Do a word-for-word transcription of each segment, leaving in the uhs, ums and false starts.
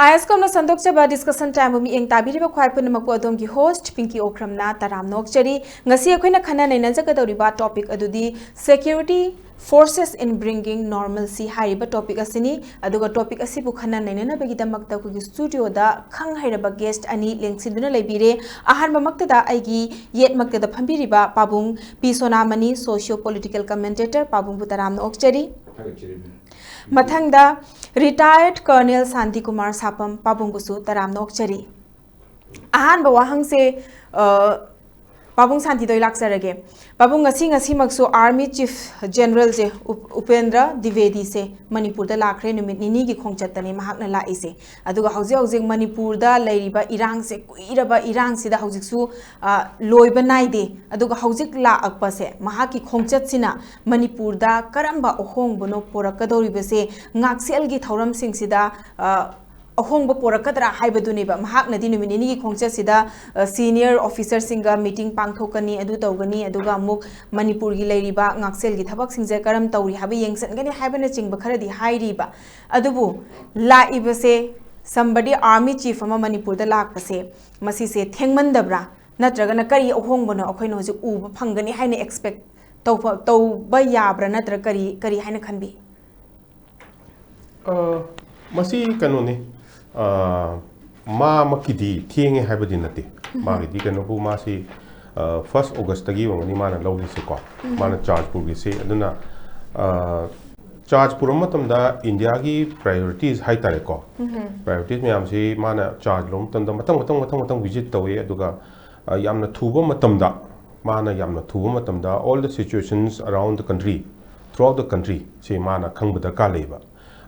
ꯑꯥꯏ ꯑꯦꯁ ꯀꯝꯅ ꯁꯟꯗꯣꯛꯆꯕ discussion ꯇꯥꯏꯝꯕꯨ ꯃꯤꯠꯌꯦꯡ ꯇꯥꯕꯤꯔꯤꯕ ꯈ꯭ꯋꯥꯏ ꯄꯨꯝꯅꯃꯛꯄꯨ ꯑꯗꯣꯝꯒꯤ ꯍꯣꯁ꯭ꯠ ꯄꯤꯡꯀꯤ ꯑꯣꯀ꯭ꯔꯝꯅ ꯇꯔꯥꯝꯅ ꯑꯣꯛꯆꯔꯤ꯫ ꯉꯁꯤ ꯑꯩꯈꯣꯏꯅ ꯈꯟꯅ ꯅꯩꯅꯖꯒꯗꯧꯔꯤꯕ ꯇꯣꯄꯤꯛ ꯑꯗꯨꯗꯤ ꯁꯦꯀ꯭ꯌꯨꯔꯤꯇꯤ ꯐꯣꯔꯁꯦꯁ ꯏꯟ ꯕ꯭ꯔꯤꯡꯒꯤꯡ ꯅꯣꯔꯃꯦꯜꯁꯤ ꯍꯥꯏꯔꯤꯕ ꯇꯣꯄꯤꯛ ꯑꯁꯤꯅꯤ꯫ ꯑꯗꯨꯒ ꯇꯣꯄꯤꯛ ꯑꯁꯤꯕꯨ ꯈꯟꯅ ꯅꯩꯅꯅꯕꯒꯤꯗꯃꯛꯇ ꯑꯩꯈꯣꯏꯒꯤ ꯁ꯭ꯇꯨꯗꯤꯑꯣꯗ ꯈꯪ ꯍꯩꯔꯕ ꯒꯦꯁ꯭ꯠ ꯑꯅꯤ ꯂꯦꯡꯁꯤꯟꯗꯨꯅ ꯂꯩꯕꯤꯔꯦ꯫ ꯑꯍꯥꯟꯕꯃꯛꯇꯗ ꯑꯩꯒꯤ ꯌꯦꯠꯃꯛꯇꯗ ꯐꯝꯕꯤꯔꯤꯕ ꯄꯥꯕꯨꯡ ꯄꯤ ꯁꯣꯅꯥꯃꯅꯤ, ꯁꯣꯁꯤꯌꯣ ꯄꯣꯂꯤꯇꯤꯀꯦꯜ ꯀꯃꯦꯟꯇꯦꯇꯔ, ꯄꯥꯕꯨꯡꯕꯨ ꯇꯔꯥꯝꯅ ꯑꯣꯛꯆꯔꯤ꯫ ꯊꯥꯒꯠꯆꯔꯤ, ꯃꯦꯝ꯫ ꯃꯊꯪꯗ ꯔꯤꯇꯥꯌꯔꯗ ꯀꯔꯅꯦꯜ ꯁꯥꯟꯇꯤꯀꯨꯃꯥꯔ ꯁꯥꯄꯝ, ꯄꯥꯕꯨꯡꯕꯨꯁꯨ ꯇꯔꯥꯝꯅ ꯑꯣꯛꯆꯔꯤ꯫ ꯑꯍꯥꯟꯕ ꯋꯥꯍꯪꯁꯦ, ꯑ, ꯄꯥꯕꯨꯡ ꯁꯥꯟꯇꯤꯗ ꯑꯣꯏ ꯂꯥꯛꯆꯔꯒꯦ꯫ ꯄꯥꯕꯨꯡ, ꯉꯁꯤ ꯉꯁꯤꯃꯛꯁꯨ ꯑꯥꯔꯃꯤ ꯆꯤꯐ ꯖꯦꯅꯔꯦꯜꯁꯦ ꯎꯞ-, ꯎꯄꯦꯟꯗ꯭ꯔ ꯗ꯭ꯋꯤꯕꯦꯗꯤꯁꯦ ꯃꯅꯤꯄꯨꯔꯗ ꯂꯥꯛꯈ꯭ꯔꯦ꯫ ꯅꯨꯃꯤꯠ ꯅꯤꯅꯤꯒꯤ ꯈꯣꯡꯆꯠꯇꯅꯦ ꯃꯍꯥꯛꯅ ꯂꯥꯛꯏꯁꯦ꯫ ꯑꯗꯨꯒ ꯍꯧꯖꯤꯛ ꯍꯧꯖꯤꯛ ꯃꯅꯤꯄꯨꯔꯗ ꯂꯩꯔꯤꯕ ꯏꯔꯥꯡꯁꯦ, ꯀꯨꯏꯔꯕ ꯏꯔꯥꯡꯁꯤꯗ ꯍꯧꯖꯤꯛꯁꯨ, ꯑ, ꯂꯣꯏꯕ ꯅꯥꯏꯗꯦ꯫ ꯑꯗꯨꯒ ꯍꯧꯖꯤꯛ ꯂꯥꯛꯂꯛꯄꯁꯦ, ꯃꯍꯥꯛꯀꯤ ꯈꯣꯡꯆꯠꯁꯤꯅ ꯃꯅꯤꯄꯨꯔꯗ ꯀꯔꯝꯕ ꯑꯍꯣꯡꯕꯅꯣ ꯄꯨꯔꯛꯀꯗꯧꯔꯤꯕꯁꯦ, ꯉꯥꯛꯁꯦꯜꯒꯤ ꯊꯧꯔꯝꯁꯤꯡꯁꯤꯗ, ꯑ, ꯑꯍꯣꯡꯕ ꯄꯨꯔꯛꯀꯗ꯭ꯔꯥ ꯍꯥꯏꯕꯗꯨꯅꯦꯕ꯫ ꯃꯍꯥꯛꯅꯗꯤ ꯅꯨꯃꯤꯠ ꯅꯤꯅꯤꯒꯤ ꯈꯣꯡꯆꯠꯁꯤꯗ, ꯑ, ꯁꯤꯅꯤꯌꯔ ꯑꯣꯐꯤꯁꯔꯁꯤꯡꯒ ꯃꯤꯇꯤꯡ ꯄꯥꯡꯊꯣꯛꯀꯅꯤ, ꯑꯗꯨ ꯇꯧꯒꯅꯤ, ꯑꯗꯨꯒ ꯑꯃꯨꯛ ꯃꯅꯤꯄꯨꯔꯒꯤ ꯂꯩꯔꯤꯕ ꯉꯥꯛꯁꯦꯜꯒꯤ ꯊꯕꯛꯁꯤꯡꯁꯦ ꯀꯔꯝ ꯇꯧꯔꯤ ꯍꯥꯏꯕ ꯌꯦꯡꯁꯤꯟꯒꯅꯤ ꯍꯥꯏꯕꯅꯆꯤꯡꯕ ꯈꯔꯗꯤ ꯍꯥꯏꯔꯤꯕ꯫ ꯑꯗꯨꯕꯨ ꯂꯥꯛꯏꯕꯁꯦ, somebody army chief ꯑꯃ ꯃꯅꯤꯄꯨꯔꯗ ꯂꯥꯛꯄꯁꯦ, ꯃꯁꯤꯁꯦ ꯊꯦꯡꯃꯟꯗꯕ꯭ꯔꯥ? ꯅꯠꯇ꯭ꯔꯒꯅ ꯀꯔꯤ ꯑꯍꯣꯡꯕꯅꯣ ꯑꯩꯈꯣꯏꯅ ꯍꯧꯖꯤꯛ ꯎꯕ ꯐꯪꯒꯅꯤ ꯍꯥꯏꯅ ꯑꯦꯛꯁꯄꯦꯛ ꯇꯧꯕ, ꯇꯧꯕ ꯌꯥꯕ꯭ꯔꯥ? ꯅꯠꯇ꯭ꯔꯒ ꯀꯔꯤ, ꯀꯔꯤ ꯍꯥꯏꯅ ꯈꯟꯕꯤ? ꯑ, ꯃꯁꯤ ꯀꯩꯅꯣꯅꯤ, ꯑ, ꯃꯥꯃꯛꯀꯤꯗꯤ ꯊꯦꯡꯉꯦ ꯍꯥꯏꯕꯗꯤ ꯅꯠꯇꯦ꯫ ꯎꯝ꯫ ꯃꯥꯒꯤꯗꯤ ꯀꯩꯅꯣꯕꯨ, ꯃꯥꯁꯤ, ꯑ, ꯐꯥꯔꯁ ꯑꯣꯒꯁꯇꯒꯤ ꯑꯣꯏꯔꯝꯒꯅꯤ ꯃꯥꯅ ꯂꯧꯔꯤꯁꯦꯀꯣ꯫ ꯎꯝ꯫ ꯃꯥꯅ ꯆꯥꯔꯖ ꯄꯨꯈ꯭ꯔꯤꯁꯦ꯫ ꯑꯗꯨꯅ, ꯑ, ꯆꯥꯔꯖ ꯄꯨꯔꯛꯄ ꯃꯇꯝꯗ ꯏꯟꯗꯤꯌꯥꯒꯤ ꯄ꯭ꯔꯥꯏꯌꯣꯔꯤꯇꯤꯁ ꯍꯥꯏꯇꯥꯔꯦꯀꯣ꯫ ꯎꯝ꯫ ꯄ꯭ꯔꯥꯏꯌꯣꯔꯤꯇꯤꯁ ꯃꯌꯥꯝꯁꯤ ꯃꯥꯅ ꯆꯥꯔꯖ ꯂꯧꯕ ꯃꯇꯝꯗ ꯃꯊꯪ, ꯃꯊꯪ, ꯃꯊꯪ, ꯃꯊꯪ ꯚꯤꯖꯤꯠ ꯇꯧꯋꯦ꯫ ꯑꯗꯨꯒ, ꯑ, ꯌꯥꯝꯅ ꯊꯨꯕ ꯃꯇꯝꯗ, ꯃꯥꯅ ꯌꯥꯝꯅ ꯊꯨꯕ ꯃꯇꯝꯗ all the situations around the country, throughout the country ꯁꯤ ꯃꯥꯅ ꯈꯪꯕ ꯗꯔꯀꯥꯔ ꯂꯩꯕ꯫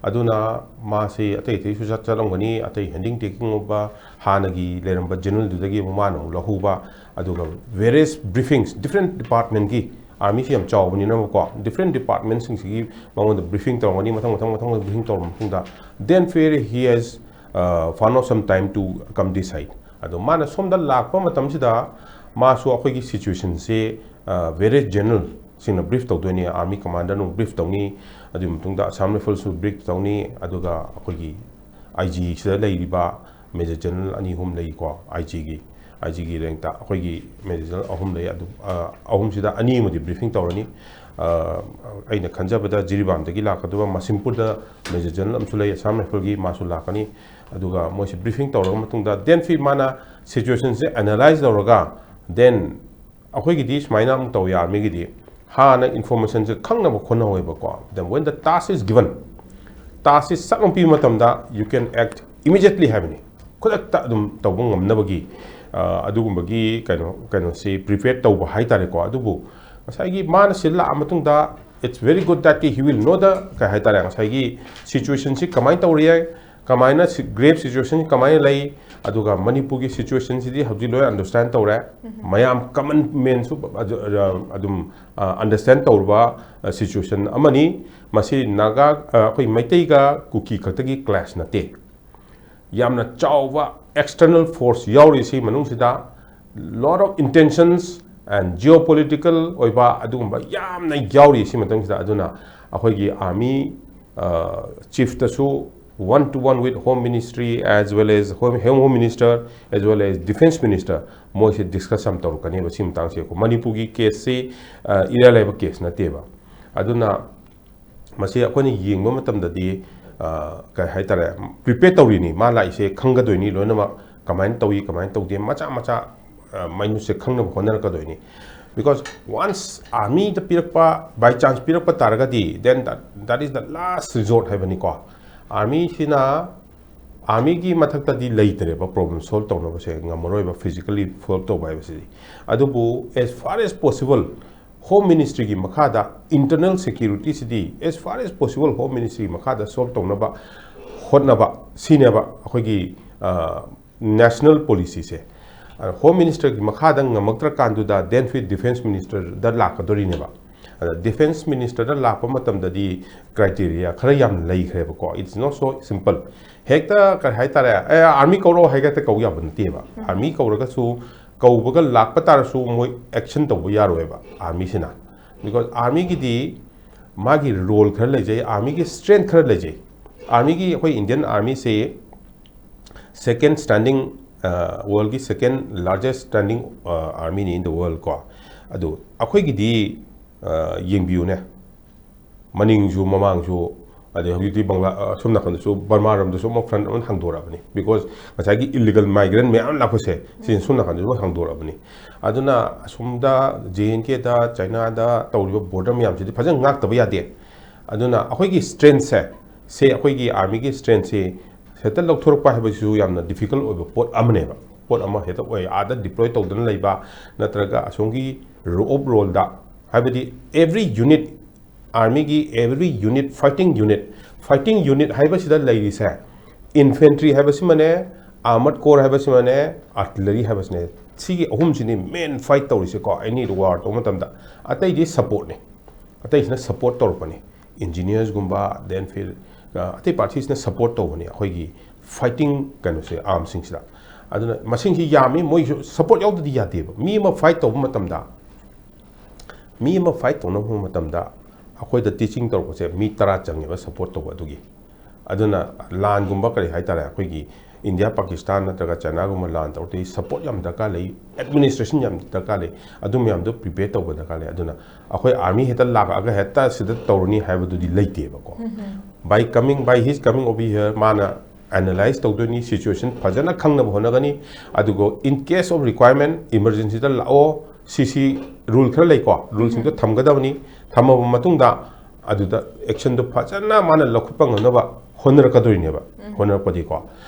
ꯑꯗꯨꯅ ꯃꯥꯁꯤ ꯑꯇꯩ ꯑꯇꯩꯁꯨ ꯆꯠ-, ꯆꯠꯂꯝꯒꯅꯤ, ꯑꯇꯩ ꯍꯦꯟꯗꯤꯡ ꯇꯦꯛꯀꯤꯡ ꯑꯣꯏꯕ ꯍꯥꯟꯅꯒꯤ ꯂꯩꯔꯝꯕ ꯖꯦꯅꯔꯦꯜꯗꯨꯗꯒꯤ ꯑꯃꯨꯛ ꯃꯥꯅ ꯑꯃꯨꯛ ꯂꯧꯍꯧꯕ, ꯑꯗꯨꯒ various briefings, different departmentꯀꯤ, ꯑꯥꯔꯃꯤꯁꯤ ꯌꯥꯝ ꯆꯥꯎꯕꯅꯤꯅꯕꯀꯣ, different departmentꯁꯤꯡꯁꯤꯒꯤ ꯃꯉꯣꯟꯗ ꯕ꯭ꯔꯤꯐꯤꯡ ꯇꯧꯔꯝꯒꯅꯤ, ꯃꯊꯪ, ꯃꯊꯪ, ꯃꯊꯪ ꯕ꯭ꯔꯤꯐꯤꯡ ꯇꯧꯔꯕ ꯃꯇꯨꯡꯗ, then finally he has, uh, found out some time to come this side꯫ ꯑꯗꯣ ꯃꯥꯅ ꯁꯣꯝꯗ ꯂꯥꯛꯄ ꯃꯇꯝꯁꯤꯗ ꯃꯥꯁꯨ ꯑꯩꯈꯣꯏꯒꯤ ꯁꯤꯆꯨꯋꯦꯁꯟꯁꯦ, ꯑ, various ꯖꯦꯅꯔꯦꯜꯁꯤꯡꯅ ꯕ꯭ꯔꯤꯐ ꯇꯧꯗꯣꯏꯅꯤ, ꯑꯥꯔꯃꯤ ꯀꯃꯥꯟꯗꯔꯅ ꯑꯃꯨꯛ ꯕ꯭ꯔꯤꯐ ꯇꯧꯅꯤ, ꯑꯗꯨꯒꯤ ꯃꯇꯨꯡꯗ ꯑꯁꯥꯝ ꯔꯥꯏꯐꯜꯁꯨ ꯕ꯭ꯔꯤꯐ ꯇꯧꯅꯤ, ꯑꯗꯨꯒ ꯑꯩꯈꯣꯏꯒꯤ ꯑꯥꯏ ꯖꯤꯁꯤꯗ ꯂꯩꯔꯤꯕ ꯃꯦꯖꯔ ꯖꯦꯅꯔꯦꯜ ꯑꯅꯤ ꯑꯍꯨꯝ ꯂꯩꯀꯣ, ꯑꯥꯏ ꯖꯤꯒꯤ ꯑꯥꯏ ꯖꯤꯒꯤ ꯔꯦꯡꯇ ꯑꯩꯈꯣꯏꯒꯤ ꯃꯦꯖꯔ ꯖꯦꯅꯔꯦꯜ ꯑꯍꯨꯝ ꯂꯩ꯫ ꯑꯗꯨ ꯑ, ꯑꯍꯨꯝꯁꯤꯗ ꯑꯅꯤ ꯑꯃꯗꯤ ꯕ꯭ꯔꯤꯐꯤꯡ ꯇꯧꯔꯅꯤ꯫ ꯑ, ꯑꯩꯅ ꯈꯟꯖꯕꯗ ꯖꯤꯔꯤꯕꯥꯝꯗꯒꯤ ꯂꯥꯛꯀꯗꯕ ꯃꯁꯤꯝꯄꯨꯔꯗ ꯃꯦꯖꯔ ꯖꯦꯅꯔꯦꯜ ꯑꯃꯁꯨ ꯂꯩ, ꯑꯁꯥꯝ ꯔꯥꯏꯐꯜꯒꯤ, ꯃꯥꯁꯨ ꯂꯥꯛꯀꯅꯤ꯫ ꯑꯗꯨꯒ ꯃꯣꯏꯁꯤ ꯕ꯭ꯔꯤꯐꯤꯡ ꯇꯧꯔꯕ ꯃꯇꯨꯡꯗ then ꯐꯤ ꯃꯥꯅ ꯁꯤꯆꯨꯋꯦꯁꯟꯁꯦ ꯑꯦꯅꯥꯂꯥꯏꯁ ꯇꯧꯔꯒ then ꯑꯩꯈꯣꯏꯒꯤꯗꯤ ꯁꯨꯃꯥꯏꯅ ꯑꯃꯨꯛ ꯇꯧꯋꯤ, ꯑꯥꯔꯃꯤꯒꯤꯗꯤ ꯍꯥꯟꯅ ꯏꯟꯐꯣꯔꯃꯦꯁꯟꯁꯦ ꯈꯪꯅꯕ ꯍꯣꯠꯅꯍꯧꯋꯦꯕꯀꯣ꯫ Then when the task is given, ꯇꯥꯁꯤ ꯁꯠ ꯑꯃꯨꯛ ꯄꯤꯕ ꯃꯇꯝꯗ you can act immediately ꯍꯥꯏꯕꯅꯤ, ꯈꯨꯗꯛꯇ ꯑꯗꯨꯝ ꯇꯧꯕ ꯉꯝꯅꯕꯒꯤ ꯑ, ꯑꯗꯨꯒꯨꯝꯕꯒꯤ ꯀꯩꯅꯣ ꯀꯩꯅꯣꯁꯤ ꯄ꯭ꯔꯤꯄꯦꯌꯔ ꯇꯧꯕ ꯍꯥꯏꯇꯥꯔꯦꯀꯣ꯫ ꯑꯗꯨꯕꯨ ꯉꯁꯥꯏꯒꯤ ꯃꯥꯅ ꯁꯤ ꯂꯥꯛꯑ ꯃꯇꯨꯡꯗ it's very good that he will know the ꯀꯩ ꯍꯥꯏꯇꯥꯔꯦ, ꯉꯁꯥꯏꯒꯤ ꯁꯤꯆꯨꯋꯦꯁꯟꯁꯤ ꯀꯃꯥꯏꯅ ꯇꯧꯔꯤ, ꯀꯃꯥꯏꯅ ꯒ꯭ꯔꯦꯞ ꯁꯤꯆꯨꯋꯦꯁꯟ ꯀꯃꯥꯏꯅ ꯂꯩ, ꯑꯗꯨꯒ ꯃꯅꯤꯄꯨꯔꯒꯤ ꯁꯤꯆꯨꯋꯦꯁꯟꯁꯤꯗꯤ ꯍꯧꯖꯤꯛ ꯂꯣꯏ ꯑꯟꯗꯔꯁꯇꯦꯟ ꯇꯧꯔꯦ꯫ ꯃꯌꯥꯝ ꯀꯃꯟ ꯃꯦꯟꯁꯨ ꯑꯗꯨ- ꯑꯗꯨꯝ ꯑꯟꯗꯔꯁꯇꯦꯟ ꯇꯧꯔꯕ ꯁꯤꯆꯨꯋꯦꯁꯟ ꯑꯃꯅꯤ꯫ ꯃꯁꯤ ꯅꯥꯒꯥ, ꯑꯩꯈꯣꯏ ꯃꯩꯇꯩꯒ ꯀꯨꯀꯤ ꯈꯛꯇꯒꯤ ꯀ꯭ꯂꯥꯁ ꯅꯠꯇꯦ꯫ ꯌꯥꯝꯅ ꯆꯥꯎꯕ ꯑꯦꯛꯁꯇꯔꯅꯦꯜ ꯐꯣꯔꯁ ꯌꯥꯎꯔꯤ ꯁꯤ ꯃꯅꯨꯡꯁꯤꯗ, lot of intentions and geopolitical ꯑꯣꯏꯕ ꯑꯗꯨꯒꯨꯝꯕ ꯌꯥꯝꯅ ꯌꯥꯎꯔꯤ ꯁꯤ ꯃꯇꯝꯁꯤꯗ꯫ ꯑꯗꯨꯅ ꯑꯩꯈꯣꯏꯒꯤ army ꯆꯤꯐꯇꯁꯨ one to one with Home Ministry as well as Home, Home Minister as well as Defence Minister ꯃꯣꯏꯁꯦ ꯗꯤꯁꯀꯁ ꯌꯥꯝ ꯇꯧꯔꯛꯀꯅꯦꯕ ꯁꯤ ꯃꯇꯥꯡꯁꯦ꯫ ꯑꯩꯈꯣꯏ ꯃꯅꯤꯄꯨꯔꯒꯤ ꯀꯦꯁꯁꯤ ꯏꯔꯥꯏ ꯂꯥꯏꯕ ꯀꯦꯁ ꯅꯠꯇꯦꯕ꯫ ꯑꯗꯨꯅ ꯃꯁꯤ ꯑꯩꯈꯣꯏꯅ ꯌꯦꯡꯕ ꯃꯇꯝꯗꯗꯤ ꯀꯩ ꯍꯥꯏꯇꯥꯔꯦ, ꯄ꯭ꯔꯤꯄꯦꯌꯔ ꯇꯧꯔꯤꯅꯤ꯫ ꯃꯥ ꯂꯥꯛꯏꯁꯦ ꯈꯪꯒꯗꯣꯏꯅꯤ ꯂꯣꯏꯅꯃꯛ, ꯀꯃꯥꯏꯅ ꯇꯧꯏ ꯀꯃꯥꯏꯅ ꯇꯧꯗꯦ ꯃꯆꯥ ꯃꯆꯥ ꯃꯥꯏꯅꯨꯠꯁꯦ ꯈꯪꯅꯕ ꯍꯣꯠꯅꯔꯛꯀꯗꯣꯏꯅꯤ꯫ Because once ꯑꯥꯔꯃꯤꯗ ꯄꯤꯔꯛꯄ, by chance ꯄꯤꯔꯛꯄ ꯇꯥꯔꯒꯗꯤ then that, that is the last resort ꯍꯥꯏꯕꯅꯤꯀꯣ꯫ ꯑꯥꯔꯃꯤꯁꯤꯅ ꯑꯥꯔꯃꯤꯒꯤ ꯃꯊꯛꯇꯗꯤ ꯂꯩꯇ꯭ꯔꯦꯕ ꯄ꯭ꯔꯣꯕ꯭ꯂꯦꯝ ꯁꯣꯜꯕ ꯇꯧꯅꯕꯁꯦ, ꯉꯝꯃꯔꯣꯏꯕ ꯐꯤꯖꯤꯀꯦꯜꯂꯤ ꯁꯣꯜꯕ ꯇꯧꯕ ꯍꯥꯏꯕꯁꯤꯗꯤ꯫ ꯑꯗꯨꯕꯨ as far as possible Home Ministryꯒꯤ ꯃꯈꯥꯗ internal securityꯁꯤꯗꯤ as far as possible Home Ministryꯒꯤ ꯃꯈꯥꯗ ꯁꯣꯜꯕ ꯇꯧꯅꯕ ꯍꯣꯠꯅꯕ ꯁꯤꯅꯦꯕ ꯑꯩꯈꯣꯏꯒꯤ ꯅꯦꯁꯅꯦꯜ ꯄꯣꯂꯤꯁꯤꯁꯦ꯫ Home Ministerꯒꯤ ꯃꯈꯥꯗ ꯉꯝꯃꯛꯇ꯭ꯔꯀꯥꯟꯗꯨꯗ then with Defence Ministerꯗ ꯂꯥꯛꯀꯗꯣꯔꯤꯅꯦꯕ꯫ ꯑꯗ Defence Ministerꯗ ꯂꯥꯛꯄ ꯃꯇꯝꯗꯗꯤ ꯀ꯭ꯔꯥꯏꯇꯦꯔꯤꯌꯥ ꯈꯔ ꯌꯥꯝ ꯂꯩꯈ꯭ꯔꯦꯕꯀꯣ꯫ It's not so simple. ꯍꯦꯛꯇ ꯀꯔꯤ ꯍꯥꯏꯇꯥꯔꯦ, ꯑꯦ ꯑꯥꯔꯃꯤ ꯀꯧꯔꯛꯑꯣ ꯍꯥꯏꯒ ꯍꯦꯛꯇ ꯀꯧ ꯌꯥꯕ ꯅꯠꯇꯦꯕ꯫ ꯑꯥꯔꯃꯤ ꯀꯧꯔꯒꯁꯨ ꯀꯧꯕꯒ ꯂꯥꯛꯄ ꯇꯥꯔꯁꯨ ꯃꯣꯏ ꯑꯦꯛꯁꯟ ꯇꯧꯕ ꯌꯥꯔꯣꯏꯕ ꯑꯥꯔꯃꯤꯁꯤꯅ꯫ Because ꯑꯥꯔꯃꯤꯒꯤꯗꯤ ꯃꯥꯒꯤ ꯔꯣꯜ ꯈꯔ ꯂꯩꯖꯩ, ꯑꯥꯔꯃꯤꯒꯤ ꯁ꯭ꯇ꯭ꯔꯦꯡꯊ ꯈꯔ ꯂꯩꯖꯩ꯫ ꯑꯥꯔꯃꯤꯒꯤ, ꯑꯩꯈꯣꯏ ꯏꯟꯗꯤꯌꯟ ꯑꯥꯔꯃꯤꯁꯤ second standing, worldꯀꯤ second largest standing armyꯅꯤ in the world ꯀꯣ꯫ ꯑꯗꯨ ꯑꯩꯈꯣꯏꯒꯤꯗꯤ, ꯑ, ꯌꯦꯡꯕꯤꯌꯨꯅꯦ, ꯃꯅꯤꯡꯁꯨ ꯃꯃꯥꯡꯁꯨ, ꯑꯗꯩ ꯍꯧꯖꯤꯛꯇꯤ ꯕꯪꯒ꯭ꯂꯥ, ꯑ, ꯑꯁꯣꯝ ꯅꯥꯀꯟꯗꯁꯨ, ꯕꯔꯃꯥꯔꯣꯝꯗꯁꯨ ꯑꯃꯨꯛ front ꯑꯃ ꯍꯥꯡꯗꯣꯔꯛꯑꯕꯅꯤ, because ꯉꯁꯥꯏꯒꯤ illegal migrant ꯃꯌꯥꯝ ꯂꯥꯛꯄꯁꯦ, ꯁꯤꯅ ꯁꯣꯝ ꯅꯥꯀꯟꯗꯁꯨ ꯂꯣꯏ ꯍꯥꯡꯗꯣꯔꯛꯑꯕꯅꯤ꯫ ꯑꯗꯨꯅ ꯑꯁꯣꯝꯗ J and Kꯗ, Chinaꯗ ꯇꯧꯔꯤꯕ border ꯃꯌꯥꯝꯁꯤꯗꯤ ꯐꯖꯅ ꯉꯥꯛꯇꯕ ꯌꯥꯗꯦ꯫ ꯑꯗꯨꯅ ꯑꯩꯈꯣꯏꯒꯤ strengthꯁꯦ, ꯁꯦ ꯑꯩꯈꯣꯏꯒꯤ ꯑꯥꯔꯃꯤꯒꯤ strengthꯁꯦ ꯍꯦꯛꯇ ꯂꯧꯊꯣꯔꯛꯄ ꯍꯥꯏꯕꯁꯤꯁꯨ ꯌꯥꯝꯅ difficult ꯑꯣꯏꯕ ꯄꯣꯠ ꯑꯃꯅꯦꯕ꯫ ꯄꯣꯠ ꯑꯃ ꯍꯦꯛꯇ ꯑꯣꯏ, ꯑꯥꯗ deploy ꯇꯧꯗꯅ ꯂꯩꯕ, ꯅꯠꯇ꯭ꯔꯒ ꯑꯁꯣꯝꯒꯤ roll of rollꯗ, ꯍꯥꯏꯕꯗꯤ every unit, ꯑꯥꯔꯃꯤꯒꯤ every unit, fighting unit, fighting unit ꯍꯥꯏꯕꯁꯤꯗ ꯂꯩꯔꯤꯁꯦ, infantry ꯍꯥꯏꯕꯁꯤꯃꯅꯦ, armored corps ꯍꯥꯏꯕꯁꯤꯃꯅꯦ, artillery ꯍꯥꯏꯕꯁꯤꯅꯦ, ꯁꯤꯒꯤ ꯑꯍꯨꯝꯁꯤꯅꯤ main fight ꯇꯧꯔꯤꯁꯦꯀꯣ, any war ꯇꯧꯕ ꯃꯇꯝꯗ꯫ ꯑꯇꯩꯗꯤ supportꯅꯤ, ꯑꯇꯩꯁꯤꯅ support ꯇꯧꯔꯛꯄꯅꯤ꯫ Engineersꯒꯨꯝꯕ, then ꯐꯤꯔ, ꯑ, ꯑꯇꯩ partyꯁꯤꯅ support ꯇꯧꯕꯅꯤ ꯑꯩꯈꯣꯏꯒꯤ fighting ꯀꯩꯅꯣꯁꯦ, armꯁꯤꯡꯁꯤꯗ꯫ ꯑꯗꯨꯅ ꯃꯁꯤꯡꯁꯤ ꯌꯥꯝꯃꯤ, ꯃꯣꯏꯁꯨ support ꯌꯥꯎꯗꯗꯤ ꯌꯥꯗꯦꯕ꯫ ꯃꯤ ꯑꯃ fight ꯇꯧꯕ ꯃꯇꯝꯗ, ꯃꯤ ꯑꯃ fight ꯇꯧꯅꯕ ꯍꯣꯠꯅꯕ ꯃꯇꯝꯗ ꯑꯩꯈꯣꯏꯗ teaching ꯇꯧꯔꯛꯄꯁꯦ ꯃꯤ ꯇꯔꯥ ꯆꯪꯉꯦꯕ support ꯇꯧꯕ ꯑꯗꯨꯒꯤ꯫ ꯑꯗꯨꯅ ꯂꯥꯟꯒꯨꯝꯕ ꯀꯔꯤ ꯍꯥꯏꯇꯥꯔꯦ, ꯑꯩꯈꯣꯏꯒꯤ India Pakistan ꯅꯠꯇ꯭ꯔꯒ Chinaꯒꯨꯝꯕ ꯂꯥꯟ ꯇꯧꯔꯛꯇꯣꯏ support ꯌꯥꯝ ꯗꯔꯀꯥꯔ ꯂꯩ, administration ꯌꯥꯝ ꯗꯔꯀꯥꯔ ꯂꯩ, ꯑꯗꯨ ꯃꯌꯥꯝꯗꯣ prepare ꯇꯧꯕ ꯗꯔꯀꯥꯔ ꯂꯩ꯫ ꯑꯗꯨꯅ ꯑꯩꯈꯣꯏ army ꯍꯦꯛꯇ ꯂꯥꯛꯑꯒ ꯍꯦꯛꯇ ꯁꯤꯗ ꯇꯧꯔꯅꯤ ꯍꯥꯏꯕꯗꯨꯗꯤ ꯂꯩꯇꯦꯕꯀꯣ꯫ By coming, by his coming over here, ꯃꯥꯅ analyse ꯇꯧꯗꯣꯏꯅꯤ, situation ꯐꯖꯅ ꯈꯪꯅꯕ ꯍꯣꯠꯅꯒꯅꯤ꯫ ꯑꯗꯨꯒ in case of requirement, emergencyꯗ ꯂꯥꯛꯑꯣ, ꯁꯤ ꯁꯤ rule ꯈꯔ ꯂꯩꯀꯣ, ruleꯁꯤꯡꯗꯣ ꯊꯝꯒꯗꯕꯅꯤ꯫ ꯊꯝꯃꯕ ꯃꯇꯨꯡꯗ ꯑꯗꯨꯗ actionꯗꯣ ꯐꯖꯅ ꯃꯥꯅ ꯂꯧꯈꯠꯄ ꯉꯝꯅꯕ ꯍꯣꯠꯅꯔꯛꯀꯗꯣꯏꯅꯦꯕ, ꯍꯣꯠꯅꯔꯛꯄꯗꯤꯀꯣ꯫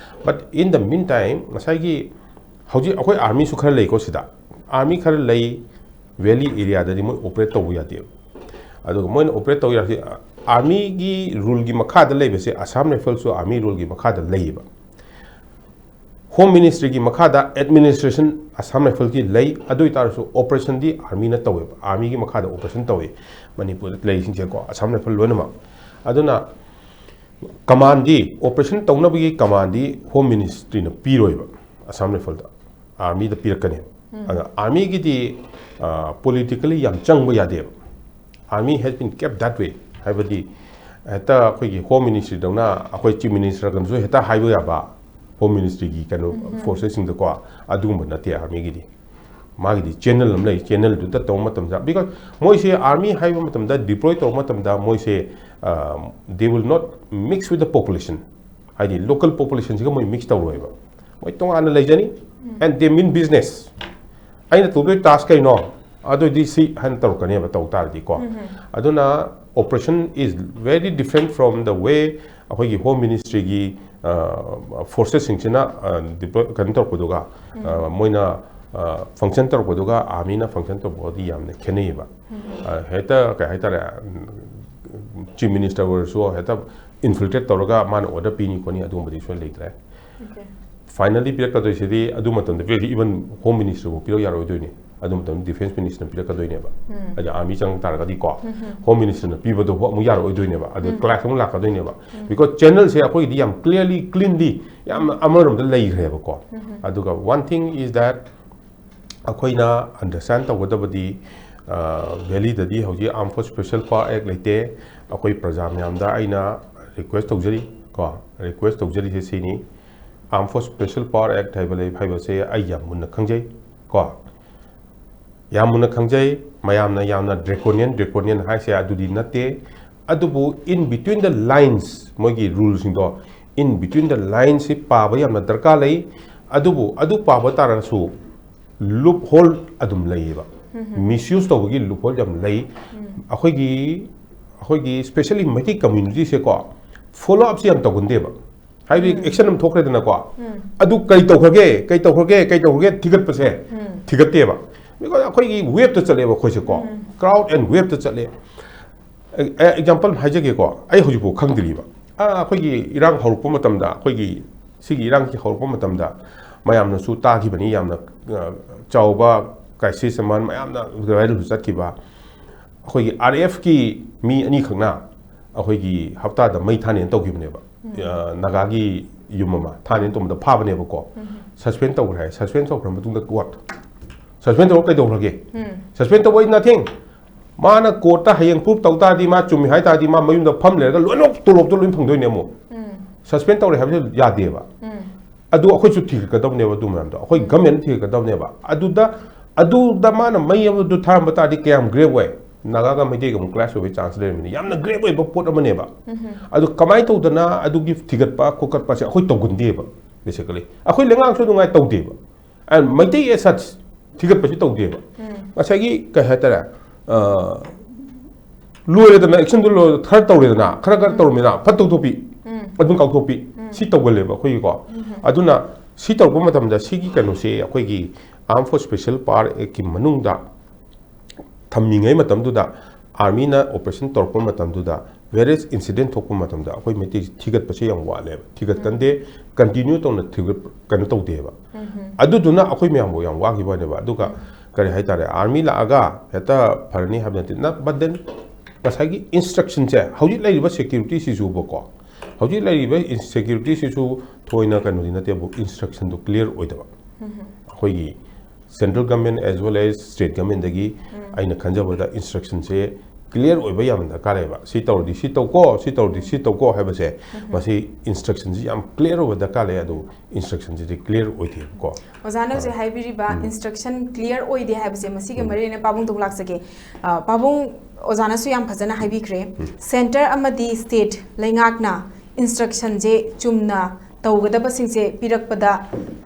But in the meantime, ꯉꯁꯥꯏꯒꯤ ꯍꯧꯖꯤꯛ ꯑꯩꯈꯣꯏ armyꯁꯨ ꯈꯔ ꯂꯩꯀꯣ ꯁꯤꯗ, army ꯈꯔ ꯂꯩ, valley areaꯗꯗꯤ ꯃꯣꯏ operate ꯇꯧꯕ ꯌꯥꯗꯦꯕ꯫ ꯑꯗꯨꯒ ꯃꯣꯏꯅ operate ꯇꯧ ꯌꯥꯔꯁꯤ, armyꯒꯤ ruleꯒꯤ ꯃꯈꯥꯗ ꯂꯩꯕꯁꯦ Assam Riflesꯁꯨ army ruleꯒꯤ ꯃꯈꯥꯗ ꯂꯩꯌꯦꯕ꯫ Home Ministryꯒꯤ ꯃꯈꯥꯗ administration Assam Riflesꯀꯤ ꯂꯩ, ꯑꯗꯨ ꯑꯣꯏꯇꯥꯔꯁꯨ operationꯗꯤ armyꯅ ꯇꯧꯋꯦꯕ, armyꯒꯤ ꯃꯈꯥꯗ operation ꯇꯧꯋꯤ ꯃꯅꯤꯄꯨꯔꯗ ꯂꯩꯔꯤꯁꯤꯡꯁꯦꯀꯣ, Assam Rifles ꯂꯣꯏꯅꯃꯛ꯫ ꯑꯗꯨꯅ commandꯗꯤ, operation ꯇꯧꯅꯕꯒꯤ commandꯗꯤ Home Ministryꯅ ꯄꯤꯔꯣꯏꯕ Assam Riflesꯇ, armyꯗ ꯄꯤꯔꯛꯀꯅꯦꯕ꯫ ꯑꯗ armyꯒꯤꯗꯤ, ꯑ, politically ꯌꯥꯝ ꯆꯪꯕ ꯌꯥꯗꯦꯕ꯫ Army has been kept that way, ꯍꯥꯏꯕꯗꯤ ꯍꯦꯛꯇ ꯑꯩꯈꯣꯏꯒꯤ ꯍꯣꯝ ꯃꯤꯅꯤꯁꯇ꯭ꯔꯤꯗꯧꯅ ꯑꯩꯈꯣꯏ ꯆꯤꯐ ꯃꯤꯅꯤꯁꯇꯔꯒꯅꯁꯨ ꯍꯦꯛꯇ ꯍꯥꯏꯕ ꯌꯥꯕ ꯍꯣꯝ ꯃꯤꯅꯤꯁꯇ꯭ꯔꯤꯒꯤ ꯀꯩꯅꯣ ꯐꯣꯔꯁꯦꯁꯁꯤꯡꯗꯀꯣ, ꯑꯗꯨꯒꯨꯝꯕ ꯅꯠꯇꯦ ꯑꯥꯔꯃꯤꯒꯤꯗꯤ꯫ ꯃꯥꯒꯤꯗꯤ ꯆꯦꯅꯦꯜ ꯑꯃ ꯂꯩ, ꯆꯦꯅꯦꯜꯗꯨꯗ ꯇꯧꯕ ꯃꯇꯝꯗ, because ꯃꯣꯏꯁꯦ ꯑꯥꯔꯃꯤ ꯍꯥꯏꯕ ꯃꯇꯝꯗ, ꯗꯤꯄ꯭ꯂꯣꯏ ꯇꯧꯕ ꯃꯇꯝꯗ ꯃꯣꯏꯁꯦ, they will not mix with the population, ꯍꯥꯏꯗꯤ ꯂꯣꯀꯦꯜ ꯄꯣꯄꯨꯂꯦꯁꯟꯁꯤꯒ ꯃꯣꯏ ꯃꯤꯛꯁ ꯇꯧꯔꯣꯏꯕ꯫ ꯃꯣꯏ ꯇꯣꯉꯥꯟꯅ ꯂꯩꯖꯅꯤ꯫ And they mean business. ꯑꯩꯅ ꯇꯧꯗꯣꯏ ꯇꯥꯁ ꯀꯩꯅꯣ, ꯑꯗꯨꯗꯤ ꯁꯤ ꯍꯥꯏꯅ ꯇꯧꯔꯛꯀꯅꯦꯕ, ꯇꯧ ꯇꯥꯔꯗꯤꯀꯣ꯫ ꯑꯗꯨꯅ operation is very different from the way ꯑꯩꯈꯣꯏꯒꯤ ꯍꯣꯝ ꯃꯤꯅꯤꯁꯇ꯭ꯔꯤꯒꯤ ꯐꯣꯔꯁꯦꯁꯁꯤꯡꯁꯤꯅ ꯀꯩꯅꯣ ꯇꯧꯔꯛꯄꯗꯨꯒ, ꯃꯣꯏꯅ ꯐꯪꯁꯟ ꯇꯧꯔꯛꯄꯗꯨꯒ ꯑꯥꯔꯃꯤꯅ ꯐꯪꯁꯟ ꯇꯧꯔꯛꯄꯗꯤ ꯌꯥꯝꯅ ꯈꯦꯠꯅꯩꯌꯦꯕ꯫ ꯍꯦꯛꯇ ꯀꯩ ꯍꯥꯏꯇꯥꯔꯦ, ꯆꯤꯐ ꯃꯤꯅꯤꯁꯇꯔ ꯑꯣꯏꯔꯁꯨ ꯍꯦꯛꯇ ꯏꯟꯐꯤꯜꯇ꯭ꯔꯦꯠ ꯇꯧꯔꯒ ꯃꯥꯅ ꯑꯣꯔꯗꯔ ꯄꯤꯅꯤ ꯈꯣꯠꯅꯤ ꯑꯗꯨꯒꯨꯝꯕꯗꯤ ꯁꯣꯏ ꯂꯩꯇ꯭ꯔꯦ꯫ ꯐꯥꯏꯅꯦꯜꯂꯤ ꯄꯤꯔꯛꯀꯗꯣꯏꯁꯤꯗꯤ ꯑꯗꯨ ꯃꯇꯝꯗ ꯄꯤꯔꯛꯇꯦ, ꯏꯚꯟ ꯍꯣꯝ ꯃꯤꯅꯤꯁꯇꯔꯕꯨ ꯄꯤꯔꯛ ꯌꯥꯔꯣꯏꯗꯣꯏꯅꯤ꯫ ꯑꯗꯨ ꯃꯇꯝꯗ ꯗꯤꯐꯦꯟꯁ ꯃꯤꯅꯤꯁꯇꯔꯅ ꯄꯤꯔꯛꯀꯗꯣꯏꯅꯦꯕ꯫ ꯍꯥꯏꯗꯤ ꯑꯥꯔꯃꯤ ꯆꯪꯉꯛ ꯇꯥꯔꯒꯗꯤꯀꯣ, ꯍꯣꯝ ꯃꯤꯅꯤꯁꯇꯔꯅ ꯄꯤꯕꯗꯨ ꯑꯃꯨꯛ ꯌꯥꯔꯛꯑꯣꯏꯗꯣꯏꯅꯦꯕ꯫ ꯑꯗꯨ ꯀ꯭ꯂꯥꯁ ꯑꯃꯨꯛ ꯂꯥꯛꯀꯗꯣꯏꯅꯦꯕ꯫ Because ꯆꯦꯅꯦꯜꯁꯦ ꯑꯩꯈꯣꯏꯒꯤꯗꯤ ꯌꯥꯝ ꯀ꯭ꯂꯤꯌꯥꯔꯂꯤ, ꯀ꯭ꯂꯤꯟꯂꯤ ꯌꯥꯝꯅ ꯑꯃꯔꯣꯝꯗ ꯂꯩꯈ꯭ꯔꯦꯕꯀꯣ꯫ ꯑꯗꯨꯒ one thing is that ꯑꯩꯈꯣꯏꯅ ꯑꯟꯗꯔꯁꯇꯦꯟ ꯇꯧꯒꯗꯕꯗꯤ, ꯚꯦꯂꯤꯗꯗꯤ ꯍꯧꯖꯤꯛ Armed Force Special Power Act ꯂꯩꯇꯦ꯫ ꯑꯩꯈꯣꯏ ꯄ꯭ꯔꯖꯥ ꯃꯌꯥꯝꯗ ꯑꯩꯅ ꯔꯤꯀ꯭ꯋꯦꯁ ꯇꯧꯖꯔꯤ ꯀꯣ, ꯔꯤꯀ꯭ꯋꯦꯁ ꯇꯧꯖꯔꯤꯁꯦ ꯁꯤꯅꯤ: Armed Force Special Power Act ꯍꯥꯏꯕ ꯂꯩ, ꯍꯥꯏꯕꯁꯦ ꯑꯩ ꯌꯥꯝ ꯃꯨꯟꯅ ꯈꯪꯖꯩ ꯀꯣ, ꯌꯥꯝ ꯃꯨꯟꯅ ꯈꯪꯖꯩ꯫ ꯃꯌꯥꯝꯅ ꯌꯥꯝꯅ ꯗ꯭ꯔꯦꯀꯣꯅꯤꯌꯟ, ꯗ꯭ꯔꯦꯀꯣꯅꯤꯌꯟ ꯍꯥꯏꯁꯦ ꯑꯗꯨꯗꯤ ꯅꯠꯇꯦ꯫ ꯑꯗꯨꯕꯨ in between the lines, ꯃꯣꯏꯒꯤ ꯔꯨꯜꯁꯤꯡꯗꯣ in between the lines ꯁꯤ ꯄꯥꯕ ꯌꯥꯝꯅ ꯗꯔꯀꯥꯔ ꯂꯩ꯫ ꯑꯗꯨꯕꯨ ꯑꯗꯨ ꯄꯥꯕ ꯇꯥꯔꯒꯁꯨ ꯂꯨꯞ ꯍꯣꯜ ꯑꯗꯨꯝ ꯂꯩꯌꯦꯕ, ꯃꯤꯁꯌꯨꯁ ꯇꯧꯕꯒꯤ ꯂꯨꯞ ꯍꯣꯜ ꯌꯥꯝ ꯂꯩ꯫ ꯑꯩꯈꯣꯏꯒꯤ, ꯑꯩꯈꯣꯏꯒꯤ specially ꯃꯩꯇꯩ ꯀꯝꯃ꯭ꯌꯨꯅꯤꯇꯤꯁꯦꯀꯣ, ꯐꯣꯂꯣ ꯑꯞꯁꯦ ꯌꯥꯝ ꯇꯧꯒꯟꯗꯦꯕ꯫ ꯍꯥꯏꯕꯗꯤ ꯑꯦꯛꯁꯟ ꯑꯃ ꯊꯣꯛꯈ꯭ꯔꯦꯗꯅꯀꯣ, ꯑꯗꯨ ꯀꯔꯤ ꯇꯧꯈ꯭ꯔꯒꯦ, ꯀꯔꯤ ꯇꯧꯈ꯭ꯔꯒꯦ, ꯀꯔꯤ ꯇꯧꯈ꯭ꯔꯒꯦ ꯊꯤꯒꯠꯄꯁꯦ ꯊꯤꯒꯠꯇꯦꯕ꯫ Because ꯑꯩꯈꯣꯏꯒꯤ ꯋꯦꯞꯇ ꯆꯠꯂꯦꯕ ꯑꯩꯈꯣꯏꯁꯦꯀꯣ, ꯀ꯭ꯔꯥꯎꯗ ꯑꯦꯟ ꯋꯦꯞꯇ ꯆꯠꯂꯦ꯫ ꯑꯦꯛꯖꯥꯝꯄꯜ ꯍꯥꯏꯖꯒꯦꯀꯣ, ꯑꯩ ꯍꯧꯖꯤꯛꯐꯥꯎ ꯈꯪꯗ꯭ꯔꯤꯕ꯫ ꯑꯩꯈꯣꯏꯒꯤ ꯏꯔꯥꯡ ꯍꯧꯔꯛꯄ ꯃꯇꯝꯗ, ꯑꯩꯈꯣꯏꯒꯤ ꯁꯤꯒꯤ ꯏꯔꯥꯡꯁꯤ ꯍꯧꯔꯛꯄ ꯃꯇꯝꯗ ꯃꯌꯥꯝꯅꯁꯨ ꯇꯥꯈꯤꯕꯅꯤ, ꯌꯥꯝꯅ ꯆꯥꯎꯕ ꯀ꯭ꯔꯥꯏꯁꯤꯁ ꯑꯃ, ꯃꯌꯥꯝꯅ ꯚꯥꯏꯔꯦꯜꯁꯨ ꯆꯠꯈꯤꯕ꯫ ꯑꯩꯈꯣꯏꯒꯤ ꯑꯥꯔ ꯑꯦꯐꯀꯤ ꯃꯤ ꯑꯅꯤꯈꯛꯅ ꯑꯩꯈꯣꯏꯒꯤ ꯍꯞꯇꯥꯗ ꯃꯩ ꯊꯥꯅꯦꯅ ꯇꯧꯈꯤꯕꯅꯦꯕ꯫ ꯅꯥꯒꯥꯒꯤ ꯌꯨꯝ ꯑꯃ ꯊꯥꯅꯦꯅ ꯇꯧꯕꯗ ꯐꯥꯕꯅꯦꯕꯀꯣ꯫ ꯁꯁꯄꯦꯟ ꯇꯧꯈ꯭ꯔꯦ ꯍꯥꯏ꯫ ꯁꯁꯄꯦꯟ ꯇꯧꯈ꯭ꯔ ꯃꯇꯨꯡꯗ what? ꯁꯁꯄꯦꯟ ꯇꯧꯔ ꯀꯩꯗꯧꯈ꯭ꯔꯒꯦ? ꯁꯁꯄꯦꯟ ꯇꯧꯕ ꯅꯊꯤꯡ꯫ ꯃꯥꯅ ꯀꯣꯔꯠꯇ ꯍꯌꯦꯡ ꯄ꯭ꯔꯨꯐ ꯇꯧ ꯇꯥꯔꯗꯤ, ꯃꯥ ꯆꯨꯝꯃꯤ ꯍꯥꯏ ꯇꯥꯔꯗꯤ, ꯃꯥ ꯃꯌꯨꯝꯗ ꯐꯝ ꯂꯩꯔꯒ ꯂꯣꯏꯅꯃꯛ ꯇꯣꯂꯣꯞꯇꯣ ꯂꯣꯏ ꯐꯪꯗꯣꯏꯅꯦ ꯑꯃꯨꯛ꯫ ꯁꯁꯄꯦꯟ ꯇꯧꯔꯦ ꯍꯥꯏꯕꯁꯨ ꯌꯥꯗꯦꯕ꯫ ꯑꯗꯨ ꯑꯩꯈꯣꯏꯁꯨ ꯊꯤꯒꯠꯀꯗꯕꯅꯦꯕ ꯑꯗꯨ ꯃꯌꯥꯝꯗꯣ, ꯑꯩꯈꯣꯏ ꯒꯃꯦꯟ ꯊꯤꯒꯠꯀꯗꯕꯅꯦꯕ꯫ ꯑꯗꯨꯗ, ꯑꯗꯨꯗ ꯃꯥꯅ ꯃꯩ ꯑꯃꯗꯨ ꯊꯥꯔꯝꯕ ꯇꯥꯔꯗꯤ ꯀꯌꯥꯝ ꯒ꯭ꯔꯦꯞ ꯑꯣꯏ? ꯅꯥꯒꯥꯒ ꯃꯩꯇꯩꯒ ꯑꯃꯨꯛ ꯀ꯭ꯂꯥꯁ ꯑꯣꯏꯕꯒꯤ ꯆꯥꯟꯁ ꯂꯩꯔꯝꯃꯤꯅꯦ꯫ ꯌꯥꯝꯅ ꯒ꯭ꯔꯦꯞ ꯑꯣꯏꯕ ꯄꯣꯠ ꯑꯃꯅꯦꯕ꯫ ꯑꯗꯨ ꯀꯃꯥꯏꯅ ꯇꯧꯗꯅ ꯑꯗꯨꯒꯤ ꯊꯤꯒꯠꯄ ꯈꯣꯀꯠꯄꯁꯦ ꯑꯩꯈꯣꯏ ꯇꯧꯒꯟꯗꯦꯕ, ꯕꯦꯁꯤꯀꯦꯂꯤ꯫ ꯑꯩꯈꯣꯏ ꯂꯩꯉꯥꯛꯁꯨ ꯑꯗꯨꯃꯥꯏꯅ ꯇꯧꯗꯦꯕ꯫ And ꯃꯩꯇꯩ as such ꯊꯤꯒꯠꯄꯁꯨ ꯇꯧꯗꯦꯕ꯫ ꯉꯁꯥꯏꯒꯤ ꯀꯩ ꯍꯥꯏꯇꯥꯔꯦ, ꯑ, ꯂꯣꯏꯔꯦꯗꯅ, ꯑꯦꯛꯁꯟꯗꯨ ꯂꯣꯏꯔꯦ, ꯈꯔ ꯇꯧꯔꯦꯗꯅ, ꯈꯔ ꯈꯔ ꯇꯧꯔꯝꯃꯤꯗꯅ, ꯐꯠ ꯇꯧꯊꯣꯛꯄꯤ, ꯑꯗꯨꯝ ꯀꯥꯎꯊꯣꯛꯄꯤ, ꯁꯤ ꯇꯧꯒꯜꯂꯦꯕ ꯑꯩꯈꯣꯏꯒꯤꯀꯣ꯫ ꯑꯗꯨꯅ ꯁꯤ ꯇꯧꯔꯛꯄ ꯃꯇꯝꯗ ꯁꯤꯒꯤ ꯀꯩꯅꯣꯁꯦ ꯑꯩꯈꯣꯏꯒꯤ Armed Force Special Power Actꯀꯤ ꯃꯅꯨꯡꯗ ꯊꯝꯃꯤꯉꯩ ꯃꯇꯝꯗꯨꯗ, ꯑꯥꯔꯃꯤꯅ ꯑꯣꯄꯔꯦꯁꯟ ꯇꯧꯔꯛꯄ ꯃꯇꯝꯗꯨꯗ, ꯚꯦꯔꯤꯌꯁ ꯏꯟꯁꯤꯗꯦꯟ ꯊꯣꯛꯄ ꯃꯇꯝꯗ ꯑꯩꯈꯣꯏ ꯃꯩꯇꯩꯁꯤ ꯊꯤꯒꯠꯄꯁꯦ ꯌꯥꯝ ꯋꯥꯠꯂꯦꯕ꯫ ꯊꯤꯒꯠꯀꯟꯗꯦ, ꯀꯟꯇꯤꯅ꯭ꯌꯨ ꯇꯧꯅ ꯊꯤꯒꯠ-, ꯀꯩꯅꯣ ꯇꯧꯗꯦꯕ꯫ ꯑꯗꯨꯗꯨꯅ ꯑꯩꯈꯣꯏ ꯃꯌꯥꯝꯕꯨ ꯌꯥꯝ ꯋꯥꯈꯤꯕ ꯋꯥꯅꯦꯕ꯫ ꯑꯗꯨꯒ ꯀꯔꯤ ꯍꯥꯏꯇꯥꯔꯦ, ꯑꯥꯔꯃꯤ ꯂꯥꯛꯑꯒ ꯍꯦꯛꯇ ꯐꯔꯅꯤ ꯍꯥꯏꯕ ꯅꯠꯇꯦ꯫ ꯅ-, but then ꯉꯁꯥꯏꯒꯤ ꯏꯟꯁꯇ꯭ꯔꯛꯁꯟꯁꯦ, ꯍꯧꯖꯤꯛ ꯂꯩꯔꯤꯕ ꯁꯦꯀ꯭ꯌꯨꯔꯤꯇꯤꯁꯤꯁꯨꯕꯀꯣ, ꯍꯧꯖꯤꯛ ꯂꯩꯔꯤꯕ ꯏꯟ-, ꯁꯦꯀ꯭ꯌꯨꯔꯤꯇꯤꯁꯤꯁꯨ ꯊꯣꯏꯅ ꯀꯩꯅꯣꯗꯤ ꯅꯠꯇꯦꯕꯨ, ꯏꯟꯁꯇ꯭ꯔꯛꯁꯟꯗꯣ ꯀ꯭ꯂꯤꯌꯥꯔ ꯑꯣꯏꯗꯕ꯫ ꯑꯩꯈꯣꯏꯒꯤ central government as well as state ꯒꯃꯦꯟꯗꯒꯤ ꯑꯩꯅ ꯈꯟꯖꯕꯗ ꯏꯟꯁꯇ꯭ꯔꯛꯁꯟꯁꯦ ꯀ꯭ꯂꯤꯌꯥꯔ ꯑꯣꯏꯕ ꯌꯥꯝꯅ ꯗꯔꯀꯥꯔ ꯂꯩꯌꯦꯕ꯫ ꯁꯤ ꯇꯧꯔꯗꯤ ꯁꯤ ꯇꯧꯀꯣ, ꯁꯤ ꯇꯧꯔꯗꯤ ꯁꯤ ꯇꯧꯀꯣ ꯍꯥꯏꯕꯁꯦ, ꯃꯁꯤ ꯏꯟꯁꯇ꯭ꯔꯛꯁꯟꯁꯤ ꯌꯥꯝ ꯀ꯭ꯂꯤꯌꯥꯔ ꯑꯣꯏꯕ ꯗꯔꯀꯥꯔ ꯂꯩ, ꯑꯗꯨ ꯏꯟꯁꯇ꯭ꯔꯛꯁꯟꯁꯤꯗꯤ ꯀ꯭ꯂꯤꯌꯥꯔ ꯑꯣꯏꯗꯦꯕꯀꯣ꯫ ꯑꯣꯖꯥꯅ ꯍꯧꯖꯤꯛ ꯑꯥ꯫ ꯍꯥꯏꯕꯤꯔꯤꯕ ꯎꯝ꯫ ꯏꯟꯁꯇ꯭ꯔꯛꯁꯟ ꯀ꯭ꯂꯤꯌꯥꯔ ꯑꯣꯏꯗꯦ ꯍꯥꯏꯕꯁꯦ, ꯃꯁꯤꯒ ꯎꯝ꯫ ꯃꯔꯤ ꯂꯩꯅꯅ ꯄꯥꯕꯨꯡꯗ ꯑꯃꯨꯛ ꯂꯥꯛꯆꯒꯦ꯫ ꯑ, ꯄꯥꯕꯨꯡ, ꯑꯣꯖꯥꯅꯁꯨ ꯌꯥꯝ ꯐꯖꯅ ꯍꯥꯏꯕꯤꯈ꯭ꯔꯦ꯫ ꯎꯝ꯫ ꯁꯦꯟꯇꯔ ꯑꯃꯗꯤ ꯁ꯭ꯇꯦꯠ ꯂꯩꯉꯥꯛꯅ ꯏꯟꯁꯇ꯭ꯔꯛꯁꯟꯁꯦ ꯆꯨꯝꯅ ꯇꯧꯒꯗꯕꯁꯤꯡꯁꯦ ꯄꯤꯔꯛꯄꯗ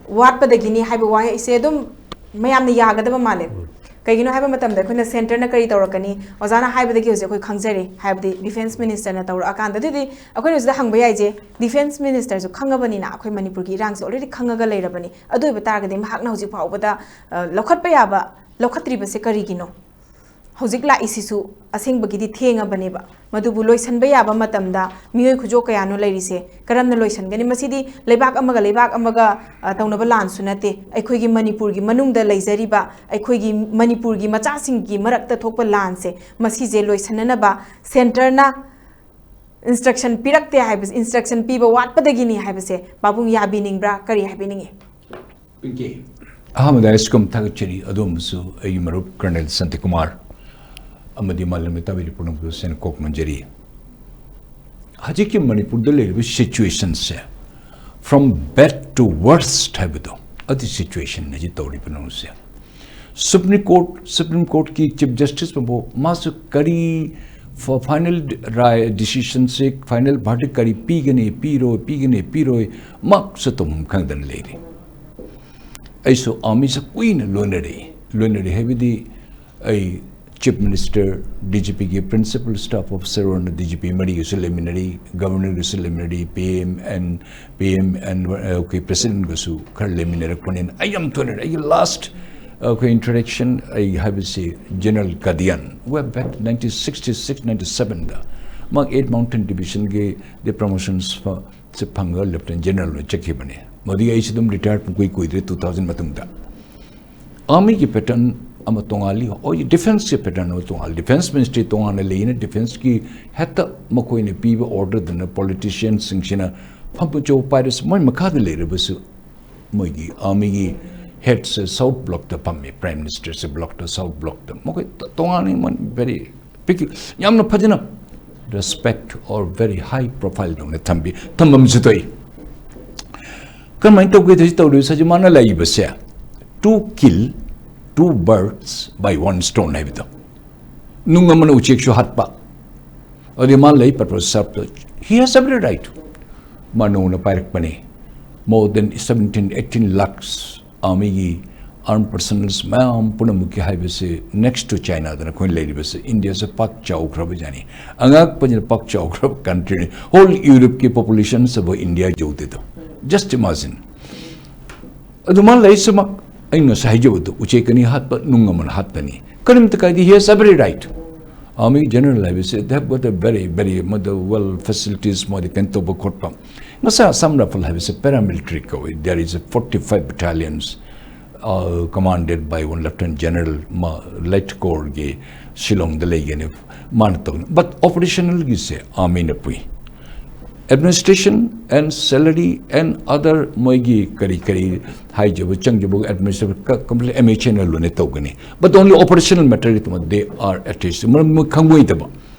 ꯋꯥꯠꯄꯗꯒꯤꯅꯤ ꯍꯥꯏꯕ ꯋꯥꯍꯩꯁꯦ ꯑꯗꯨꯝ ꯃꯌꯥꯝꯅ ꯌꯥꯒꯗꯕ ꯃꯥꯜꯂꯦ꯫ ꯎꯝ꯫ ꯀꯩꯒꯤꯅꯣ ꯍꯥꯏꯕ ꯃꯇꯝꯗ ꯑꯩꯈꯣꯏꯅ ꯁꯦꯟꯇꯔꯅ ꯀꯔꯤ ꯇꯧꯔꯛꯀꯅꯤ? ꯑꯣꯖꯥꯅ ꯍꯥꯏꯕꯗꯒꯤ ꯍꯧꯖꯤꯛ ꯑꯩꯈꯣꯏ ꯈꯪꯖꯔꯦ, ꯍꯥꯏꯕꯗꯤ ꯗꯤꯐꯦꯟꯁ ꯃꯤꯅꯤꯁꯇꯔꯅ ꯇꯧꯔꯛꯑꯀꯥꯟꯗ꯫ ꯑꯗꯨꯗꯤ ꯑꯩꯈꯣꯏꯅ ꯍꯧꯖꯤꯛ ꯍꯪꯕ ꯌꯥꯏꯁꯦ, ꯗꯤꯐꯦꯟꯁ ꯃꯤꯅꯤꯁꯇꯔꯁꯨ ꯈꯪꯉꯕꯅꯤꯅ, ꯑꯩꯈꯣꯏ ꯃꯅꯤꯄꯨꯔꯒꯤ ꯏꯔꯥꯡꯁꯦ already ꯈꯪꯉꯒ ꯂꯩꯔꯕꯅꯤ꯫ ꯑꯗꯨ ꯑꯣꯏꯕ ꯇꯥꯔꯒꯗꯤ ꯃꯍꯥꯛꯅ ꯍꯧꯖꯤꯛ ꯐꯥꯎꯕꯗ, ꯑ, ꯂꯧꯈꯠꯄ ꯌꯥꯕ ꯂꯧꯈꯠꯇ꯭ꯔꯤꯕꯁꯦ ꯀꯔꯤꯒꯤꯅꯣ? ꯍꯧꯖꯤꯛ ꯂꯥꯛꯏꯁꯤꯁꯨ ꯑꯁꯦꯡꯕꯒꯤꯗꯤ ꯊꯦꯡꯉꯕꯅꯦꯕ꯫ ꯃꯗꯨꯕꯨ ꯂꯣꯏꯁꯤꯟꯕ ꯌꯥꯕ ꯃꯇꯝꯗ ꯃꯤꯑꯣꯏ ꯈꯨꯖꯣꯛ ꯀꯌꯥꯅꯣ ꯂꯩꯔꯤꯁꯦ? ꯀꯔꯝꯅ ꯂꯣꯏꯁꯤꯟꯒꯅꯤ? ꯃꯁꯤꯗꯤ ꯂꯩꯕꯥꯛ ꯑꯃꯒ ꯂꯩꯕꯥꯛ ꯑꯃꯒ, ꯑ, ꯇꯧꯅꯕ ꯂꯥꯟꯁꯨ ꯅꯠꯇꯦ꯫ ꯑꯩꯈꯣꯏꯒꯤ ꯃꯅꯤꯄꯨꯔꯒꯤ ꯃꯅꯨꯡꯗ ꯂꯩꯖꯔꯤꯕ ꯑꯩꯈꯣꯏꯒꯤ ꯃꯅꯤꯄꯨꯔꯒꯤ ꯃꯆꯥꯁꯤꯡꯒꯤ ꯃꯔꯛꯇ ꯊꯣꯛꯄ ꯂꯥꯟꯁꯦ, ꯃꯁꯤꯁꯦ ꯂꯣꯏꯁꯤꯟꯅꯅꯕ ꯁꯦꯟꯇꯔꯅ ꯏꯟꯁꯇ꯭ꯔꯛꯁꯟ ꯄꯤꯔꯛꯇꯦ ꯍꯥꯏꯕꯁꯦ, ꯏꯟꯁꯇ꯭ꯔꯛꯁꯟ ꯄꯤꯕ ꯋꯥꯠꯄꯗꯒꯤꯅꯤ ꯍꯥꯏꯕꯁꯦ ꯄꯥꯕꯨꯡ ꯌꯥꯕꯤꯅꯤꯡꯕ꯭ꯔꯥ? ꯀꯔꯤ ꯍꯥꯏꯕꯤꯅꯤꯡꯉꯤ? ꯄꯤꯡꯀꯤ꯫ ꯑꯍꯥꯟꯕꯗ ꯑꯩꯁꯨ ꯊꯥꯒꯠꯆꯔꯤ, ꯑꯗꯣꯝꯕꯨꯁꯨ ꯑꯩꯒꯤ ꯃꯔꯨꯞ ꯀꯔꯅꯦꯜ ꯁꯥꯟꯇꯤꯀꯨꯃꯥꯔ꯫ ꯑꯃꯗꯤ ꯃꯥꯂꯦꯝ ꯂꯩꯇꯥꯕꯤꯗ ꯄꯨꯝꯅꯃꯛꯄꯨ ꯁꯦꯡꯅ ꯀꯣꯛ ꯅꯣꯟꯖꯔꯤ꯫ ꯍꯧꯖꯤꯛꯀꯤ ꯃꯅꯤꯄꯨꯔꯗ ꯂꯩꯔꯤꯕ situation say from bad to worst ꯍꯥꯏꯕꯗꯣ ꯑꯗꯨ situation ꯅꯤ ꯍꯧꯖꯤꯛ ꯇꯧꯔꯤꯕ ꯅꯣꯡꯁꯦ꯫ Supreme Court, Supreme Courtꯀꯤ Chief Justice ꯕꯨ ꯃꯥꯁꯨ ꯀꯔꯤ ꯐ-, final ꯔꯥꯏ, decision ꯁꯦ, final verdict ꯀꯔꯤ ꯄꯤꯒꯅꯤ, ꯄꯤꯔꯣꯏ, ꯄꯤꯒꯅꯤ, ꯄꯤꯔꯣꯏ, ꯃꯥꯁꯨ ꯇꯧꯐꯝ ꯈꯪꯗꯅ ꯂꯩꯔꯤ꯫ ꯑꯩꯁꯨ army ꯁꯦ ꯀꯨꯏꯅ ꯂꯣꯏꯅꯔꯛꯏ꯫ ꯂꯣꯏꯅꯔꯛꯏ ꯍꯥꯏꯕꯗꯤ ꯑꯩ Chief Minister, DGPꯒꯤ Principal Staff Officer ꯑꯣꯏꯅ DGP ꯃꯔꯤꯒꯁꯨ ꯂꯩꯃꯤꯟꯅꯔꯤ, Governorꯒꯁꯨ ꯂꯩꯃꯤꯟꯅꯔꯤ, PM and, PM and, ꯑ, ꯑꯩꯈꯣꯏ Presidentꯒꯁꯨ ꯈꯔ ꯂꯩꯃꯤꯟꯅꯔꯛꯄꯅꯤꯅ ꯑꯩ ꯌꯥꯝ ꯇꯣꯏꯅ, ꯑꯩꯒꯤ last, ꯑ, ꯑꯩꯈꯣꯏ interaction ꯑꯩ ꯍꯥꯏꯕꯁꯤ General Kadian, way back nineteen sixty six ninety sevenꯗ ꯃꯥ Eight Mountain Divisionꯒꯤ the promotions ꯐ-, ꯁꯦ ꯐꯪꯉꯒ Lieutenant General ꯑꯣꯏꯅ ꯆꯠꯈꯤꯕꯅꯤ꯫ ꯃꯗꯨꯒꯤ ꯑꯩꯁꯨ ꯑꯗꯨꯝ retire ꯄꯨꯡꯀꯨꯏ ꯀꯨꯏꯗ꯭ꯔꯦ, two thousand ꯃꯇꯨꯡꯗ꯫ Armyꯒꯤ pattern ꯑꯃ ꯇꯣꯉꯥꯜꯂꯤ, ꯍꯣꯏ, defenceꯀꯤ pattern ꯑꯃ ꯇꯣꯉꯥꯜꯂꯤ, Defence Ministry ꯇꯣꯉꯥꯟꯅ ꯂꯩꯅ, defenceꯀꯤ ꯍꯦꯛꯇ ꯃꯈꯣꯏꯅ ꯄꯤꯕ orderꯗꯅ politicianꯁꯤꯡꯁꯤꯅ ꯐꯝꯕ ꯆꯧ ꯄꯥꯏꯔꯁꯨ ꯃꯣꯏ ꯃꯈꯥꯗ ꯂꯩꯔꯕꯁꯨ ꯃꯣꯏꯒꯤ armyꯒꯤ headꯁꯦ South Blockꯇ ꯐꯝꯃꯤ, Prime Ministerꯁꯦ blockꯇ, South Blockꯇ꯫ ꯃꯈꯣꯏ ꯇ-, ꯇꯣꯉꯥꯟꯅ ꯃꯣꯏ very ꯄꯤꯛ-, ꯌꯥꯝꯅ ꯐꯖꯅ respect or very high profile ꯗꯧꯅ ꯊꯝꯕꯤ, ꯊꯝꯐꯝꯁꯨ ꯊꯣꯛꯏ꯫ ꯀꯔꯝꯍꯥꯏꯅ ꯇꯧꯒꯦ ꯍꯧꯖꯤꯛ ꯇꯧꯔꯤꯕꯁꯦ? ꯍꯧꯖꯤꯛ ꯃꯥꯅ ꯂꯩꯔꯤꯕꯁꯦ two kill, two birds by one stone ꯍꯥꯏꯕꯗꯣ꯫ ꯅꯨꯡ ꯑꯃꯅ ꯎꯆꯦꯛꯁꯨ ꯍꯥꯠꯄ꯫ ꯑꯗꯨꯗꯤ ꯃꯥ ꯂꯩ purpose serve to, he has every right. ꯃꯥ ꯅꯣꯡꯅ ꯄꯥꯏꯔꯛꯄꯅꯤ꯫ More than seventeen, eighteen lakhs armyꯒꯤ armed personnels ꯃꯌꯥꯝ ꯄꯨꯝꯅꯃꯛꯀꯤ ꯍꯥꯏꯕꯁꯤ next to Chinaꯗꯅ ꯑꯩꯈꯣꯏꯅ ꯂꯩꯔꯤꯕꯁꯤ꯫ Indiaꯁꯦ ꯄꯥꯛ ꯆꯥꯎꯈ꯭ꯔꯕ ꯖꯥꯠꯅꯤ꯫ ꯑꯉꯛꯄꯁꯤꯅ ꯄꯥꯛ ꯆꯥꯎꯈ꯭ꯔꯕ countryꯅꯤ꯫ Whole Europeꯒꯤ populationꯁꯤꯕꯨ India ꯌꯧꯗꯦꯗꯣ꯫ Just imagine. ꯑꯗꯨꯃꯥꯏꯅ ꯂꯩꯁꯤꯃꯛ ꯑꯩ ꯉꯁꯥꯏ ꯍꯥꯏꯖꯕꯗꯣ, ꯎꯆꯦꯛ ꯑꯅꯤ ꯍꯥꯠꯄ, ꯅꯨꯡ ꯑꯃꯅ ꯍꯥꯠꯄꯅꯤ꯫ ꯀꯔꯤꯝꯇ ꯀꯥꯏꯗꯦ, he has every right. Army General ꯍꯥꯏꯕꯁꯦ, they have got a very, very ꯃꯗꯨ well facilities, ꯃꯣꯏꯗꯤ ꯀꯩꯅꯣ ꯇꯧꯕ ꯈꯣꯠꯄ꯫ ꯉꯁꯥꯏ Assam Rifle ꯍꯥꯏꯕꯁꯦ paramilitary ꯀꯧꯏ, there is a forty five battalions, uh, commanded by one Lieutenant General ꯃ-, Light Corps ꯒꯤ ꯁꯤꯂꯣꯡꯗ ꯂꯩꯒꯅꯤ, ꯃꯥꯅ ꯇꯧꯅꯤ꯫ But operationalꯒꯤꯁꯦ armyꯅ ꯄꯨꯏ꯫ Administration and salary and other ꯃꯣꯏꯒꯤ ꯀꯔꯤ ꯀꯔꯤ ꯍꯥꯏꯖꯕ ꯆꯪꯖꯕ administrative complete M H A ꯅ ꯂꯣꯏꯅ ꯇꯧꯒꯅꯤ, but only operational matter they are attached. ꯃꯔꯝ ꯃꯣꯏ ꯈꯪꯉꯣꯏꯗꯕ,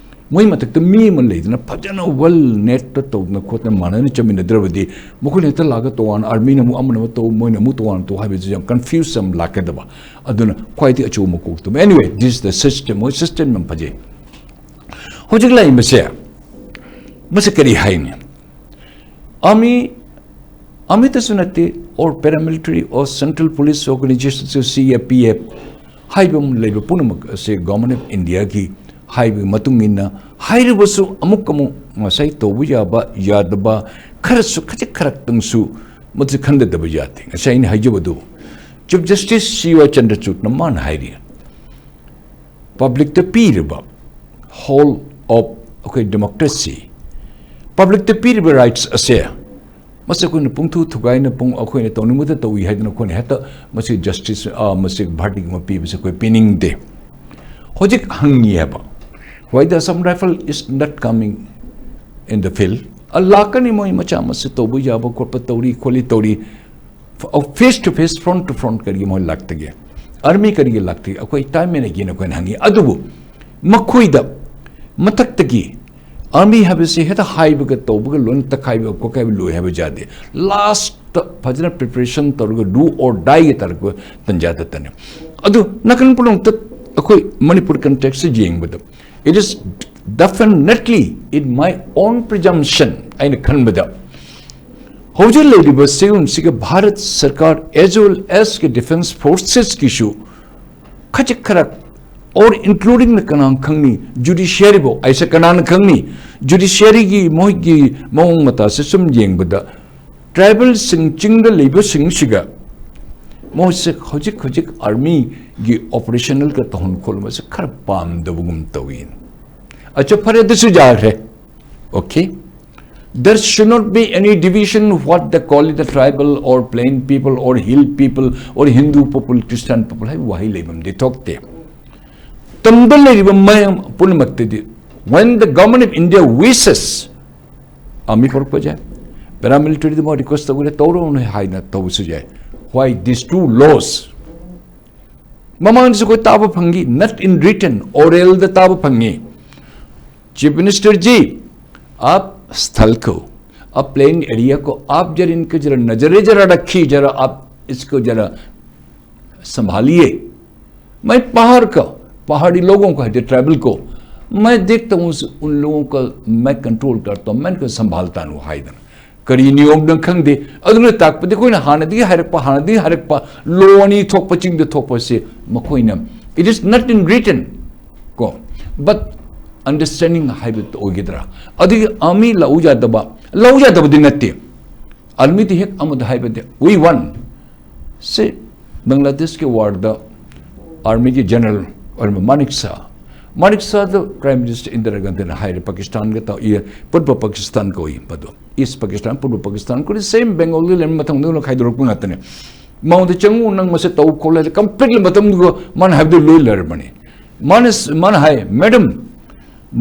ꯃꯣꯏ ꯃꯊꯛꯇ ꯃꯤ ꯑꯃ ꯂꯩꯗꯅ ꯐꯖꯅ well net ꯇ ꯇꯧꯗꯅ ꯈꯣꯠꯇꯅ ꯃꯥꯟꯅꯅ ꯆꯠꯃꯤꯟꯅꯗ꯭ꯔꯕꯗꯤ ꯃꯈꯣꯏꯅ ꯍꯦꯛꯇ ꯂꯥꯛꯑꯒ ꯇꯣꯉꯥꯟꯅ army ꯅ ꯑꯃꯨꯛ ꯑꯃꯅ ꯑꯃ ꯇꯧ, ꯃꯣꯏꯅ ꯑꯃꯨꯛ ꯇꯣꯉꯥꯟꯅ ꯇꯧ ꯍꯥꯏꯕꯁꯤ ꯌꯥꯝ confuse ꯑꯃ ꯂꯥꯛꯀꯗꯕ꯫ ꯑꯗꯨꯅ ꯈ꯭ꯋꯥꯏꯗꯒꯤ ꯑꯆꯧꯕ ꯃꯀꯣꯛꯇꯨ, anyway, this is the system, ꯃꯣꯏ system ꯌꯥꯝ ꯐꯖꯩ꯫ ꯍꯧꯖꯤꯛ ꯂꯥꯛꯏꯕꯁꯦ, ꯃꯁꯤ ꯀꯔꯤ ꯍꯥꯏꯅꯤ? Army, army ꯇꯁꯨ ꯅꯠꯇꯦ, or paramilitary or central police organization, C A P F ꯍꯥꯏꯕ ꯑꯃ ꯂꯩꯕ ꯄꯨꯝꯅꯃꯛ ꯑꯁꯤ Government of India ꯒꯤ ꯍꯥꯏꯕꯒꯤ ꯃꯇꯨꯡ ꯏꯟꯅ ꯍꯥꯏꯔꯕꯁꯨ, ꯑꯃꯨꯛ ꯑꯃꯨꯛ ꯉꯁꯥꯏ ꯇꯧꯕ ꯌꯥꯕ ꯌꯥꯗꯕ ꯈꯔꯁꯨ, ꯈꯖꯤꯛ ꯈꯔꯛꯇꯪꯁꯨ ꯃꯁꯤ ꯈꯟꯗꯗꯕ ꯌꯥꯗꯦ꯫ ꯉꯁꯥꯏ ꯑꯩꯅ ꯍꯥꯏꯖꯕꯗꯨ, Chief Justice C Y Chandrachudna ꯃꯥꯅ ꯍꯥꯏꯔꯤ, public ꯇ ꯄꯤꯔꯤꯕ whole of ꯑꯩꯈꯣꯏ democracy, public ꯇ ꯄꯤꯔꯤꯕ rights ꯑꯁꯦ, ꯃꯁꯤ ꯑꯩꯈꯣꯏꯅ ꯄꯨꯡꯊꯨ ꯊꯨꯒꯥꯏꯅ, ꯄꯨꯡ, ꯑꯩꯈꯣꯏꯅ ꯇꯧꯅꯤꯡꯕꯗ ꯇꯧꯏ ꯍꯥꯏꯗꯅ ꯑꯩꯈꯣꯏꯅ ꯍꯦꯛꯇ ꯃꯁꯤ justice, ꯑ, ꯃꯁꯤ verdict ꯑꯃ ꯄꯤꯕꯁꯦ ꯑꯩꯈꯣꯏ ꯄꯤꯅꯤꯡꯗꯦ꯫ ꯍꯧꯖꯤꯛ ꯍꯪꯉꯤ ꯍꯥꯏꯕ, "Why the Assam Rifle is not coming in the field?" ꯑ, ꯂꯥꯛꯀꯅꯤ, ꯃꯣꯏ ꯃꯆꯥ ꯃꯁꯨ ꯇꯧꯕ ꯌꯥꯕ ꯈꯣꯠꯄ ꯇꯧꯔꯤ ꯈꯣꯠꯂꯤ ꯇꯧꯔꯤ, face to face, front to front ꯀꯔꯤꯒꯤ ꯃꯣꯏ ꯂꯥꯛꯇꯒꯦ? Army ꯀꯔꯤꯒꯤ ꯂꯥꯛꯇꯒꯦ? ꯑꯩꯈꯣꯏ time manage ꯒꯤꯅ ꯑꯩꯈꯣꯏꯅ ꯍꯪꯉꯤ꯫ ꯑꯗꯨꯕꯨ ꯃꯈꯣꯏꯗ ꯃꯊꯛꯇꯒꯤ army ꯍꯥꯏꯕꯁꯤ ꯍꯦꯛꯇ ꯍꯥꯏꯕꯒ ꯇꯧꯕꯒ ꯂꯣꯏꯅ ꯇꯛꯈꯥꯏꯕ ꯈꯣꯠꯈꯥꯏꯕ ꯂꯣꯏ ꯍꯥꯏꯕ ꯌꯥꯗꯦ꯫ Last ꯐꯖꯅ preparation ꯇꯧꯔꯒ do or die ꯒꯤ ꯇꯥꯔꯛꯄ ꯇꯟꯖꯥꯗꯇꯅꯤ꯫ ꯑꯗꯨ ꯅꯥꯀꯟ ꯄꯨꯝꯅꯃꯛꯇ ꯑꯩꯈꯣꯏ ꯃꯅꯤꯄꯨꯔ context ꯁꯤ ꯌꯦꯡꯕꯗ, it is definitely, in my own presumption, ꯑꯩꯅ ꯈꯟꯕꯗ, ꯍꯧꯖꯤꯛ ꯂꯩꯔꯤꯕ ꯁꯤꯒꯨꯝꯁꯤꯒ ꯚꯥꯔꯠ ꯁꯔꯀꯥꯔ as well as ꯀꯤ defence forces ꯀꯤꯁꯨ ꯈꯖꯤꯛ ꯈꯔ, or including ꯅ ꯀꯅꯥꯅ ꯈꯪꯅꯤ, judiciary ꯕꯨ ꯑꯩꯁꯦ ꯀꯅꯥꯅ ꯈꯪꯅꯤ, judiciary ꯒꯤ ꯃꯣꯏꯒꯤ ꯃꯑꯣꯡ ꯃꯇꯥꯁꯦ ꯁꯨꯝ ꯌꯦꯡꯕꯗ, tribal ꯁꯤꯡ, ꯆꯤꯡꯗ ꯂꯩꯕꯁꯤꯡꯁꯤꯒ ꯃꯣꯏꯁꯦ ꯍꯧꯖꯤꯛ ꯍꯧꯖꯤꯛ army ꯒꯤ operational ꯒ ꯇꯧꯍꯟ ꯈꯣꯠꯍꯟꯕꯁꯦ ꯈꯔ ꯄꯥꯝꯗꯕꯒꯨꯝ ꯇꯧꯏ꯫ ꯑꯆꯥ, ꯐꯔꯦ, ꯑꯗꯨꯁꯨ ꯌꯥꯈ꯭ꯔꯦ꯫ Okay? There should not be any division what they call it, the tribal or plain people or hill people or Hindu people, Christian people ꯍꯥꯏꯕ ꯋꯥꯍꯩ ꯂꯩꯐꯝꯗꯤ ꯊꯣꯛꯇꯦ꯫ ꯇꯝꯗ ꯂꯩꯔꯤꯕ ꯃꯌꯥꯝ ꯄꯨꯝꯅꯃꯛꯇꯗꯤ, when the Government of India wishes army ꯄꯨꯔꯛꯄꯁꯦ, ꯄꯦꯔꯥꯃꯤꯂꯤꯇꯔꯤꯗ ꯃꯣꯏ ꯔꯤꯀ꯭ꯋꯦꯁ ꯇꯧꯕꯗ ꯇꯧꯔꯨꯅꯨ ꯍꯥꯏꯅ ꯇꯧꯕꯁꯨ ꯌꯥꯏ꯫ Why these two laws? ꯃꯃꯥꯡꯗꯁꯨ ꯑꯩꯈꯣꯏ ꯇꯥꯕ ꯐꯪꯉꯤ, not in written, oralꯗ ꯇꯥꯕ ꯐꯪꯉꯤ꯫ चीफ मिनिस्टर जी, आप स्थल को, आप प्लेन एरिया को आप जरा इनके जरा नजरे जरा रखिए, जरा आप इसको जरा संभालिए। मैं पहाड़ का, पहाड़ी लोगों का है, ट्राइबल को मैं देखता हूँ, उस, उन लोगों का मैं कंट्रोल करता हूँ, मैं इनको संभालता हूँ ꯍꯥꯏꯗꯅ꯫ ꯀꯔꯤ ꯅꯤꯌꯣꯝꯅꯣ ꯈꯪꯗꯦ꯫ ꯑꯗꯨꯅ ꯇꯥꯛꯄꯗꯤ ꯑꯩꯈꯣꯏꯅ ꯍꯥꯟꯅꯗꯒꯤ ꯍꯥꯏꯔꯛꯄ, ꯍꯥꯟꯅꯗꯒꯤ ꯍꯥꯏꯔꯛꯄ ꯂꯣ ꯑꯅꯤ ꯊꯣꯛꯄ, ꯆꯤꯡꯗ ꯊꯣꯛꯄꯁꯦ ꯃꯈꯣꯏꯅ, it is not in written ꯀꯣ, but understanding ꯍꯥꯏꯕ ꯑꯣꯏꯒꯗ꯭ꯔꯥ? ꯑꯗꯨꯒꯤ ꯑꯥꯔꯃꯤ ꯂꯧ ꯌꯥꯗꯕ, ꯂꯧ ꯌꯥꯗꯕꯗꯤ ꯅꯠꯇꯦ꯫ ꯑꯥꯔꯃꯤꯗꯤ ꯍꯦꯛ ꯑꯃꯗ ꯍꯥꯏꯕꯗꯤ we won꯫ ꯁꯤ ꯕꯪꯒ꯭ꯂꯥꯗꯦꯁꯀꯤ ꯋꯥꯔꯗ ꯑꯥꯔꯃꯤꯒꯤ ꯖꯦꯅꯔꯦꯜ ꯑꯣꯏꯔꯝꯕ ꯃꯥꯅꯤꯛ ꯁꯥ, ꯃꯥꯅꯤꯛ ꯁꯥꯗ ꯄ꯭ꯔꯥꯏꯝ ꯃꯤꯅꯤꯁꯇꯔ ꯏꯟꯗꯤꯔꯥ ꯒꯥꯟꯙꯤꯅ ꯍꯥꯏꯔꯦ, ꯄꯥꯀꯤꯁꯇꯥꯟꯒ ꯇꯧ-, ꯏ-, ꯄꯨꯔꯕ ꯄꯥꯀꯤꯁꯇꯥꯟ ꯀꯧꯏ ꯃꯗꯨ꯫ ꯏꯁ ꯄꯥꯀꯤꯁꯇꯥꯟ, ꯄꯨꯔꯕ ꯄꯥꯀꯤꯁꯇꯥꯟ ꯀꯧꯏ, ꯁꯦꯝ ꯕꯦꯡꯒꯣꯜꯗ ꯂꯩꯔꯝꯕ ꯃꯇꯝꯗ ꯈꯥꯏꯗꯣꯔꯛꯄ ꯉꯥꯛꯇꯅꯦ꯫ ꯃꯉꯣꯟꯗ ꯆꯪꯉꯨ, ꯅꯪ ꯃꯁꯤ ꯇꯧ ꯈꯣꯠꯂꯨ ꯍꯥꯏꯗꯤ ꯀꯝꯄ꯭ꯂꯤꯠꯂꯤ ꯃꯇꯝꯗꯨꯒ ꯃꯥꯅ ꯍꯥꯏꯕꯗꯨ ꯂꯣꯏ ꯂꯩꯔꯕꯅꯤ꯫ ꯃꯥꯅ ꯁ-, ꯃꯥꯅ ꯍꯥꯏ, "ꯃꯦꯗꯝ,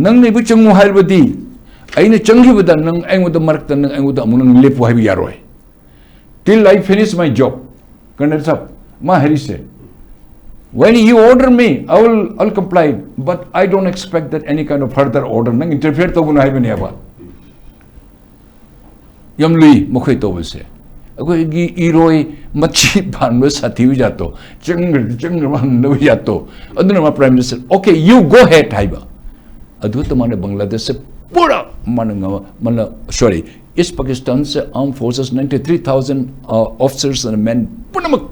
ꯅꯪꯅ ꯏꯕꯨ ꯆꯪꯉꯨ ꯍꯥꯏꯔꯕꯗꯤ ꯑꯩꯅ ꯆꯪꯈꯤꯕꯗ ꯅꯪ ꯑꯩꯉꯣꯟꯗ ꯃꯔꯛꯇ ꯅꯪ ꯑꯩꯉꯣꯟꯗ ꯑꯃꯨꯛ ꯅꯪ ꯂꯦꯞꯄꯨ ꯍꯥꯏꯕ ꯌꯥꯔꯣꯏ꯫ Till I finish my job, colonel sahib, ꯃꯥ ꯍꯥꯏꯔꯤꯁꯦ, when you order me, I will, I will comply, but I don't expect that any kind of further order, ꯅꯪ ꯏꯟꯇꯔꯐꯤꯌꯔ ꯇꯧꯒꯅꯨ ꯍꯥꯏꯕꯅꯦꯕ꯫ ꯌꯥꯝ ꯂꯨꯏ ꯃꯈꯣꯏ ꯇꯧꯕꯁꯦ꯫ ꯑꯩꯈꯣꯏꯒꯤ ꯏꯔꯣꯏ ꯃꯆꯤ ꯄꯥꯟꯕ ꯁꯥꯊꯤꯕ ꯖꯥꯠꯇꯣ, ꯆꯪꯈ꯭ꯔꯗꯤ ꯆꯪꯈ꯭ꯔꯕ ꯍꯪꯗꯕ ꯖꯥꯠꯇꯣ, ꯑꯗꯨꯅ ꯃꯥ prime minister, "Okay, you go ahead" ꯍꯥꯏꯕ꯫ ꯑꯗꯨ ꯇꯣꯉꯥꯟꯅ ꯕꯪꯒ꯭ꯂꯥꯗꯦꯁꯁꯦ ꯄꯨꯔꯥ ꯃꯥꯅ ꯉꯝ-, ꯃꯥꯅ, sorry, East Pakistan say armed forces ninety three thousand, uh, officers and men ꯄꯨꯝꯅꯃꯛ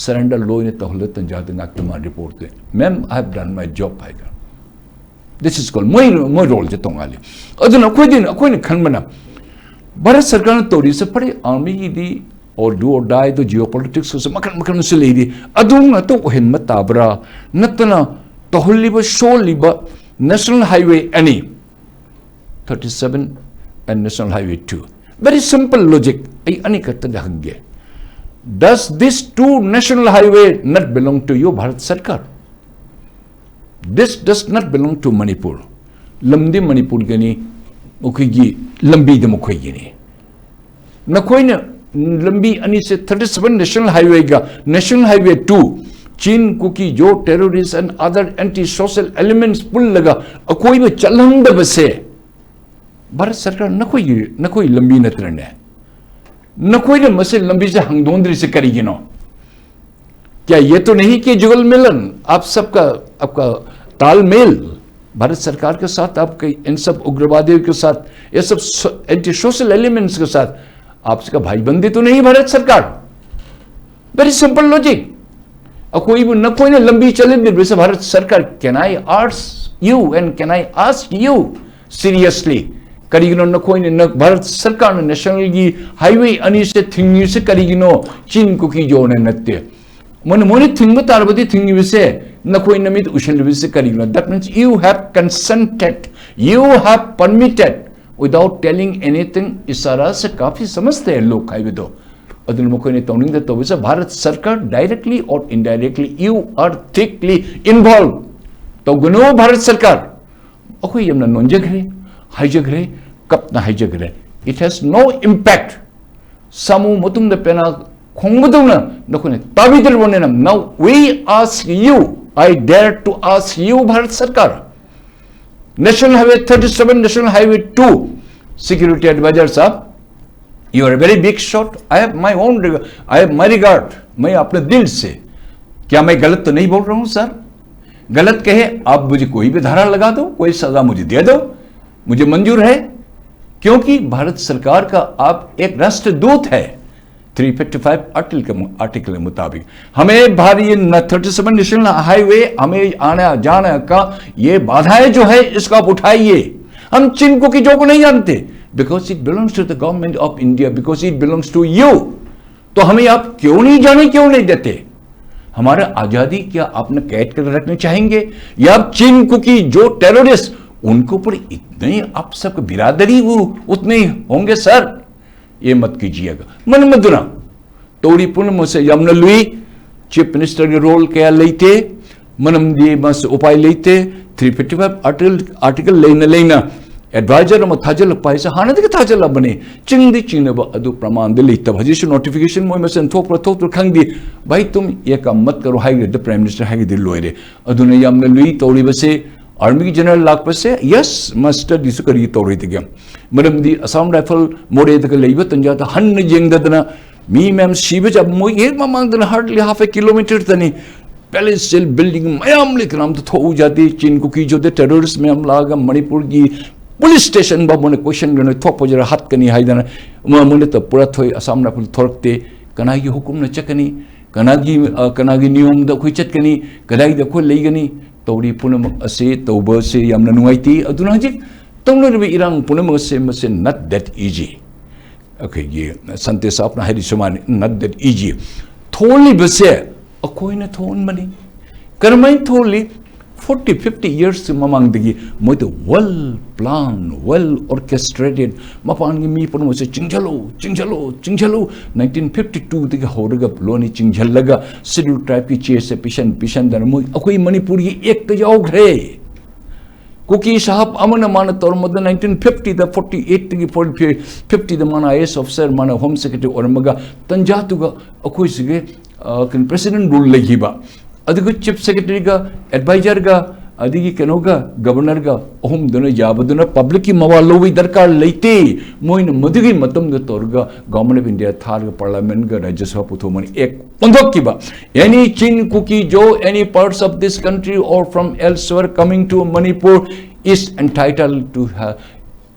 ꯁꯔꯦꯟꯗꯔ ꯂꯣꯏꯅ ꯇꯧꯍꯜꯂ ꯇꯟꯖꯥꯗ ꯉꯥꯛꯇ ꯃꯥ ꯔꯤꯄꯣꯔꯠꯇꯤ, "Ma'am, I have done my job" ꯍꯥꯏꯈ꯭ꯔꯦ꯫ This is called ꯃꯣꯏ, ꯃꯣꯏ ꯔꯣꯜꯁꯦ ꯇꯣꯡꯉꯥꯜꯂꯤ꯫ ꯑꯗꯨꯅ ꯑꯩꯈꯣꯏꯗꯤ, ꯑꯩꯈꯣꯏꯅ ꯈꯟꯕꯅ ꯚꯥꯔꯠ ꯁꯔꯀꯥꯔꯅ ꯇꯧꯔꯤꯁꯦ ꯐꯔꯦ, ꯑꯥꯔꯃꯤꯒꯤꯗꯤ or do or die ꯗꯣ ꯖꯤꯑꯣ ꯄꯣꯂꯤꯇꯤꯛꯁꯀꯁꯨ ꯃꯈꯜ ꯃꯈꯜ ꯑꯃꯁꯨ ꯂꯩꯔꯤ, ꯑꯗꯨ ꯉꯥꯛꯇ ꯑꯣꯏꯍꯟꯕ ꯇꯥꯕ꯭ꯔꯥ? ꯅꯠꯇꯅ ꯇꯧꯍꯜꯂꯤꯕ, ꯁꯣꯜꯂꯤꯕ National Highway ꯑꯅꯤ, thirty seven and National Highway two, very simple logic, ꯑꯩ ꯑꯅꯤꯈꯛꯇꯗ ꯍꯪꯒꯦ, does this two National Highway not belong to you, Bharat ꯁꯔꯀꯥꯔ? This does not belong to Manipur. ꯂꯝꯗꯤ ꯃꯅꯤꯄꯨꯔꯒꯤꯅꯤ, ꯃꯈꯣꯏꯒꯤ ꯂꯝꯕꯤꯗ ꯃꯈꯣꯏꯒꯤꯅꯤ꯫ ꯅꯈꯣꯏꯅ ꯂꯝꯕꯤ ꯑꯅꯤꯁꯦ, thirty seven National Highwayꯒ National Highway two, Chin Kuki Zo terrorists and other anti-social elements ꯄꯨꯜꯂꯒ ꯑꯀꯣꯏꯕ ꯆꯠꯍꯟꯗꯕꯁꯦ ꯚꯥꯔꯠ ꯁꯔꯀꯥꯔ ꯅꯈꯣꯏꯒꯤ, ꯅꯈꯣꯏ ꯂꯝꯕꯤ ꯅꯠꯇ꯭ꯔꯅꯦ? ꯅꯈꯣꯏꯅ ꯃꯁꯤ ꯂꯝꯕꯤꯁꯦ ꯍꯥꯡꯗꯣꯛꯍꯟꯗ꯭ꯔꯤꯁꯦ ꯀꯔꯤꯒꯤꯅꯣ? क्या ये तो नहीं कि जुगल मिलन, आप सबका, आपका तालमेल भारत सरकार के साथ, आपके इन सब उग्रवादियों के साथ, ये सब एंटी सोशल एलिमेंट्स के साथ आपका भाईबंदी तो नहीं भारत सरकार? Very simple logic. ꯑꯩꯈꯣꯏꯕꯨ ꯅꯈꯣꯏꯅ ꯂꯝꯕꯤ ꯆꯠꯍꯟꯗ꯭ꯔꯤꯕꯁꯦ ꯚꯥꯔꯠ ꯁꯔꯀꯥꯔ, can I ask you and can I ask you seriously? ꯀꯔꯤꯒꯤꯅꯣ ꯅꯈꯣꯏꯅ, ꯅ-, ꯚꯥꯔꯠ ꯁꯔꯀꯥꯔꯅ ꯅꯦꯁꯅꯦꯜꯒꯤ ꯍꯥꯏꯋꯦ ꯑꯅꯤꯁꯦ ꯊꯤꯡꯉꯤꯁꯦ ꯀꯔꯤꯒꯤꯅꯣ? ꯆꯤꯟ ꯀꯨꯀꯤ ꯖꯣꯅ ꯅꯠꯇꯦ꯫ ꯃꯣꯏꯅ, ꯃꯣꯏꯅ ꯊꯤꯡꯕ ꯇꯥꯔꯕꯗꯤ ꯊꯤꯡꯉꯤꯕꯁꯦ ꯅꯈꯣꯏ ꯅꯃꯤꯠ ꯎꯁꯤꯜꯂꯤꯕꯁꯦ ꯀꯔꯤꯒꯤꯅꯣ? That means you have consented, you have permitted without telling anything. इशारा से काफी समझते हैं लोग ꯍꯥꯏꯕꯗꯣ꯫ ꯑꯗꯨꯅ ꯃꯈꯣꯏꯅ ꯇꯧꯅꯤꯡꯗ ꯇꯧꯕꯁꯦ ꯚꯥꯔꯠ ꯁꯔꯀꯥꯔ directly or indirectly you are thickly involved. ꯇꯧꯒꯅꯨ ꯚꯥꯔꯠ ꯁꯔꯀꯥꯔ꯫ ꯑꯩꯈꯣꯏ ꯌꯥꯝꯅ ꯅꯣꯟꯖꯈ꯭ꯔꯦ, ꯍꯥꯏꯖꯈ꯭ꯔꯦ, ꯀꯞꯅ ꯍꯥꯏꯖꯈ꯭ꯔꯦ꯫ It has no impact. ꯁꯥꯃꯨ ꯃꯇꯨꯡꯗ ꯄꯦꯅꯥ ꯈꯣꯡꯕꯗꯧꯅ ꯅꯈꯣꯏꯅ ꯇꯥꯕꯤꯗ꯭ꯔꯕꯅꯤꯅ, now we ask you, I dare to ask you, Bharat ꯁꯔꯀꯥꯔ, National Highway thirty seven, National Highway two, security advisor साहब, you are a very big shot. I have my own reg-, I have my regard. मैं अपने दिल से, क्या मैं गलत तो नहीं बोल रहा हूँ सर? गलत कहे, आप मुझे कोई भी धारा लगा दो, कोई सजा मुझे दे दो, मुझे मंजूर है, क्योंकि भारत सरकार का आप एक राष्ट्रदूत है। थ्री फिफ्टी फाइव आर्टिकल के मु-, आर्टिकल के मुताबिक हमें भारी न-, थर्टी सेवन नेशनल हाईवे, हमें आना जाना का ये बाधाएं जो है, इसको आप उठाइए। हम चिन कुकी जो को नहीं जानते, because it belongs to the government of India, because it belongs to you. तो हमें आप क्यों नहीं जाने, क्यों नहीं देते? हमारा आजादी क्या आपने कैद कर रखना चाहेंगे, या आप चिन कुकी जो टेररिस्ट, उनको ऊपर इतने आप सबके बिरादरी वो उतने होंगे सर? ये मत कीजिएगा। ꯃꯔꯝ ꯑꯗꯨꯅ ꯇꯧꯔꯤ ꯄꯨꯝꯅꯃꯛꯁꯦ ꯌꯥꯝꯅ ꯂꯨꯏ꯫ ꯆꯤꯐ ꯃꯤꯅꯤꯁꯇꯔꯒꯤ ꯔꯣꯜ ꯀꯌꯥ ꯂꯩꯇꯦ꯫ ꯃꯔꯝꯗꯤ ꯃꯁꯤ ꯎꯄꯥꯏ ꯂꯩꯇꯦ꯫ Three fifty five article, article ꯂꯩꯅ ꯂꯩꯅ ꯑꯦꯗꯚꯥꯏꯖꯔ ꯑꯃ ꯊꯥꯖꯤꯜꯂꯛꯄ ꯍꯥꯏꯁꯦ ꯍꯥꯟꯅꯗꯒꯤ ꯊꯥꯖꯤꯜꯂꯛꯑꯕꯅꯤ꯫ ꯆꯤꯡꯗꯤ ꯆꯤꯡꯅꯕ ꯑꯗꯨ ꯄ꯭ꯔꯃꯥꯟꯗꯤ ꯂꯩꯇꯕ꯫ ꯍꯧꯖꯤꯛꯁꯨ ꯅꯣꯇꯤꯐꯤꯀꯦꯁꯟ ꯃꯣꯏ ꯃꯁꯦꯟ ꯊꯣꯛꯄ꯭ꯔꯥ ꯊꯣꯛꯇ꯭ꯔꯥ ꯈꯪꯗꯦ꯫ ꯚꯥꯏ ꯇꯨꯝ ꯑꯦ ꯀꯥꯝ ꯃꯠ ꯀꯔꯣ ꯍꯥꯏꯈ꯭ꯔꯦꯗ ꯄ꯭ꯔꯥꯏꯝ ꯃꯤꯅꯤꯁꯇꯔ ꯍꯥꯏꯒꯗꯤ ꯂꯣꯏꯔꯦ꯫ ꯑꯗꯨꯅ ꯌꯥꯝꯅ ꯂꯨꯏ ꯇꯧꯔꯤꯕꯁꯦ꯫ ꯑꯥꯔꯃꯤꯒꯤ ꯖꯦꯅꯔꯦꯜ ꯂꯥꯛꯄꯁꯦ, ꯌꯦꯁ, ꯃꯁꯇꯔꯗꯤꯁꯨ ꯀꯔꯤ ꯇꯧꯔꯣꯏꯗꯒꯦ? ꯃꯔꯝꯗꯤ ꯑꯁꯥꯝ ꯔꯥꯏꯐꯜ ꯃꯣꯔꯦꯗꯒ ꯂꯩꯕ ꯇꯟꯖꯥꯗ ꯍꯟꯅ ꯌꯦꯡꯗꯗꯅ ꯃꯤ ꯃꯌꯥꯝ ꯁꯤꯕ ꯆꯥꯕ ꯃꯣꯏꯒꯤ ꯍꯦꯛ ꯃꯃꯥꯡꯗꯅ hardly half a kilometre ꯇꯅꯤ꯫ ꯄꯦꯂꯦꯁꯤꯌꯦꯜ ꯕꯤꯜꯗꯤꯡ ꯃꯌꯥꯝ ꯂꯩ, ꯀꯅꯥꯝꯇ ꯊꯣꯛꯎ ꯌꯥꯗꯦ꯫ ꯆꯤꯟ ꯀꯨꯀꯤ ꯖꯣꯗ ꯇꯦꯔꯣꯔꯤꯁ ꯃꯌꯥꯝ ꯂꯥꯛꯑꯒ ꯃꯅꯤꯄꯨꯔꯒꯤ ꯄꯨꯂꯤꯁ ꯁ꯭ꯇꯦꯁꯟ ꯐꯥꯎꯕꯅ ꯀꯣꯏꯁꯟꯒꯅ ꯊꯣꯛꯄ ꯖꯔ ꯍꯥꯠꯀꯅꯤ ꯍꯥꯏꯗꯅ ꯃꯣꯏꯅ ꯄꯨꯔꯥ ꯊꯣꯛꯏ꯫ ꯑꯁꯥꯝ ꯔꯥꯏꯐꯜ ꯊꯣꯔꯛꯇꯦ꯫ ꯀꯅꯥꯒꯤ ꯍꯨꯀꯨꯝꯅ ꯆꯠꯀꯅꯤ? ꯀꯅꯥꯒꯤ, ꯑ, ꯀꯅꯥꯒꯤ ꯅꯤꯌꯣꯝꯗ ꯑꯩꯈꯣꯏ ꯆꯠꯀꯅꯤ? ꯀꯗꯥꯏꯗ ꯑꯩꯈꯣꯏ ꯂꯩꯒꯅꯤ? ꯇꯧꯔꯤ ꯄꯨꯝꯅꯃꯛ ꯑꯁꯤ ꯇꯧꯕꯁꯦ ꯌꯥꯝꯅ ꯅꯨꯡꯉꯥꯏꯇꯦ꯫ ꯑꯗꯨꯅ ꯍꯧꯖꯤꯛ ꯇꯧꯅꯔꯤꯕ ꯏꯔꯥꯡ ꯄꯨꯝꯅꯃꯛ ꯑꯁꯦ ꯃꯁꯦ not that easy꯫ ꯑꯩꯈꯣꯏꯒꯤ ꯁꯟꯇꯦ ꯁꯥꯞꯅ ꯍꯥꯏꯔꯤ ꯁꯨꯃꯥꯏꯅ, not that easy꯫ ꯊꯣꯛꯍꯜꯂꯤꯕꯁꯦ ꯑꯩꯈꯣꯏꯅ ꯊꯣꯛꯍꯟꯕꯅꯤ꯫ ꯀꯔꯝꯍꯥꯏꯅ ꯊꯣꯛꯍꯜꯂꯤ? Forty fifty years ꯃꯃꯥꯡꯗꯒꯤ ꯃꯣꯏꯗ well plan, well orchestrated, ꯃꯄꯥꯟꯒꯤ ꯃꯤ ꯄꯨꯝꯅꯃꯛꯁꯦ ꯆꯤꯡꯁꯤꯜꯂꯨ, ꯆꯤꯡꯁꯤꯜꯂꯨ, ꯆꯤꯡꯁꯤꯜꯂꯨ꯫ Nineteen fifty two ꯗꯒꯤ ꯍꯧꯔꯒ ꯂꯣꯏꯅ ꯆꯤꯡꯁꯤꯜꯂꯒ Scheduled Tribe ꯀꯤ ꯆꯦꯁꯦ ꯄꯤꯁꯟ ꯄꯤꯁꯟꯗꯅ ꯃꯣꯏ ꯑꯩꯈꯣꯏ ꯃꯅꯤꯄꯨꯔꯒꯤ ꯑꯦꯛꯇ ꯌꯥꯎꯈ꯭ꯔꯦ꯫ ꯀꯨꯀꯤ ꯁꯥꯍꯕ ꯑꯃꯅ ꯃꯥꯅ ꯇꯧꯔꯝꯕꯗ nineteen fifty ꯗ, forty eight ꯇꯒꯤ forty fifty ꯗ ꯃꯥꯅ IAS officer, ꯃꯥꯅ Home Secretary ꯑꯣꯏꯔꯝꯃꯒ ꯇꯟꯖꯥꯗꯨꯒ ꯑꯩꯈꯣꯏꯁꯤꯒꯤ, ꯑ, ꯀꯩꯅꯣ, President Rule ꯂꯩꯈꯤꯕ꯫ ꯑꯗꯨꯒ Chief Secretary ꯒ, advisor ꯒ, ꯑꯗꯒꯤ ꯀꯩꯅꯣꯒ, Governor ꯒ ꯑꯍꯨꯝꯗꯨꯅ ꯌꯥꯕꯗꯨꯅ public ꯀꯤ ꯃꯋꯥ ꯂꯧꯕꯒꯤ ꯗꯔꯀꯥꯔ ꯂꯩꯇꯦ꯫ ꯃꯣꯏꯅ ꯃꯗꯨꯒꯤ ꯃꯇꯝꯗ ꯇꯧꯔꯒ Government of India ꯊꯥꯔꯒ Parliament ꯒ Rajya Sabha ꯄꯨꯊꯣꯛꯑꯃꯅꯤ꯫ Act ꯑꯣꯟꯊꯣꯛꯈꯤꯕ꯫ Any Chin, Kuki, Zo, any parts of this country or from elsewhere coming to Manipur is entitled to have,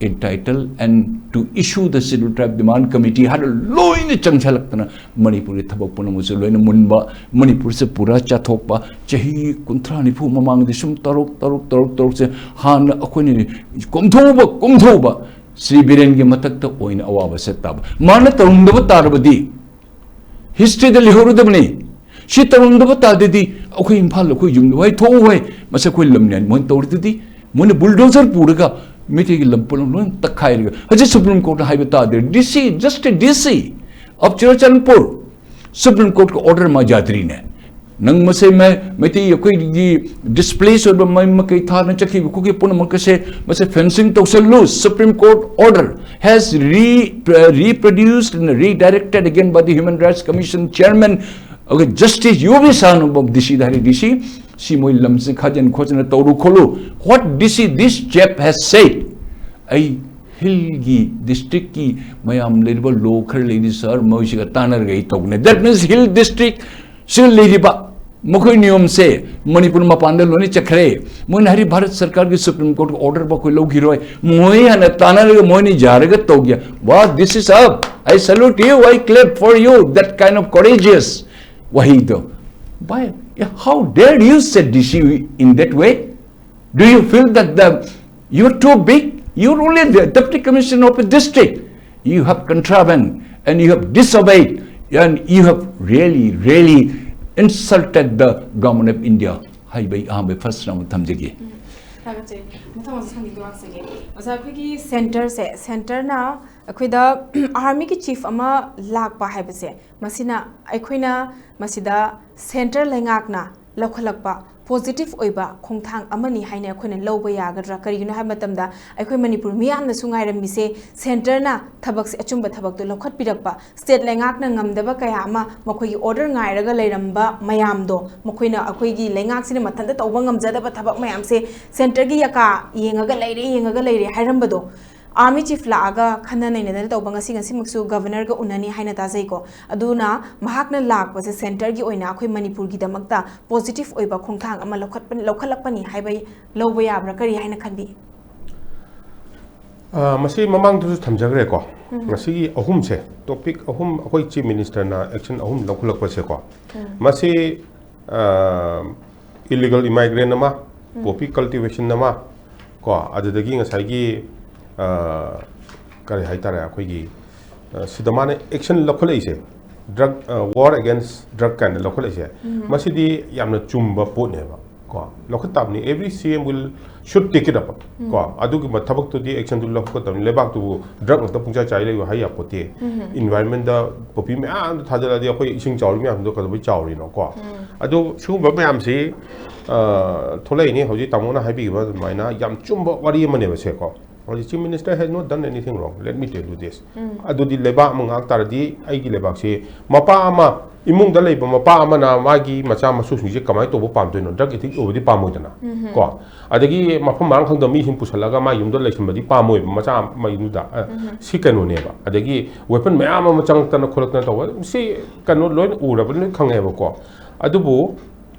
entitled and to issue the Scheduled Tribe Demand Committee ꯍꯥꯏꯅ ꯂꯣꯏꯅ ꯆꯪꯁꯜꯂꯛꯇꯅ ꯃꯅꯤꯄꯨꯔꯒꯤ ꯊꯕꯛ ꯄꯨꯝꯅꯃꯛꯁꯦ ꯂꯣꯏꯅ ꯃꯨꯟꯕ, ꯃꯅꯤꯄꯨꯔꯁꯦ ꯄꯨꯔꯥ ꯆꯥꯊꯣꯛꯄ꯫ ꯆꯍꯤ ꯀꯨꯟꯊ꯭ꯔꯥ ꯅꯤꯐꯨ ꯃꯃꯥꯡꯗꯗꯤ ꯁꯨꯝ ꯇꯧꯔꯛ, ꯇꯧꯔꯛ, ꯇꯧꯔꯛ, ꯇꯧꯔꯛꯁꯦ ꯍꯥꯟꯅ ꯑꯩꯈꯣꯏꯅ ꯀꯣꯝꯊꯣꯛꯎꯕ, ꯀꯣꯝꯊꯣꯛꯎꯕ꯫ ꯁ꯭ꯔꯤ ꯕꯤꯔꯦꯟꯒꯤ ꯃꯊꯛꯇ ꯑꯣꯏꯅ ꯑꯋꯥꯕ ꯁꯦꯠ ꯇꯥꯕ꯫ ꯃꯥꯅ ꯇꯧꯔꯝꯗꯕ ꯇꯥꯔꯕꯗꯤ history ꯗ ꯂꯩꯍꯧꯔꯗꯕꯅꯤ꯫ ꯁꯤ ꯇꯧꯔꯝꯗꯕ ꯇꯥꯔꯗꯤ ꯑꯩꯈꯣꯏ ꯏꯝꯐꯥꯜꯗ ꯑꯩꯈꯣꯏ ꯌꯨꯝꯗ ꯍꯣꯏ ꯊꯣꯛꯎ ꯍꯣꯏ, ꯃꯁꯤ ꯑꯩꯈꯣꯏ ꯂꯝꯅꯦ ꯍꯥꯏꯅ ꯃꯣꯏꯅ ꯇꯧꯔꯗꯨꯗꯤ꯫ ꯃꯣꯏꯅ bulldozer ꯄꯨꯔꯒ ꯃꯩꯇꯩꯒꯤ ꯂꯝ ꯄꯨꯝꯅꯃꯛ ꯂꯣꯏꯅ ꯇꯛꯈꯥꯏꯔꯒ ꯍꯧꯖꯤꯛ Supreme Court ꯅ ꯍꯥꯏꯕ ꯇꯥꯗꯦ꯫ D C, just a D C of Churachandpur, Supreme Court ꯀ order ꯃꯥ ꯖꯥꯗ꯭ꯔꯤꯅꯦ꯫ ꯅꯪ ꯃꯁꯦ ꯃꯩ-, ꯃꯩꯇꯩ ꯑꯩꯈꯣꯏꯒꯤ ꯗꯤꯁꯄ꯭ꯂꯦꯁ ꯑꯣꯏꯕ ꯃꯩ ꯃꯀꯩ ꯊꯥꯅ ꯆꯠꯈꯤꯕ ꯈꯣꯠꯈꯤꯕ ꯄꯨꯝꯅꯃꯛ ꯑꯁꯦ ꯃꯁꯦ fencing ꯇꯧꯁꯜꯂꯨ꯫ Supreme Court order has re-, reproduced and redirected again by the Human Rights Commission chairman, okay, Justice U V Sanu of D C ꯗ ꯍꯥꯏꯔꯤ, D C ꯁꯤ ꯃꯣꯏ ꯂꯝꯁꯦ ꯈꯥꯖꯤꯟ ꯈꯣꯠꯆꯤꯟꯅ ꯇꯧꯔꯨ ꯈꯣꯠꯂꯨ꯫ What D C, this chap has said, ꯑꯩ ꯍꯤꯜꯒꯤ ꯗꯤꯁꯇ꯭ꯔꯤꯛꯀꯤ ꯃꯌꯥꯝ ꯂꯩꯔꯤꯕ ꯂꯣ ꯈꯔ ꯂꯩꯔꯤ ꯁꯥꯔ, ꯃꯣꯏꯁꯤꯒ ꯇꯥꯟꯅꯔꯒ ꯑꯩ ꯇꯧꯕꯅꯦ꯫ That means ꯍꯤꯜ ꯗꯤꯁꯇ꯭ꯔꯤꯛ ꯁꯤꯗ ꯂꯩꯔꯤꯕ ꯃꯈꯣꯏ ꯅꯤꯌꯣꯝꯁꯦ ꯃꯅꯤꯄꯨꯔ ꯃꯄꯥꯟꯗ ꯂꯣꯏꯅ ꯆꯠꯈ꯭ꯔꯦ꯫ ꯃꯣꯏꯅ ꯍꯥꯏꯔꯤ ꯚꯥꯔꯠ ꯁꯔꯀꯥꯔꯒꯤ ꯁꯨꯄ꯭ꯔꯤꯝ ꯀꯣꯔꯠꯀꯤ ꯑꯣꯔꯗꯔ ꯑꯩꯈꯣꯏ ꯂꯧꯈꯤꯔꯣꯏ꯫ ꯃꯣꯏ ꯍꯥꯟꯅ ꯇꯥꯟꯅꯔꯒ ꯃꯣꯏꯅ ꯌꯥꯔꯒ ꯇꯧꯒꯦ꯫ Wow, this is up. I salute you. I clap for you. That kind of courageous ꯋꯥꯍꯩꯗꯣ꯫ Why? How dare you say D C in that way? Do you feel that the, you're too big? You're only the deputy commissioner of a district. You have contravened and you have disobeyed and you have really, really insulted the government of India. ꯍꯥꯏꯕ ꯑꯩ ꯑꯍꯥꯟꯕ first round ꯊꯝꯖꯒꯦ꯫ ꯊꯥꯒꯠꯆꯩ꯫ ꯃꯊꯪ ꯑꯣꯖꯥ ꯁꯪꯒꯤꯠꯇ ꯂꯥꯛꯆꯒꯦ꯫ ꯑꯣꯖꯥ, ꯑꯩꯈꯣꯏꯒꯤ ꯁꯦꯟꯇꯔꯁꯦ, ꯁꯦꯟꯇꯔꯅ ꯑꯩꯈꯣꯏꯗ ꯑꯥꯔꯃꯤꯒꯤ ꯆꯤꯐ ꯑꯃ ꯂꯥꯛꯄ ꯍꯥꯏꯕꯁꯦ, ꯃꯁꯤꯅ ꯑꯩꯈꯣꯏꯅ ꯃꯁꯤꯗ ꯁꯦꯟꯇꯔ ꯂꯩꯉꯥꯛꯅ ꯂꯧꯈꯠꯂꯛꯄ ꯄꯣꯖꯤꯇꯤꯚ ꯑꯣꯏꯕ ꯈꯣꯡꯊꯥꯡ ꯑꯃꯅꯤ ꯍꯥꯏꯅ ꯑꯩꯈꯣꯏꯅ ꯂꯧꯕ ꯌꯥꯒꯗ꯭ꯔꯥ? ꯀꯔꯤꯒꯤꯅꯣ ꯍꯥꯏꯕ ꯃꯇꯝꯗ, ꯑꯩꯈꯣꯏ ꯃꯅꯤꯄꯨꯔ ꯃꯤꯌꯥꯝꯅꯁꯨ ꯉꯥꯏꯔꯝꯃꯤꯁꯦ, ꯁꯦꯟꯇꯔꯅ ꯊꯕꯛꯁꯦ, ꯑꯆꯨꯝꯕ ꯊꯕꯛꯇꯣ ꯂꯧꯈꯠꯄꯤꯔꯛꯄ, ꯁ꯭ꯇꯦꯠ ꯂꯩꯉꯥꯛꯅ ꯉꯝꯗꯕ ꯀꯌꯥ ꯑꯃ ꯃꯈꯣꯏꯒꯤ ꯑꯣꯔꯗꯔ ꯉꯥꯏꯔꯒ ꯂꯩꯔꯝꯕ ꯃꯌꯥꯝꯗꯣ, ꯃꯈꯣꯏꯅ ꯑꯩꯈꯣꯏꯒꯤ ꯂꯩꯉꯥꯛꯁꯤꯅ ꯃꯊꯟꯇ ꯇꯧꯕ ꯉꯝꯖꯗꯕ ꯊꯕꯛ ꯃꯌꯥꯝꯁꯦ ꯁꯦꯟꯇꯔꯒꯤ ꯌꯥꯀꯥ ꯌꯦꯡꯉꯒ ꯂꯩꯔꯦ, ꯌꯦꯡꯉꯒ ꯂꯩꯔꯦ ꯍꯥꯏꯔꯝꯕꯗꯣ, ꯑꯥꯔꯃꯤ ꯆꯤꯐ ꯂꯥꯛꯑꯒ ꯈꯟꯅ ꯅꯩꯅꯗꯅ ꯇꯧꯕ, ꯉꯁꯤ ꯉꯁꯤꯃꯛꯁꯨ ꯒꯚꯔꯅꯔꯒ ꯎꯅꯅꯤ ꯍꯥꯏꯅ ꯇꯥꯖꯩꯀꯣ꯫ ꯑꯗꯨꯅ ꯃꯍꯥꯛꯅ ꯂꯥꯛꯄꯁꯦ ꯁꯦꯟꯇꯔꯒꯤ ꯑꯣꯏꯅ ꯑꯩꯈꯣꯏ ꯃꯅꯤꯄꯨꯔꯒꯤꯗꯃꯛꯇ ꯄꯣꯖꯤꯇꯤꯚ ꯑꯣꯏꯕ ꯈꯣꯡꯊꯥꯡ ꯑꯃ ꯂꯧꯈꯠꯄ-, ꯂꯧꯈꯠꯂꯛꯄꯅꯤ ꯍꯥꯏꯕ ꯂꯧꯕ ꯌꯥꯕ꯭ꯔꯥ? ꯀꯔꯤ ꯍꯥꯏꯅ ꯈꯟꯕꯤ? ꯑ, ꯃꯁꯤ ꯃꯃꯥꯡꯗꯁꯨ ꯊꯝꯖꯈ꯭ꯔꯦꯀꯣ꯫ ꯉꯁꯤꯒꯤ ꯑꯍꯨꯝꯁꯦ, ꯇꯣꯄꯤꯛ ꯑꯍꯨꯝ, ꯑꯩꯈꯣꯏ ꯆꯤꯐ ꯃꯤꯅꯤꯁꯇꯔꯅ ꯑꯦꯛꯁꯟ ꯑꯍꯨꯝ ꯂꯧꯈꯠꯂꯛꯄꯁꯦꯀꯣ, ꯃꯁꯤ, ꯑ, ꯏꯂꯤꯒꯜ ꯏꯃꯥꯏꯒ꯭ꯔꯦꯟ ꯑꯃ, ꯄꯣꯄꯤ ꯀꯜꯇꯤꯚꯦꯁꯟ ꯑꯃ, ꯀꯣ, ꯑꯗꯨꯗꯒꯤ ꯉꯁꯥꯏꯒꯤ, ꯑ, ꯀꯔꯤ ꯍꯥꯏꯇꯥꯔꯦ, ꯑꯩꯈꯣꯏꯒꯤ, ꯑ, ꯁꯤꯗ ꯃꯥꯅ ꯑꯦꯛꯁꯟ ꯂꯧꯈꯠꯂꯛꯏꯁꯦ, drug, ꯑ, war against drug ꯀꯥꯏꯅ ꯂꯧꯈꯠꯂꯛꯏꯁꯦ, ꯃꯁꯤꯗꯤ ꯌꯥꯝꯅ ꯆꯨꯝꯕ ꯄꯣꯠꯅꯦꯕ꯫ ꯀꯣ, ꯂꯧꯈꯠ ꯇꯥꯕꯅꯤ, every C M will should take it up꯫ ꯀꯣ, ꯑꯗꯨꯒꯨꯝꯕ ꯊꯕꯛꯇꯨꯗꯤ, actionꯗꯨ ꯂꯧꯈꯠꯀꯗꯕꯅꯤ꯫ ꯂꯩꯕꯥꯛꯇꯨꯕꯨ drug ꯉꯥꯛꯇ ꯄꯨꯡꯆꯥꯏ ꯆꯥꯏ ꯂꯩꯌꯨ ꯍꯥꯏ ꯌꯥꯄꯣꯠꯇꯦ꯫ Environmentꯗ poppy ꯃꯌꯥꯝꯗꯣ ꯊꯥꯗꯔꯛꯑꯗꯤ ꯑꯩꯈꯣꯏ ꯏꯁꯤꯡ ꯆꯥꯎꯔꯤ ꯃꯌꯥꯝꯗꯣ ꯀꯩꯗꯧꯕꯩ ꯆꯥꯎꯔꯤꯅꯣ? ꯀꯣ, ꯑꯗꯨ ꯁꯤꯒꯨꯝꯕ ꯃꯌꯥꯝꯁꯤ, ꯑ, ꯊꯣꯛꯂꯛꯏꯅꯤ꯫ ꯍꯧꯖꯤꯛ ꯇꯥꯃꯣꯅ ꯍꯥꯏꯕꯤꯈꯤꯕ ꯑꯗꯨꯃꯥꯏꯅ ꯌꯥꯝ ꯆꯨꯝꯕ ꯋꯥꯔꯤ ꯑꯃꯅꯦꯕ ꯁꯦ꯫ ꯀꯣ, ꯍꯧꯖꯤꯛ Chief Minister has not done anything wrong, let me tell you this꯫ ꯑꯗꯨꯗꯤ ꯂꯩꯕꯥꯛ ꯑꯃ ꯉꯥꯛ ꯇꯥꯔꯗꯤ, ꯑꯩꯒꯤ ꯂꯩꯕꯥꯛꯁꯤ ꯃꯄꯥ ꯑꯃ, ꯏꯃꯨꯡꯗ ꯂꯩꯕ ꯃꯄꯥ ꯑꯃꯅ ꯃꯥꯒꯤ ꯃꯆꯥ ꯃꯁꯨꯁꯤꯡꯁꯦ ꯀꯃꯥꯏꯅ ꯇꯧꯕ ꯄꯥꯝꯗꯣꯏꯅꯣ? Drug addict ꯑꯣꯏꯕꯗꯤ ꯄꯥꯝꯃꯣꯏꯗꯅ꯫ ꯀꯣ, ꯑꯗꯒꯤ ꯃꯐꯝ ꯃꯔꯥꯡ ꯈꯪꯗꯕ ꯃꯤꯁꯤꯡ ꯄꯨꯁꯜꯂꯒ ꯃꯥ ꯌꯨꯝꯗ ꯂꯩꯁꯤꯟꯕꯗꯤ ꯄꯥꯝꯃꯣꯏꯕ, ꯃꯆꯥ ꯃꯌꯨꯝꯗꯨꯗ꯫ ꯑ, ꯁꯤ ꯀꯩꯅꯣꯅꯦꯕ꯫ ꯑꯗꯒꯤ weapon ꯃꯌꯥꯝ ꯑꯃ ꯆꯪꯉꯛꯇꯅ ꯈꯣꯠꯂꯛꯇꯅ ꯇꯧꯕ, ꯁꯤ ꯀꯩꯅꯣ ꯂꯣꯏꯅ ꯎꯔꯕꯅꯤ, ꯂꯣꯏ ꯈꯪꯉꯦꯕꯀꯣ꯫ ꯑꯗꯨꯕꯨ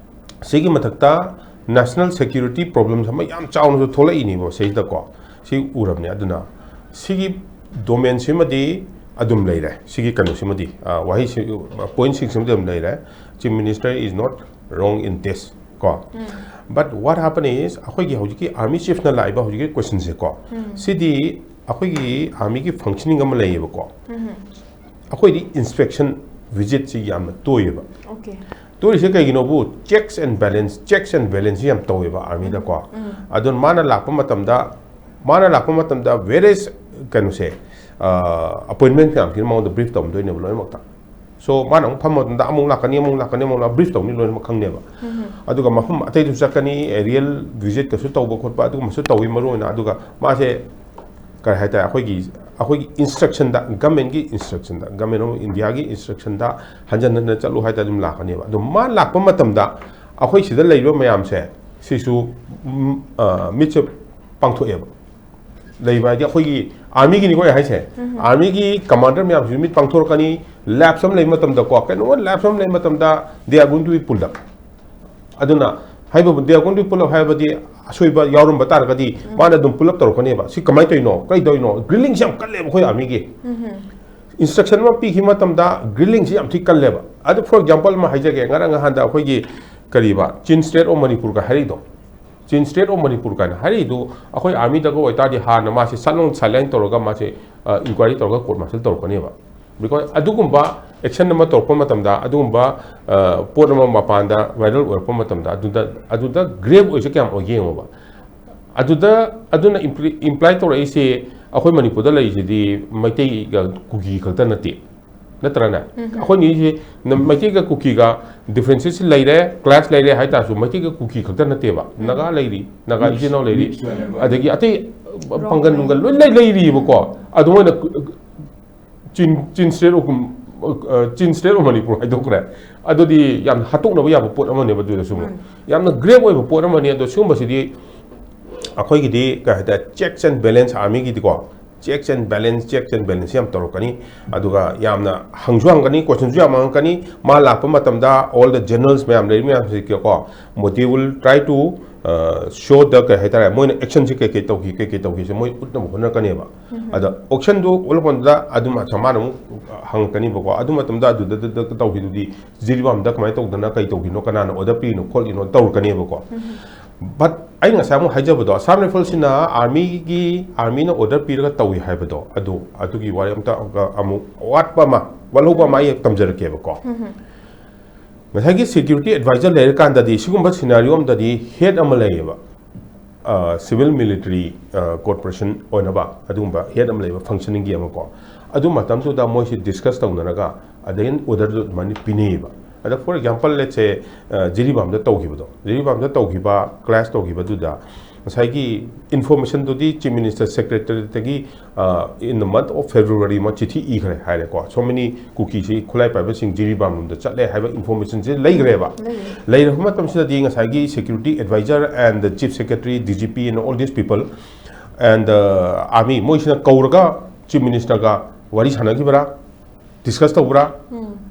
ꯁꯤꯒꯤ ꯃꯊꯛꯇ national security problems ꯑꯃ ꯌꯥꯝ ꯆꯥꯎꯅꯁꯨ ꯊꯣꯛꯂꯛꯏꯅꯦꯕ ꯁꯤꯗꯀꯣ꯫ ꯁꯤ ꯎꯔꯕꯅꯦ꯫ ꯑꯗꯨꯅ ꯁꯤꯒꯤ domainꯁꯤꯃꯗꯤ ꯑꯗꯨꯝ ꯂꯩꯔꯦ꯫ ꯁꯤꯒꯤ ꯀꯩꯅꯣꯁꯤꯃꯗꯤ, ꯑ, ꯋꯥꯍꯩꯁꯤ, pointꯁꯤꯡꯁꯤꯃꯗꯤ ꯑꯗꯨꯝ ꯂꯩꯔꯦ꯫ Chief Minister is not wrong in this꯫ ꯀꯣ, but what happen is, ꯑꯩꯈꯣꯏꯒꯤ ꯍꯧꯖꯤꯛꯀꯤ army chiefꯅ ꯂꯥꯛꯏꯕ ꯍꯧꯖꯤꯛꯀꯤ questionꯁꯦ ꯀꯣ, ꯁꯤꯗꯤ ꯑꯩꯈꯣꯏꯒꯤ armyꯒꯤ functioning ꯑꯃ ꯂꯩꯌꯦꯕꯀꯣ꯫ ꯑꯩꯈꯣꯏꯗꯤ inspection visitꯁꯤ ꯌꯥꯝꯅ ꯇꯣꯏꯌꯦꯕ꯫ Okay꯫ ꯇꯣꯏꯔꯤꯁꯦ ꯀꯩꯒꯤꯅꯣꯕꯨ, checks and balance, checks and balanceꯁꯤ ꯌꯥꯝ ꯇꯧꯋꯦꯕ armyꯗꯀꯣ꯫ ꯑꯗꯨꯅ ꯃꯥꯅ ꯂꯥꯛꯄ ꯃꯇꯝꯗ, ꯃꯥꯅ ꯂꯥꯛꯄ ꯃꯇꯝꯗ various ꯀꯩꯅꯣꯁꯦ, ꯑ, appointment ꯃꯌꯥꯝꯁꯤꯅ ꯃꯉꯣꯟꯗ brief ꯇꯧꯔꯝꯗꯣꯏꯅꯦꯕ ꯂꯣꯏꯅꯃꯛꯇ꯫ So ꯃꯥꯅ ꯑꯃꯨꯛ ꯐꯝꯕ ꯃꯇꯝꯗ ꯑꯃꯨꯛ ꯂꯥꯛꯀꯅꯤ, ꯑꯃꯨꯛ ꯂꯥꯛꯀꯅꯤ, ꯑꯃꯨꯛ ꯂꯥꯛ-, brief ꯇꯧꯅꯤ, ꯂꯣꯏꯅꯃꯛ ꯈꯪꯅꯦꯕ꯫ ꯑꯗꯨꯒ ꯃꯐꯝ ꯑꯇꯩꯗꯁꯨ ꯆꯠꯀꯅꯤ, aerial visitꯀꯁꯨ ꯇꯧꯕ ꯈꯣꯠꯄ ꯑꯗꯨꯒꯨꯝꯕꯁꯨ ꯇꯧꯋꯤ ꯃꯔꯨ ꯑꯣꯏꯅ꯫ ꯑꯗꯨꯒ ꯃꯥꯁꯦ ꯀꯔꯤ ꯍꯥꯏꯇꯥꯔꯦ, ꯑꯩꯈꯣꯏꯒꯤ, ꯑꯩꯈꯣꯏꯒꯤ instructionꯗ, governmentꯀꯤ instructionꯗ, Government of Indiaꯒꯤ instructionꯗ ꯍꯟꯖꯟ ꯍꯟꯖꯟ ꯆꯠꯂꯨ ꯍꯥꯏꯇꯥꯔꯦ ꯑꯗꯨꯝ ꯂꯥꯛꯀꯅꯦꯕ꯫ ꯑꯗꯣ ꯃꯥ ꯂꯥꯛꯄ ꯃꯇꯝꯗ ꯑꯩꯈꯣꯏ ꯁꯤꯗ ꯂꯩꯔꯤꯕ ꯃꯌꯥꯝꯁꯦ ꯁꯤꯁꯨ, ꯎꯝ, ꯑ, ꯃꯤꯠꯁꯦ ꯄꯥꯡꯊꯣꯛꯑꯦꯕ꯫ ꯂꯩꯕ ꯍꯥꯏꯗꯤ ꯑꯩꯈꯣꯏꯒꯤ armyꯒꯤꯅꯤꯀꯣ ꯑꯩ ꯍꯥꯏꯁꯦ꯫ Armyꯒꯤ commander ꯃꯌꯥꯝꯁꯤꯁꯨ ꯃꯤꯠ ꯄꯥꯡꯊꯣꯔꯛꯀꯅꯤ꯫ Lapse ꯑꯃ ꯂꯩꯕ ꯃꯇꯝꯗꯀꯣ, ꯀꯩꯅꯣꯝꯃ lapse ꯑꯃ ꯂꯩꯕ ꯃꯇꯝꯗ they are going to be pulled up꯫ ꯑꯗꯨꯅ ꯍꯥꯏꯕꯕꯨ they are going to be pulled up ꯍꯥꯏꯕꯗꯤ ꯑꯁꯣꯏꯕ ꯌꯥꯎꯔꯝꯕ ꯇꯥꯔꯒꯗꯤ ꯃꯥꯅ ꯑꯗꯨꯝ pull up ꯇꯧꯔꯛꯀꯅꯦꯕ꯫ ꯁꯤ ꯀꯃꯥꯏꯅ ꯇꯧꯔꯤꯅꯣ? ꯀꯩ ꯇꯧꯔꯤꯅꯣ? Grillingꯁꯤ ꯌꯥꯝ ꯀꯜꯂꯦꯕ ꯑꯩꯈꯣꯏ armyꯒꯤ꯫ Instruction ꯑꯃ ꯄꯤꯈꯤꯕ ꯃꯇꯝꯗ grillingꯁꯤ ꯌꯥꯝ ꯊꯤ ꯀꯜꯂꯦꯕ꯫ ꯑꯗꯨ for example ꯑꯃ ꯍꯥꯏꯖꯒꯦ, ꯉꯔꯥꯡ ꯅꯍꯥꯟꯗ ꯑꯩꯈꯣꯏꯒꯤ ꯀꯔꯤꯕ Chin State of Manipurꯒ ꯍꯥꯏꯔꯛꯏꯗꯣ, Chin State of Manipur ꯀꯥꯏꯅ ꯍꯥꯏꯔꯛꯏꯗꯣ ꯑꯩꯈꯣꯏ armyꯗꯒ ꯑꯣꯏꯇꯥꯔꯗꯤ ꯍꯥꯟꯅ ꯃꯥꯁꯦ ꯁꯠ ꯂꯥꯎꯅ silent ꯇꯧꯔꯒ ꯃꯥꯁꯦ, ꯑ, inquiry ꯇꯧꯔꯒ court martial ꯇꯧꯔꯛꯀꯅꯦꯕ꯫ Because ꯑꯗꯨꯒꯨꯝꯕ action ꯑꯃ ꯇꯧꯔꯛꯄ ꯃꯇꯝꯗ, ꯑꯗꯨꯒꯨꯝꯕ ꯑ, ꯄꯣꯠ ꯑꯃ ꯃꯄꯥꯟꯗ viral ꯑꯣꯏꯔꯛꯄ ꯃꯇꯝꯗ, ꯑꯗꯨꯗ ꯑꯗꯨꯗ grave ꯑꯣꯏꯁꯦ ꯀꯌꯥꯝ ꯑꯣꯏꯒꯦ ꯌꯦꯡꯉꯣꯕ꯫ ꯑꯗꯨꯗ ꯑꯗꯨꯅ imply ꯇꯧꯔꯛꯏꯁꯦ, ꯑꯩꯈꯣꯏ ꯃꯅꯤꯄꯨꯔꯗ ꯂꯩꯔꯤꯁꯤꯗꯤ ꯃꯩꯇꯩꯒ ꯀꯨꯀꯤ ꯈꯛꯇ ꯅꯠꯇꯦ, ꯅꯠꯇ꯭ꯔꯅꯦ? ꯑꯩꯈꯣꯏꯅꯤꯁꯦ ꯃꯩꯇꯩꯒ ꯀꯨꯀꯤꯒ differences ꯂꯩꯔꯦ, clash ꯂꯩꯔꯦ ꯍꯥꯏꯇꯥꯔꯁꯨ, ꯃꯩꯇꯩꯒ ꯀꯨꯀꯤ ꯈꯛꯇ ꯅꯠꯇꯦꯕ꯫ ꯅꯥꯒꯥ ꯂꯩꯔꯤ, ꯅꯥꯒꯥ ꯏꯆꯤꯟ ꯏꯅꯥꯎ ꯂꯩꯔꯤ, ꯑꯗꯒꯤ ꯑꯇꯩ ꯄꯥꯡꯒꯜ ꯅꯨꯡꯒꯜ ꯂꯣꯏ ꯂꯩ, ꯂꯩꯔꯤꯕꯀꯣ꯫ ꯑꯗꯨ ꯃꯣꯏꯅ ꯆꯤꯟ ꯆꯤꯟ state of ꯆꯤꯟ state of ꯃꯅꯤꯄꯨꯔ ꯍꯥꯏꯗꯣꯛꯈ꯭ꯔꯦ꯫ ꯑꯗꯨꯗꯤ ꯌꯥꯝꯅ ꯍꯥꯠꯇꯣꯛꯅꯕ ꯌꯥꯕ ꯄꯣꯠ ꯑꯃꯅꯦꯕ꯫ ꯑꯗꯨꯗꯁꯨ ꯑꯃꯨꯛ ꯌꯥꯝꯅ grave ꯑꯣꯏꯕ ꯄꯣꯠ ꯑꯃꯅꯤ꯫ ꯑꯗꯣ ꯁꯤꯒꯨꯝꯕꯁꯤꯗꯤ ꯑꯩꯈꯣꯏꯒꯤꯗꯤ ꯀꯩ ꯍꯥꯏꯇꯥꯔꯦ, checks and balance, armyꯒꯤꯗꯤꯀꯣ, checks and balance, checks and balance ꯌꯥꯝ ꯇꯧꯔꯛꯀꯅꯤ꯫ ꯑꯗꯨꯒ ꯌꯥꯝꯅ ꯍꯪꯁꯨ ꯍꯪꯒꯅꯤ, questionꯁꯨ ꯌꯥꯝ ꯍꯪꯉꯛꯀꯅꯤ꯫ ꯃꯥ ꯂꯥꯛꯄ ꯃꯇꯝꯗ all the generals ꯃꯌꯥꯝ ꯂꯩꯔꯤ ꯃꯌꯥꯝꯁꯤꯀꯣ, they will try to show the, ꯀꯩ ꯍꯥꯏꯇꯥꯔꯦ, ꯃꯣꯏꯅ actionꯁꯤ ꯀꯩ ꯀꯩ ꯇꯧꯈꯤ, ꯀꯩ ꯀꯩ ꯇꯧꯈꯤꯁꯦ ꯃꯣꯏ ꯎꯠꯅꯕ ꯍꯣꯠꯅꯔꯛꯀꯅꯦꯕ꯫ ꯑꯗ auctionꯗꯨ ꯎꯠꯂꯛꯄꯗ ꯑꯗꯨꯝ ꯃꯥꯅ ꯑꯃꯨꯛ ꯍꯪꯉꯛꯀꯅꯤꯕꯀꯣ꯫ ꯑꯗꯨ ꯃꯇꯝꯗ ꯑꯗꯨꯗ ꯇꯧꯈꯤꯗꯨꯗꯤ ꯖꯤꯔꯤꯕꯥꯝꯗ ꯀꯃꯥꯏꯅ ꯇꯧꯗꯅ, ꯀꯩ ꯇꯧꯈꯤꯅꯣ, ꯀꯅꯥꯅ order ꯄꯤꯔꯤꯅꯣ ꯈꯣꯠꯂꯤꯅꯣ ꯇꯧꯔꯛꯀꯅꯦꯕꯀꯣ꯫ But ꯑꯩ ꯉꯁꯥꯏ ꯑꯃꯨꯛ ꯍꯥꯏꯖꯕꯗꯣ, Assam Riflesꯁꯤꯅ armyꯒꯤ, armyꯅ order ꯄꯤꯔꯒ ꯇꯧꯏ ꯍꯥꯏꯕꯗꯣ, ꯑꯗꯨ, ꯑꯗꯨꯒꯤ ꯋꯥꯔꯤ ꯑꯝꯇ ꯑꯃꯨꯛ ꯋꯥꯠꯄ ꯑꯃ, ꯋꯥꯠꯍꯧꯕ ꯑꯃ ꯑꯩ ꯇꯝꯖꯔꯛꯀꯦꯕꯀꯣ꯫ ꯉꯁꯥꯏꯒꯤ security advisor ꯂꯩꯔꯀꯥꯟꯗꯗꯤ ꯁꯤꯒꯨꯝꯕ scenario ꯑꯃꯗꯗꯤ head ꯑꯃ ꯂꯩꯌꯦꯕ꯫ Civil military cooperation ꯑꯣꯏꯅꯕ ꯑꯗꯨꯒꯨꯝꯕ head ꯑꯃ ꯂꯩꯕ, functioningꯒꯤ ꯑꯃꯀꯣ꯫ ꯑꯗꯨ ꯃꯇꯝꯗꯨꯗ ꯃꯣꯏꯁꯤ discuss ꯇꯧꯅꯔꯒ ꯑꯗꯩ orderꯗꯨ ꯑꯗꯨꯃꯥꯏꯅ ꯄꯤꯅꯩꯌꯦꯕ꯫ ꯑꯗ for example, let's say, ꯖꯤꯔꯤꯕꯥꯝꯗ ꯇꯧꯈꯤꯕꯗꯣ, ꯖꯤꯔꯤꯕꯥꯝꯗ ꯇꯧꯈꯤꯕ, clash ꯇꯧꯈꯤꯕꯗꯨꯗ ꯉꯁꯥꯏꯒꯤ informationꯗꯨꯗꯤ Chief Minister Secretariatꯇꯒꯤ in the month of February ꯑꯃ ꯆꯤꯊꯤ ꯏꯈ꯭ꯔꯦ ꯍꯥꯏꯔꯦꯀꯣ꯫ So many ꯀꯨꯀꯤꯁꯤ, ꯈꯨꯠꯂꯥꯏ ꯄꯥꯏꯕꯁꯤꯡ ꯖꯤꯔꯤꯕꯥꯝ ꯂꯣꯝꯗ ꯆꯠꯂꯦ ꯍꯥꯏꯕ informationꯁꯤ ꯂꯩꯈ꯭ꯔꯦꯕ꯫ ꯂꯩꯔꯕ ꯃꯇꯝꯁꯤꯗꯗꯤ ꯉꯁꯥꯏꯒꯤ security advisor and the chief secretary, D G P and all these people and army ꯃꯣꯏꯁꯤꯅ ꯀꯧꯔꯒ Chief Ministerꯒ ꯋꯥꯔꯤ ꯁꯥꯟꯅꯈꯤꯕ꯭ꯔꯥ, discuss ꯇꯧꯕ꯭ꯔꯥ?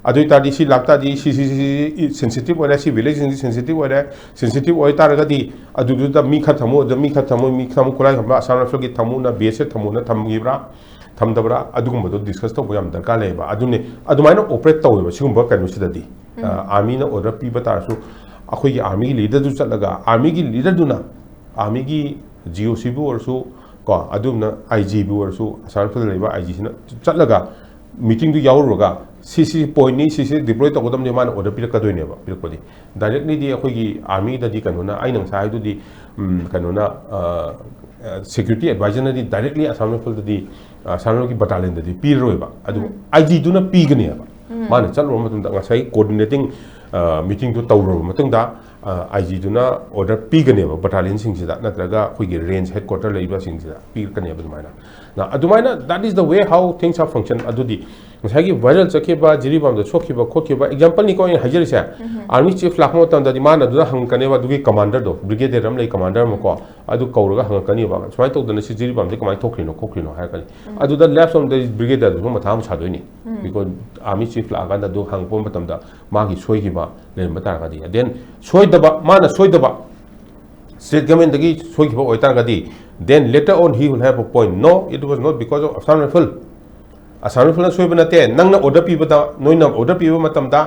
ꯑꯗꯨ ꯑꯣꯏꯇꯥꯔꯗꯤ ꯁꯤ ꯂꯥꯛꯇꯥꯔꯗꯤ ꯁꯤ, ꯁꯤ, ꯁꯤ, ꯁꯤ sensitive ꯑꯣꯏꯔꯦ, ꯁꯤ villageꯁꯤꯡꯁꯤ sensitive ꯑꯣꯏꯔꯦ, sensitive ꯑꯣꯏꯇꯥꯔꯒꯗꯤ ꯑꯗꯨꯗꯨꯗ ꯃꯤ ꯈꯔ ꯊꯝꯃꯨ, ꯑꯗꯨꯗ ꯃꯤ ꯈꯔ ꯊꯝꯃꯨ, ꯃꯤ ꯊꯝꯃꯨ, ꯈꯨꯠꯂꯥꯏ ꯊꯝꯕ, Assam Riflesꯀꯤ ꯊꯝꯃꯨꯅ, B S F ꯊꯝꯃꯨꯅ ꯊꯝꯈꯤꯕ꯭ꯔꯥ, ꯊꯝꯗꯕ꯭ꯔꯥ, ꯑꯗꯨꯒꯨꯝꯕꯗꯣ discuss ꯇꯧꯕ ꯌꯥꯝ ꯗꯔꯀꯥꯔ ꯂꯩꯌꯦꯕ꯫ ꯑꯗꯨꯅꯦ, ꯑꯗꯨꯃꯥꯏꯅ operate ꯇꯧꯋꯦꯕ ꯁꯤꯒꯨꯝꯕ ꯀꯩꯅꯣꯁꯤꯗꯗꯤ꯫ Armyꯅ order ꯄꯤꯕ ꯇꯥꯔꯁꯨ ꯑꯩꯈꯣꯏꯒꯤ armyꯒꯤ leaderꯗꯨ ꯆꯠꯂꯒ, armyꯒꯤ leaderꯗꯨꯅ armyꯒꯤ GOCꯕꯨ ꯑꯣꯏꯔꯁꯨ ꯀꯣ, ꯑꯗꯨꯝꯅ IGꯕꯨ ꯑꯣꯏꯔꯁꯨ, Assam Riflesꯇ ꯂꯩꯕ IGꯁꯤꯅ ꯆꯠꯂꯒ ꯃꯤꯇꯤꯡꯗꯨ ꯌꯥꯎꯔꯨꯔꯒ ꯁꯤꯁꯤ ꯄꯣꯏꯟꯅꯤ, ꯁꯤꯁꯤ ꯗꯤꯄ꯭ꯂꯣꯏ ꯇꯧꯒꯗꯕꯅꯤ, ꯃꯥꯅ ꯑꯣꯔꯗꯔ ꯄꯤꯔꯛꯀꯗꯣꯏꯅꯦꯕ꯫ ꯄꯤꯔꯛꯄꯗꯤ ꯗꯥꯏꯔꯦꯛꯂꯤꯗꯤ ꯑꯩꯈꯣꯏꯒꯤ ꯑꯥꯔꯃꯤꯗꯗꯤ ꯀꯩꯅꯣꯅ, ꯑꯩꯅ ꯉꯁꯥꯏ ꯍꯥꯏꯗꯨꯗꯤ, ꯎꯝ, ꯀꯩꯅꯣꯅ, ꯁꯦꯀ꯭ꯌꯨꯔꯤꯇꯤ ꯑꯦꯗꯚꯥꯏꯖꯔꯅꯗꯤ ꯗꯥꯏꯔꯦꯛꯂꯤ ꯑꯁꯥꯝ ꯔꯥꯏꯐꯜꯗꯗꯤ, ꯑꯁꯥꯝ ꯔꯥꯏꯐꯜꯒꯤ ꯕꯇꯥꯂꯤꯌꯟꯗꯗꯤ ꯄꯤꯔꯔꯣꯏꯕ꯫ ꯑꯗꯨ ꯑꯥꯏ ꯖꯤꯗꯨꯅ ꯄꯤꯒꯅꯦꯕ꯫ ꯃꯥꯅ ꯆꯠꯂꯨꯔ ꯃꯇꯨꯡꯗ ꯉꯁꯥꯏꯒꯤ ꯀꯣꯑꯣꯔꯗꯤꯅꯦꯇꯤꯡ ꯃꯤꯇꯤꯡꯗꯨ ꯇꯧꯔꯕ ꯃꯇꯨꯡꯗ, ꯑꯥꯏ ꯖꯤꯗꯨꯅ ꯑꯣꯔꯗꯔ ꯄꯤꯒꯅꯦꯕ ꯕꯇꯥꯂꯤꯌꯟꯁꯤꯡꯁꯤꯗ, ꯅꯠꯇ꯭ꯔꯒ ꯑꯩꯈꯣꯏꯒꯤ ꯔꯦꯟꯖ ꯍꯦꯗ ꯀ꯭ꯋꯥꯇꯔ ꯂꯩꯔꯤꯕꯁꯤꯡꯁꯤꯗ ꯄꯤꯔꯛꯀꯅꯦꯕ꯫ ꯑꯗꯨꯃꯥꯏꯅ, ꯅ-, ꯑꯗꯨꯃꯥꯏꯅ, that is the way how things are function꯫ ꯑꯗꯨꯗꯤ ꯉꯁꯥꯏꯒꯤ ꯚꯥꯏꯔꯦꯜ ꯆꯠꯈꯤꯕ, ꯖꯤꯔꯤꯕꯥꯝꯗ ꯁꯣꯛꯈꯤꯕ ꯈꯣꯠꯈꯤꯕ ꯑꯦꯛꯖꯥꯝꯄꯜꯅꯤꯀꯣ ꯑꯩꯅ ꯍꯥꯏꯖꯔꯤꯁꯦ꯫ ꯑꯥꯔꯃꯤ ꯆꯤꯐ ꯂꯥꯛꯄ ꯃꯇꯝꯗꯗꯤ ꯃꯥꯅ ꯑꯗꯨꯗ ꯍꯪꯉꯛꯀꯅꯦꯕ, ꯑꯗꯨꯒꯤ ꯀꯃꯥꯟꯗꯔꯗꯣ, ꯕ꯭ꯔꯤꯒꯦꯗꯤꯌꯔ ꯑꯃ ꯂꯩ, ꯀꯃꯥꯟꯗꯔ ꯑꯃꯀꯣ, ꯑꯗꯨ ꯀꯧꯔꯒ ꯍꯪꯉꯛꯀꯅꯦꯕ, "ꯁꯨꯃꯥꯏꯅ ꯇꯧꯗꯅ ꯁꯤ ꯖꯤꯔꯤꯕꯥꯝꯗ ꯀꯃꯥꯏꯅ ꯊꯣꯛꯈ꯭ꯔꯤꯅꯣ ꯈꯣꯠꯈ꯭ꯔꯤꯅꯣ?" ꯍꯥꯏꯔꯛꯀꯅꯤ꯫ ꯑꯗꯨꯗ ꯂꯦꯐ ꯁꯣꯝꯗ ꯕ꯭ꯔꯤꯒꯦꯗꯤꯌꯔꯗꯨꯁꯨ ꯃꯊꯥ ꯑꯃ ꯁꯥꯗꯣꯏꯅꯤ꯫ ꯕꯤꯀꯣꯖ ꯑꯥꯔꯃꯤ ꯆꯤꯐ ꯂꯥꯛꯑꯀꯥꯟꯗ ꯑꯗꯨ ꯍꯪꯉꯛꯄ ꯃꯇꯝꯗ ꯃꯥꯒꯤ ꯁꯣꯏꯈꯤꯕ ꯂꯩꯔꯝꯕ ꯇꯥꯔꯒꯗꯤ, ꯗꯦꯟ ꯁꯣꯏꯗꯕ, ꯃꯥꯅ ꯁꯣꯏꯗꯕ, ꯁ꯭ꯇꯦꯠ ꯒꯚꯔꯟꯃꯦꯟꯠꯇꯒꯤ ꯁꯣꯏꯈꯤꯕ ꯑꯣꯏꯇꯥꯔꯒꯗꯤ, then later on he will have a point, "No, it was not because of Assam Rifle." Assam ꯔꯥꯏꯐꯜꯅ ꯁꯣꯏꯕ ꯅꯠꯇꯦ, ꯅꯪꯅ ꯑꯣꯔꯗꯔ ꯄꯤꯕꯗ, ꯅꯣꯏꯅ ꯑꯣꯔꯗꯔ ꯄꯤꯕ ꯃꯇꯝꯗ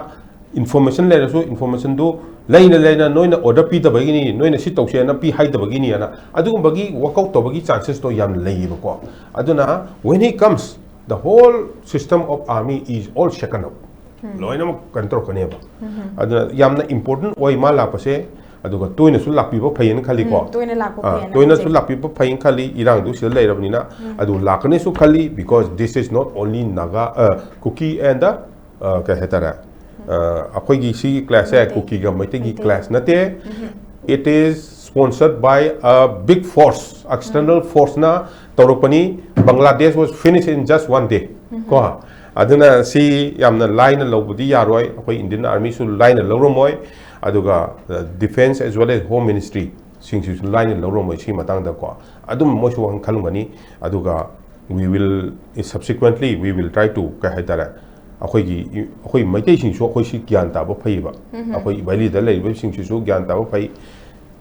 ꯏꯟꯐꯣꯔꯃꯦꯁꯟ ꯂꯩꯔꯁꯨ, ꯏꯟꯐꯣꯔꯃꯦꯁꯟꯗꯨ ꯂꯩꯅ ꯂꯩꯅ ꯅꯣꯏꯅ ꯑꯣꯔꯗꯔ ꯄꯤꯗꯕꯒꯤꯅꯤ, ꯅꯣꯏꯅ ꯁꯤ ꯇꯧꯁꯦꯅ ꯄꯤ ꯍꯥꯏꯗꯕꯒꯤꯅꯤ ꯍꯥꯏꯅ ꯑꯗꯨꯒꯨꯝꯕꯒꯤ ꯋꯥꯛꯑꯥꯎꯠ ꯇꯧꯕꯒꯤ ꯆꯥꯟꯁꯦꯁꯇꯣ ꯌꯥꯝ ꯂꯩꯌꯦꯕꯀꯣ꯫ ꯑꯗꯨꯅ when he comes, the whole system of army is all shaken up. ꯂꯣꯏꯅꯃꯛ ꯀꯩꯅꯣ ꯇꯧꯔꯛꯀꯅꯦꯕ꯫ ꯑꯗꯨꯅ ꯌꯥꯝꯅ ꯏꯝꯄꯣꯔꯇꯦꯟ ꯑꯣꯏ ꯃꯥ ꯂꯥꯛꯄꯁꯦ꯫ ꯑꯗꯨꯒ ꯇꯣꯏꯅꯁꯨ ꯂꯥꯛꯄꯤꯕ ꯐꯩꯌꯦꯅ ꯈꯜꯂꯤꯀꯣ꯫ ꯎꯝ, ꯇꯣꯏꯅ ꯂꯥꯛꯄ ꯑꯥ, ꯐꯩꯌꯦꯅ ꯇꯣꯏꯅꯁꯨ ꯈꯜꯂꯤ꯫ ꯂꯥꯛꯄꯤꯕ ꯐꯩꯌꯦꯅ ꯈꯜꯂꯤ, ꯏꯔꯥꯡꯗꯨ ꯁꯤꯗ ꯂꯩꯔꯕꯅꯤꯅ꯫ ꯑꯗꯨ ꯂꯥꯛꯀꯅꯤꯁꯨ ꯈꯜꯂꯤ, because this is not only Naga, uh, Kuki and the, uh, ꯀꯩ ꯍꯥꯏꯇꯥꯔꯦ, ꯑꯩꯈꯣꯏꯒꯤ ꯁꯤꯒꯤ ꯀ꯭ꯂꯥꯁꯁꯦ ꯃꯩꯇꯩ꯫ ꯀꯨꯀꯤꯒ ꯃꯩꯇꯩꯒꯤ ꯃꯩꯇꯩ꯫ ꯀ꯭ꯂꯥꯁ ꯅꯠꯇꯦ꯫ It is sponsored by a big force, external force ꯅ ꯇꯧꯔꯛꯄꯅꯤ꯫ Bangladesh was finished in just one day꯫ ꯀꯣ, ꯑꯗꯨꯅ ꯁꯤ ꯌꯥꯝꯅ ꯂꯥꯏꯅ ꯂꯧꯕꯗꯤ ꯌꯥꯔꯣꯏ, ꯑꯩꯈꯣꯏ ꯏꯟꯗꯤꯌꯟ ꯑꯥꯔꯃꯤꯁꯨ ꯂꯥꯏꯅ ꯂꯧꯔꯝꯃꯣꯏ, ꯑꯗꯨꯒ defence as well as home ministry ꯁꯤꯡꯁꯤꯁꯨ ꯂꯥꯏꯅ ꯂꯧꯔꯝꯃꯣꯏ ꯁꯤ ꯃꯇꯥꯡꯗꯀꯣ꯫ ꯑꯗꯨꯝ ꯃꯣꯏꯁꯨ ꯋꯥꯈꯜ ꯈꯜꯂꯝꯒꯅꯤ꯫ ꯑꯗꯨꯒ we will, subsequently we will try to, ꯀꯩ ꯍꯥꯏꯇꯥꯔꯦ, ꯑꯩꯈꯣꯏꯒꯤ, ꯑꯩꯈꯣꯏ ꯃꯩꯇꯩꯁꯤꯡꯁꯨ ꯑꯩꯈꯣꯏ ꯁꯤ ꯒ꯭ꯌꯥꯟ ꯇꯥꯕ ꯐꯩꯌꯦꯕ꯫ ꯑꯩꯈꯣꯏ ꯚꯦꯂꯤꯗ ꯂꯩꯔꯤꯕꯁꯤꯡꯁꯤꯁꯨ ꯒ꯭ꯌꯥꯟ ꯇꯥꯕ ꯐꯩ꯫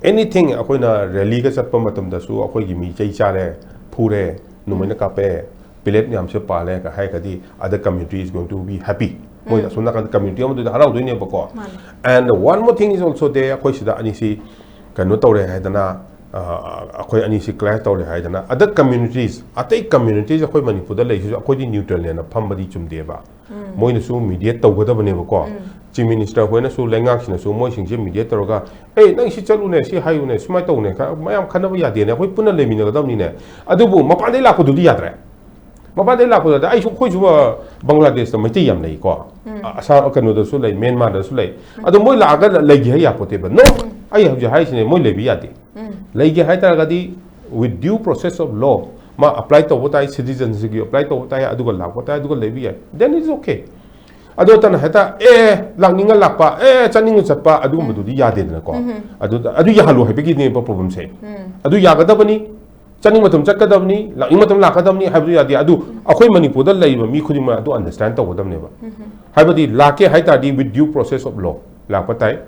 Anything, ꯑꯩꯈꯣꯏꯅ ꯔꯦꯂꯤꯒ ꯆꯠꯄ ꯃꯇꯝꯗꯁꯨ ꯑꯩꯈꯣꯏꯒꯤ ꯃꯤ ꯆꯩ ꯆꯥꯔꯦ, ꯐꯨꯔꯦ, ꯅꯣꯡꯃꯩꯅ ꯀꯥꯞꯄꯦ, ꯄꯦꯂꯦꯠ ꯃꯌꯥꯝꯁꯦ ꯄꯥꯜꯂꯦ ꯀ ꯍꯥꯏꯔꯒꯗꯤ, other community is going to be happy꯫ ꯃꯣꯏ ꯑꯁꯣꯝ ꯅꯥꯀꯟꯗ ꯀꯝꯃ꯭ꯌꯨꯅꯤꯇꯤ ꯑꯃꯗꯨꯗ ꯍꯔꯥꯎꯗꯣꯏꯅꯦꯕꯀꯣ꯫ ꯃꯥꯅꯦ꯫ And one more thing is also there, ꯑꯩꯈꯣꯏ ꯁꯤꯗ ꯑꯅꯤꯁꯤ ꯀꯩꯅꯣ ꯇꯧꯔꯦ ꯍꯥꯏꯗꯅ, ꯑ, ꯑꯩꯈꯣꯏ ꯑꯅꯤꯁꯤ clash ꯇꯧꯔꯦ ꯍꯥꯏꯗꯅ, other communities, ꯑꯇꯩ communities ꯑꯩꯈꯣꯏ ꯃꯅꯤꯄꯨꯔꯗ ꯂꯩꯁꯤꯁꯨ ꯑꯩꯈꯣꯏꯗꯤ neutral ꯅꯦꯅ ꯐꯝꯕꯗꯤ ꯆꯨꯝꯗꯦꯕ꯫ ꯃꯣꯏꯅꯁꯨ mediate ꯇꯧꯒꯗꯕꯅꯦꯕꯀꯣ꯫ Chief Minister ꯍꯣꯏꯅꯁꯨ, ꯂꯩꯉꯥꯛꯁꯤꯅꯁꯨ ꯃꯣꯏꯁꯤꯡꯁꯦ mediate ꯇꯧꯔꯒ, "ꯑꯦ, ꯅꯪ ꯁꯤ ꯆꯠꯂꯨꯅꯦ, ꯁꯤ ꯍꯥꯏꯌꯨꯅꯦ, ꯁꯨꯃꯥꯏꯅ ꯇꯧꯅꯦ, ꯈꯔ ꯃꯌꯥꯝ ꯈꯟꯅꯕ ꯌꯥꯗꯦꯅꯦ, ꯑꯩꯈꯣꯏ ꯄꯨꯟꯅ ꯂꯩꯃꯤꯟꯅꯒꯗꯕꯅꯤꯅꯦ"꯫ ꯑꯗꯨꯕꯨ ꯃꯄꯥꯟꯗꯩ ꯂꯥꯛꯄꯗꯨꯗꯤ ꯌꯥꯗ꯭ꯔꯦ꯫ ꯃꯄꯥꯟꯗꯩ ꯂꯥꯛꯄꯗꯨꯗ ꯑꯩꯁꯨ, ꯑꯩꯈꯣꯏꯁꯨ, ꯑ, ꯕꯪꯒ꯭ꯂꯥꯗꯦꯁꯇ ꯃꯩꯇꯩ ꯌꯥꯝ ꯂꯩꯀꯣ꯫ ꯑ, ꯑꯁꯥ-, ꯀꯩꯅꯣꯗꯁꯨ ꯂꯩ, ꯃ꯭ꯌꯥꯟꯃꯥꯔꯗꯁꯨ ꯂꯩ꯫ ꯑꯗꯣ ꯃꯣꯏ ꯂꯥꯛꯑꯒ ꯂꯩꯒꯦ ꯍꯥꯏ ꯌꯥꯄꯣꯠꯇꯦꯕ꯫ No! ꯑꯩ ꯍꯧꯖꯤꯛ ꯍꯥꯏꯔꯤꯁꯤꯅꯦ, ꯃꯣꯏ ꯂꯩꯕ ꯌꯥꯗꯦ꯫ ꯂꯩꯒꯦ ꯍꯥꯏ ꯇꯥꯔꯒꯗꯤ, with due process of law, ꯃꯥ apply ꯇꯧꯕ ꯇꯥꯏ, citizenship ꯒꯤ apply ꯇꯧꯕ ꯇꯥꯏ, ꯑꯗꯨꯒ ꯂꯥꯛꯄ ꯇꯥꯏ, ꯑꯗꯨꯒ ꯂꯩꯕ ꯌꯥꯏ, then it's okay꯫ ꯑꯗꯨ ꯅꯠꯇꯅ ꯍꯦꯛꯇ, "ꯑꯦ, ꯂꯥꯛꯅꯤꯡꯉ ꯂꯥꯛꯄ, ꯑꯦ, ꯆꯠꯅꯤꯡꯉ ꯆꯠꯄ", ꯑꯗꯨꯒꯨꯝꯕꯗꯨꯗꯤ ꯌꯥꯗꯦꯗꯅꯀꯣ꯫ ꯑꯗꯨꯗ, ꯑꯗꯨ ꯌꯥꯍꯜꯂꯨ ꯍꯥꯏꯕꯒꯤꯅꯦꯕ problem ꯁꯦ꯫ ꯑꯗꯨ ꯌꯥꯒꯗꯕꯅꯤ, ꯆꯠꯅꯤꯡ ꯃꯇꯝ ꯆꯠꯀꯗꯕꯅꯤ, ꯂꯥꯛꯅꯤꯡ ꯃꯇꯝ ꯂꯥꯛꯀꯗꯕꯅꯤ ꯍꯥꯏꯕꯗꯨ ꯌꯥꯗꯦ꯫ ꯑꯗꯨ ꯑꯩꯈꯣꯏ ꯃꯅꯤꯄꯨꯔꯗ ꯂꯩꯔꯤꯕ ꯃꯤ ꯈꯨꯗꯤꯡꯃꯛ ꯑꯗꯨ understand ꯇꯧꯒꯗꯕꯅꯦꯕ꯫ ꯍꯥꯏꯕꯗꯤ ꯂꯥꯛꯀꯦ ꯍꯥꯏ ꯇꯥꯔꯗꯤ with due process of law ꯂꯥꯛꯄ ꯇꯥꯏ꯫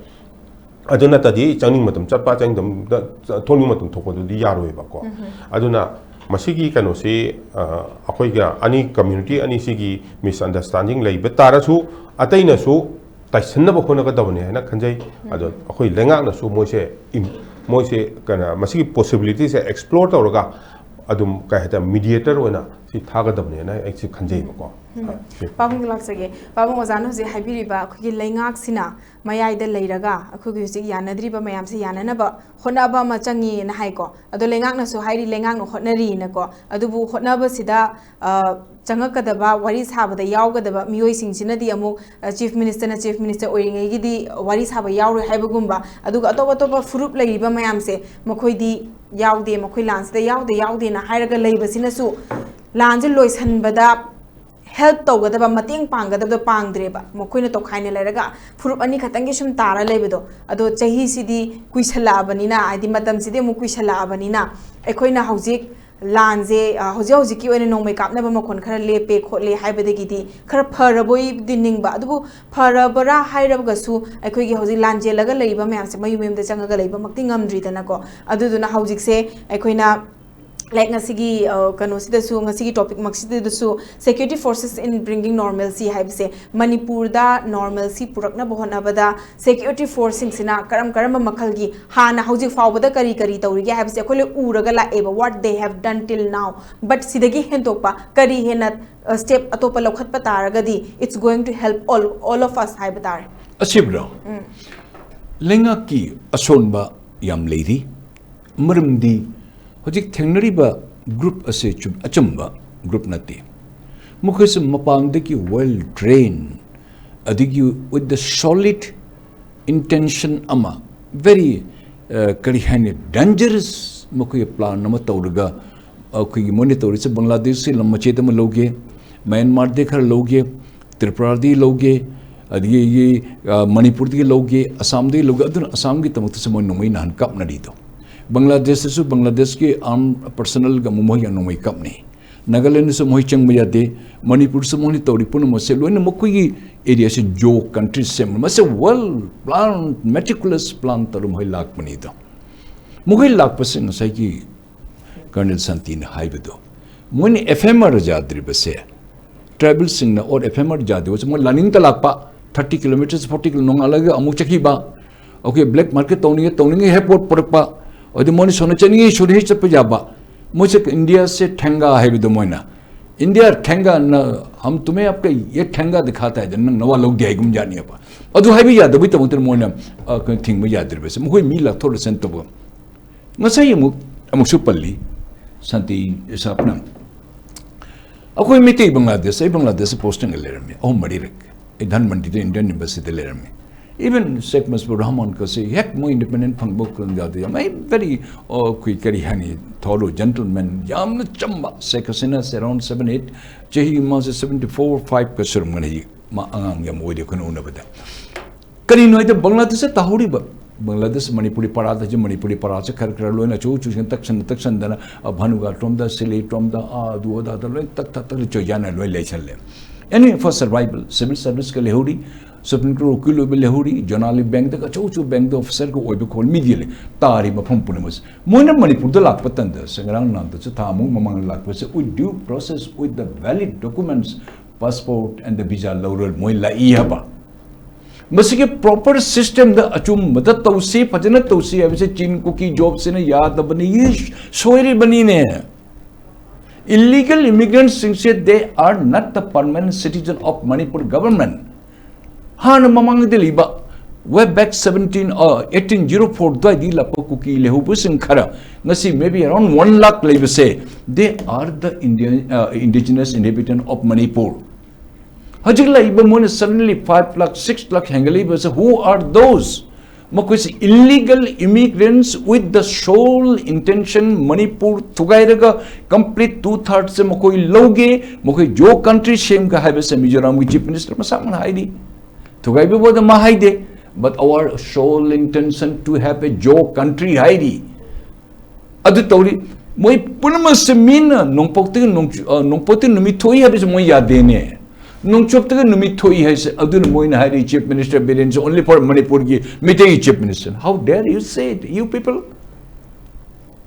ꯑꯗꯨ ꯅꯠꯇꯗꯤ ꯆꯪꯅꯤꯡ ꯃꯇꯝ ꯆꯠꯄ, ꯆꯪꯅꯤꯡ ꯃꯇꯝꯗ ꯆ-, ꯊꯣꯛꯅꯤꯡ ꯃꯇꯝ ꯊꯣꯛꯄꯗꯨꯗꯤ ꯌꯥꯔꯣꯏꯕꯀꯣ꯫ ꯑꯗꯨꯅ ꯃꯁꯤꯒꯤ ꯀꯩꯅꯣꯁꯤ, ꯑ, ꯑꯩꯈꯣꯏꯒ ꯑꯅꯤ, community ꯑꯅꯤꯁꯤꯒꯤ misunderstanding ꯂꯩꯕ ꯇꯥꯔꯁꯨ, ꯑꯇꯩꯅꯁꯨ ꯇꯥꯏꯁꯤꯟꯅꯕ ꯍꯣꯠꯅꯒꯗꯕꯅꯤ ꯍꯥꯏꯅ ꯈꯟꯖꯩ꯫ ꯑꯗꯣ ꯑꯩꯈꯣꯏ ꯂꯩꯉꯥꯛꯅꯁꯨ ꯃꯣꯏꯁꯦ ꯏꯝ-, ꯃꯣꯏꯁꯦ ꯀꯩꯅꯣ, ꯃꯁꯤꯒꯤ possibility ꯁꯦ explore ꯇꯧꯔꯒ ꯑꯗꯨꯝ, ꯀꯩ ꯍꯥꯏꯇꯥꯔꯦ, mediator ꯑꯣꯏꯅ ꯁꯤ ꯊꯥꯒꯗꯕꯅꯦꯅ ꯑꯩꯁꯦ ꯈꯟꯖꯩꯕꯀꯣ꯫ ꯎꯝ꯫ ꯑ, ꯁꯤ꯫ ꯄꯥꯕꯨꯡꯒꯤ ꯂꯥꯛꯆꯒꯦ꯫ ꯄꯥꯕꯨꯡ, ꯑꯣꯖꯥꯅ ꯍꯧꯖꯤꯛ ꯍꯥꯏꯕꯤꯔꯤꯕ ꯑꯩꯈꯣꯏꯒꯤ ꯂꯩꯉꯥꯛꯁꯤꯅ ꯃꯌꯥꯏꯗ ꯂꯩꯔꯒ ꯑꯩꯈꯣꯏꯒꯤ ꯍꯧꯖꯤꯛ ꯌꯥꯅꯗ꯭ꯔꯤꯕ ꯃꯌꯥꯝꯁꯦ ꯌꯥꯅꯅꯕ ꯍꯣꯠꯅꯕ ꯑꯃ ꯆꯪꯉꯤꯅ ꯍꯥꯏꯀꯣ꯫ ꯑꯗꯣ ꯂꯩꯉꯥꯛꯅꯁꯨ ꯍꯥꯏꯔꯤ, ꯂꯩꯉꯥꯛꯅ ꯍꯣꯠꯅꯔꯤꯅꯀꯣ꯫ ꯑꯗꯨꯕꯨ ꯍꯣꯠꯅꯕꯁꯤꯗ, ꯑ, ꯆꯪꯉꯛꯀꯗꯕ, ꯋꯥꯔꯤ ꯁꯥꯕꯗ ꯌꯥꯎꯒꯗꯕ ꯃꯤꯑꯣꯏꯁꯤꯡꯁꯤꯅꯗꯤ ꯑꯃꯨꯛ, ꯑ, Chief Minister ꯅ Chief Minister ꯑꯣꯏꯔꯤꯉꯩꯒꯤꯗꯤ ꯋꯥꯔꯤ ꯁꯥꯕ ꯌꯥꯎꯔꯣꯏ ꯍꯥꯏꯕꯒꯨꯝꯕ, ꯑꯗꯨꯒ ꯑꯇꯣꯞ ꯑꯇꯣꯞꯄ ꯐꯨꯔꯨꯞ ꯂꯩꯔꯤꯕ ꯃꯌꯥꯝꯁꯦ, ꯃꯈꯣꯏꯗꯤ ꯌꯥꯎꯗꯦ, ꯃꯈꯣꯏ ꯂꯥꯟꯁꯤꯗ ꯌꯥꯎꯗꯦ, ꯌꯥꯎꯗꯦꯅ ꯍꯥꯏꯔꯒ ꯂꯩꯕꯁꯤꯅꯁꯨ ꯂꯥꯟꯁꯦ ꯂꯣꯏꯁꯟꯕꯗ help ꯇꯧꯒꯗꯕ, ꯃꯇꯦꯡ ꯄꯥꯡꯒꯗꯕꯗꯣ ꯄꯥꯡꯗ꯭ꯔꯦꯕ꯫ ꯃꯈꯣꯏꯅ ꯇꯣꯈꯥꯏꯅ ꯂꯩꯔꯒ ꯐꯨꯔꯨꯞ ꯑꯅꯤ ꯈꯛꯇꯪꯒꯤ ꯁꯨꯝ ꯇꯥꯔ ꯂꯩꯕꯗꯣ꯫ ꯑꯗꯣ ꯆꯍꯤꯁꯤꯗꯤ ꯀꯨꯏꯁꯜꯂꯛꯑꯕꯅꯤꯅ, ꯍꯥꯏꯗꯤ ꯃꯇꯝꯁꯤꯗꯤ ꯑꯃꯨꯛ ꯀꯨꯏꯁꯜꯂꯛꯑꯕꯅꯤꯅ, ꯑꯩꯈꯣꯏꯅ ꯍꯧꯖꯤꯛ ꯂꯥꯟꯁꯦ, ꯑ, ꯍꯧꯖꯤꯛ ꯍꯧꯖꯤꯛꯀꯤ ꯑꯣꯏꯅ ꯅꯣꯡꯃꯩ ꯀꯥꯞꯅꯕ ꯃꯈꯣꯟ ꯈꯔ ꯂꯦꯞꯄꯦ ꯈꯣꯠꯂꯦ ꯍꯥꯏꯕꯗꯒꯤꯗꯤ ꯈꯔ ꯐꯔꯕꯣꯏꯗꯤ ꯅꯤꯡꯕ꯫ ꯑꯗꯨꯕꯨ ꯐꯔꯕ꯭ꯔꯥ ꯍꯥꯏꯔꯒꯁꯨ ꯑꯩꯈꯣꯏꯒꯤ ꯍꯧꯖꯤꯛ ꯂꯥꯟꯖꯦꯜꯂꯒ ꯂꯩꯔꯤꯕ ꯃꯌꯥꯝꯁꯦ ꯃꯌꯨꯝ ꯃꯌꯨꯝꯗ ꯆꯪꯉꯒ ꯂꯩꯕꯃꯛꯇꯤ ꯉꯝꯗ꯭ꯔꯤꯗꯅꯀꯣ꯫ ꯑꯗꯨꯗꯨꯅ ꯍꯧꯖꯤꯛꯁꯦ ꯑꯩꯈꯣꯏꯅ ꯂꯥꯏꯛ ꯉꯁꯤꯒꯤ ꯑ, ꯀꯩꯅꯣꯁꯤꯗꯁꯨ, ꯉꯁꯤꯒꯤ ꯇꯣꯄꯤꯛꯃꯛꯁꯤꯗꯁꯨ, security forces in bringing normalcy ꯍꯥꯏꯕꯁꯦ, ꯃꯅꯤꯄꯨꯔꯗ normalcy ꯄꯨꯔꯛꯅꯕ ꯍꯣꯠꯅꯕꯗ security forceꯁꯤꯡꯁꯤꯅ ꯀꯔꯝ ꯀꯔꯝꯕ ꯃꯈꯜꯒꯤ, ꯍꯥꯟꯅ ꯍꯧꯖꯤꯛ ꯐꯥꯎꯕꯗ ꯀꯔꯤ ꯀꯔꯤ ꯇꯧꯔꯤꯒꯦ ꯍꯥꯏꯕꯁꯦ ꯑꯩꯈꯣꯏ ꯂꯣꯏ ꯎꯔꯒ ꯂꯥꯛꯑꯦꯕ, what they have done till now. But ꯁꯤꯗꯒꯤ ꯍꯦꯟꯗꯣꯛꯄ ꯀꯔꯤ ꯍꯦꯟꯅ ꯁ꯭ꯇꯦꯞ ꯑꯇꯣꯞꯄ ꯂꯧꯈꯠꯄ ꯇꯥꯔꯒꯗꯤ, it's going to help all all of us ꯍꯥꯏꯕ ꯇꯥꯔꯦ꯫ ꯑꯁꯤꯕ꯭ꯔꯣ? ꯂꯩꯉꯥꯛꯀꯤ ꯑꯁꯣꯟꯕ ꯌꯥꯝ ꯂꯩꯔꯤ꯫ ꯃꯔꯝꯗꯤ ꯍꯧꯖꯤꯛ ꯊꯦꯡꯅꯔꯤꯕ ꯒ꯭ꯔꯨꯞ ꯑꯁꯦ ꯆꯨꯝ- ꯑꯆꯝꯕ ꯒ꯭ꯔꯨꯞ ꯅꯠꯇꯦ꯫ ꯃꯈꯣꯏꯁꯨ ꯃꯄꯥꯟꯗꯒꯤ well trained, ꯑꯗꯒꯤ with the solid intention ꯑꯃ, very, ꯑ, ꯀꯔꯤ ꯍꯥꯏꯅꯤ, dangerous ꯃꯈꯣꯏꯒꯤ ꯄ꯭ꯂꯥꯟ ꯑꯃ ꯇꯧꯔꯒ, ꯑꯩꯈꯣꯏꯒꯤ ꯃꯣꯏꯅ ꯇꯧꯔꯤꯁꯦ, ꯕꯪꯒ꯭ꯂꯥꯗꯦꯁꯁꯤ ꯂꯝ ꯃꯆꯦꯠ ꯑꯃ ꯂꯧꯒꯦ, ꯃ꯭ꯌꯥꯟꯃꯥꯔꯗꯒꯤ ꯈꯔ ꯂꯧꯒꯦ, ꯇ꯭ꯔꯤꯄꯨꯔꯥꯗꯒꯤ ꯂꯧꯒꯦ, ꯑꯗꯒꯤ, ꯑ, ꯃꯅꯤꯄꯨꯔꯗꯒꯤ ꯂꯧꯒꯦ, ꯑꯁꯥꯝꯗꯒꯤ ꯂꯧꯒꯦ, ꯑꯗꯨꯅ ꯑꯁꯥꯝꯒꯤꯗꯃꯛꯇꯁꯨ ꯃꯣꯏ ꯅꯣꯡꯃꯩ ꯅꯍꯥꯟ ꯀꯥꯞꯅꯔꯤꯗꯣ꯫ ꯕꯪꯒ꯭ꯂꯥꯗꯦꯁꯇꯁꯨ ꯕꯪꯒ꯭ꯂꯥꯗꯦꯁꯀꯤ ꯑꯥꯔꯝ ꯄꯔꯁꯅꯦꯜꯒ ꯑꯃꯨꯛ ꯃꯣꯏꯒ ꯅꯣꯡꯃꯩ ꯀꯥꯞꯅꯩ꯫ ꯅꯥꯒꯥꯂꯦꯟꯗꯁꯨ ꯃꯣꯏ ꯆꯪꯕ ꯌꯥꯗꯦ꯫ ꯃꯅꯤꯄꯨꯔꯁꯨ ꯃꯣꯏꯅ ꯇꯧꯔꯤ ꯄꯨꯝꯅꯃꯛꯁꯦ ꯂꯣꯏꯅ ꯃꯈꯣꯏꯒꯤ ꯑꯦꯔꯤꯌꯥꯁꯦ ꯖꯣ ꯀꯟꯇ꯭ꯔꯤ ꯁꯦꯝꯕ꯫ ꯃꯁꯦ well planned, meticulous plan ꯇꯧꯔ ꯃꯈꯣꯏ ꯂꯥꯛꯄꯅꯤꯗꯣ꯫ ꯃꯈꯣꯏ ꯂꯥꯛꯄꯁꯦ ꯉꯁꯥꯏꯒꯤ ꯀꯔꯅꯦꯜ ꯁꯥꯟꯇꯤꯅ ꯍꯥꯏꯕꯗꯣ, ꯃꯣꯏꯅ ꯑꯦꯐ ꯑꯦꯝ ꯑꯥꯔ ꯌꯥꯗ꯭ꯔꯤꯕꯁꯦ, ꯇ꯭ꯔꯥꯏꯕꯦꯜꯁꯤꯡꯅ ꯑꯣꯔ ꯑꯦꯐ ꯑꯦꯝ ꯑꯥꯔ ꯌꯥꯗ꯭ꯔꯤꯕꯁꯦ, ꯃꯣꯏ ꯂꯥꯅꯤꯡꯇ ꯂꯥꯛꯄ, thirty kilometres, forty ꯀꯤꯂꯣ, ꯅꯣꯡꯉꯥꯜꯂꯒ ꯑꯃꯨꯛ ꯆꯠꯈꯤꯕ, ꯑꯩꯈꯣꯏ ꯕ꯭ꯂꯦꯛ ꯃꯥꯔꯀꯦꯠ ꯇꯧꯅꯤꯡꯉꯦ, ꯇꯧꯅꯤꯡꯉꯦ ꯍꯦꯛ ꯄꯣꯠ ꯄꯨꯔꯛꯄ, ꯑꯗꯨ ꯃꯣꯏꯅ ꯁꯣꯝꯗ ꯆꯠꯅꯤꯡꯉꯦ ꯁꯣꯝꯗ ꯍꯦꯛ ꯆꯠꯄ ꯌꯥꯕ, ꯃꯣꯏꯁꯦ ꯏꯟꯗꯤꯌꯥꯁꯦ ꯊꯦꯡꯒꯥ ꯍꯥꯏꯕꯗꯣ ꯃꯣꯏꯅ, "ꯏꯟꯗꯤꯌꯥ ꯊꯦꯡꯒꯥ ꯅ, ꯍꯝ ꯇꯨꯃꯦ ꯑꯞꯀ ꯌꯦ ꯊꯦꯡꯒꯥ ꯗꯤꯈꯥꯇꯥ ꯍꯥꯏꯗꯅ ꯅꯪ ꯅꯋꯥ ꯂꯧꯗꯦ" ꯍꯥꯏꯒꯨꯝ ꯌꯥꯅꯤꯑꯕ꯫ ꯑꯗꯨ ꯍꯥꯏꯕ ꯌꯥꯗꯕꯒꯤꯗꯃꯛꯇ ꯃꯣꯏꯅ, ꯑ, ꯀꯩꯅꯣ, ꯊꯤꯡꯕ ꯌꯥꯗ꯭ꯔꯤꯕꯁꯦ, ꯃꯈꯣꯏ ꯃꯤ ꯂꯥꯛꯊꯣꯛ ꯂꯥꯛꯁꯤꯟ ꯇꯧꯕ꯫ ꯉꯁꯥꯏ ꯑꯃꯨꯛ, ꯑꯃꯨꯛꯁꯨ ꯄꯜꯂꯤ, ꯁꯥꯟꯇꯤ ꯁꯥꯞꯅ꯫ ꯑꯩꯈꯣꯏ ꯃꯩꯇꯩ ꯕꯪꯒ꯭ꯂꯥꯗꯦꯁ, ꯑꯩ ꯕꯪꯒ꯭ꯂꯥꯗꯦꯁꯇ ꯄꯣꯁꯇꯤꯡꯗ ꯂꯩꯔꯝꯃꯤ ꯑꯍꯨꯝ ꯃꯔꯤꯔꯛ꯫ ꯑꯩ ꯙꯟꯃꯟꯗꯤꯗ ꯏꯟꯗꯤꯌꯟ ꯑꯦꯝꯕꯦꯁꯤꯗ ꯂꯩꯔꯝꯃꯤ꯫ ꯏꯚꯟ ꯁꯦꯈ ꯃꯨꯖꯤꯕꯨꯔ ꯔꯍꯃꯥꯟ ꯀꯁꯦ ꯍꯦꯛ ꯃꯣꯏ ꯏꯟꯗꯤꯄꯦꯟꯗꯦꯟ ꯐꯪꯕ ꯀꯥꯟꯗ ꯌꯥꯝ, ꯑꯩ ꯚꯦꯔꯤ, ꯑꯩꯈꯣꯏ ꯀꯔꯤ ꯍꯥꯏꯅꯤ, ꯊꯣꯔꯣ ꯖꯦꯟꯇꯜꯃꯦꯟ, ꯌꯥꯝꯅ ꯆꯝꯕ꯫ ꯁꯦꯈ ꯍꯁꯤꯅꯥꯁꯦ ꯑꯦꯔꯥꯎꯟ ꯁꯕꯦꯟ ꯑꯩꯠ, ꯆꯍꯤ ꯃꯥꯁꯦ ꯁꯕꯦꯟꯇꯤ ꯐꯣꯔ ꯐꯥꯏꯚꯀ ꯁꯨꯔꯝꯒꯅꯤ ꯍꯧꯖꯤꯛ꯫ ꯃꯥ ꯑꯉꯥꯡ ꯌꯥꯝ ꯑꯣꯏꯔꯤ ꯑꯩꯈꯣꯏꯅ ꯎꯅꯕꯗ꯫ ꯀꯔꯤꯅꯣ ꯍꯥꯏꯗ ꯕꯪꯒ꯭ꯂꯥꯗꯦꯁꯇ ꯇꯥꯍꯧꯔꯤꯕ, ꯕꯪꯒ꯭ꯂꯥꯗꯦꯁ ꯃꯅꯤꯄꯨꯔꯤ ꯄꯔꯥꯗ ꯍꯧꯖꯤꯛ ꯃꯅꯤꯄꯨꯔꯤ ꯄꯔꯥꯁꯦ ꯈꯔ ꯈꯔ ꯂꯣꯏꯅ ꯑꯆꯧ ꯑꯆꯧꯁꯤꯡ ꯇꯛꯁꯟꯅ ꯇꯛꯁꯟꯗꯅ, ꯑ, ꯚꯥꯅꯨꯒꯥꯇꯔꯣꯝꯗ, ꯁꯤꯂꯦꯠꯔꯣꯝꯗ, ꯑꯥ, ꯑꯗꯨ ꯑꯗꯥꯗ ꯂꯣꯏ ꯇꯛ ꯇꯛ ꯇꯛ ꯆꯣꯏꯖꯥꯅ ꯂꯣꯏ ꯂꯩꯁꯜꯂꯦ꯫ Any of us are rival, civil service ꯀ ꯂꯩꯍꯧꯔꯤ, Supreme Court ꯀꯤ ꯂꯣꯏꯕ ꯂꯩꯍꯧꯔꯤ, ꯖꯣꯅꯥꯂꯤ ꯕꯦꯡꯛꯇ ꯑꯆꯧ ꯑꯆꯧꯕ ꯕꯦꯡꯛꯇ ꯑꯣꯐꯤꯁꯔꯒ ꯑꯣꯏꯕ ꯈꯣꯠ ꯃꯤꯗꯤ ꯂꯩ꯫ ꯇꯥꯔꯤ ꯃꯐꯝ ꯄꯨꯝꯅꯃꯛꯁꯦ꯫ ꯃꯣꯏꯅ ꯃꯅꯤꯄꯨꯔꯗ ꯂꯥꯛꯄ ꯇꯟꯗ ꯁꯦ ꯉꯔꯥꯡ ꯅꯍꯥꯟꯗꯁꯨ ꯊꯥ ꯑꯃꯨꯛ ꯃꯃꯥꯡꯗ ꯂꯥꯛꯄꯁꯦ with due process, with the valid documents, passport and the visa ꯂꯧꯔ ꯃꯣꯏ ꯂꯥꯛꯏ ꯍꯥꯏꯕ꯫ ꯃꯁꯤꯒꯤ proper system ꯗ ꯑꯆꯨꯝꯕꯗ ꯇꯧꯁꯤ, ꯐꯖꯅ ꯇꯧꯁꯤ ꯍꯥꯏꯕꯁꯦ ꯆꯤꯟ ꯀꯨꯀꯤ ꯖꯣꯕꯁꯤꯅ ꯌꯥꯗꯕꯅꯤ, ꯁꯣꯏꯔꯤꯕꯅꯤꯅꯦ꯫ Illegal immigrants ꯁꯤꯡꯁꯦ, they are not the permanent citizen of Manipur government. ꯍꯥꯟꯅ ꯃꯃꯥꯡꯗ ꯂꯩꯕ way back seventeen, uh, eighteen zero four ꯑꯗꯨꯋꯥꯏꯗꯒꯤ ꯂꯥꯛꯄ ꯀꯨꯀꯤ ꯂꯩꯍꯧꯕꯁꯤꯡ ꯈꯔ, ꯉꯁꯤ maybe around one lakh ꯂꯩꯕꯁꯦ, they are the Indian, uh, indigenous inhabitant of Manipur. ꯍꯧꯖꯤꯛ ꯂꯩꯕ ꯃꯣꯏꯅ suddenly five lakh, six lakh ꯍꯦꯟꯒꯠꯂꯛꯏꯕꯁꯦ, who are those? ꯃꯈꯣꯏꯁꯤ illegal immigrants with the sole intention Manipur ꯊꯨꯒꯥꯏꯔꯒ complete two thirds ꯁꯦ ꯃꯈꯣꯏ ꯂꯧꯒꯦ, ꯃꯈꯣꯏ ꯖꯣ ꯀꯟꯇ꯭ꯔꯤ ꯁꯦꯝꯒꯦ ꯍꯥꯏꯕꯁꯦ ꯃꯤꯖꯣꯔꯥꯝꯒꯤ ꯆꯤꯐ ꯃꯤꯅꯤꯁꯇꯔ ꯃꯁꯥꯃꯛꯅ ꯍꯥꯏꯔꯤ꯫ ꯊꯨꯒꯥꯏꯕꯕꯨꯗ ꯃꯥ ꯍꯥꯏꯗꯦ, but our sole intention to have a Joe country ꯍꯥꯏꯔꯤ꯫ ꯑꯗꯨ ꯇꯧꯔꯤ꯫ ꯃꯣꯏ ꯄꯨꯝꯅꯃꯛꯁꯦ ꯃꯤꯅ ꯅꯣꯡꯄꯣꯛꯇꯒꯤ ꯅꯣꯡꯆꯨ-, ꯑ, ꯅꯣꯡꯄꯣꯛꯇꯒꯤ ꯅꯨꯃꯤꯠ ꯊꯣꯛꯏ ꯍꯥꯏꯕꯁꯦ ꯃꯣꯏ ꯌꯥꯗꯦꯅꯦ꯫ ꯅꯣꯡꯆꯨꯞꯇꯒꯤ ꯅꯨꯃꯤꯠ ꯊꯣꯛꯏ ꯍꯥꯏꯁꯦ, ꯑꯗꯨꯅ ꯃꯣꯏꯅ ꯍꯥꯏꯔꯤ, "Chief Minister Biren is only for ꯃꯅꯤꯄꯨꯔꯒꯤ ꯃꯤꯇꯩꯒꯤ chief minister". How dare you say it, you people?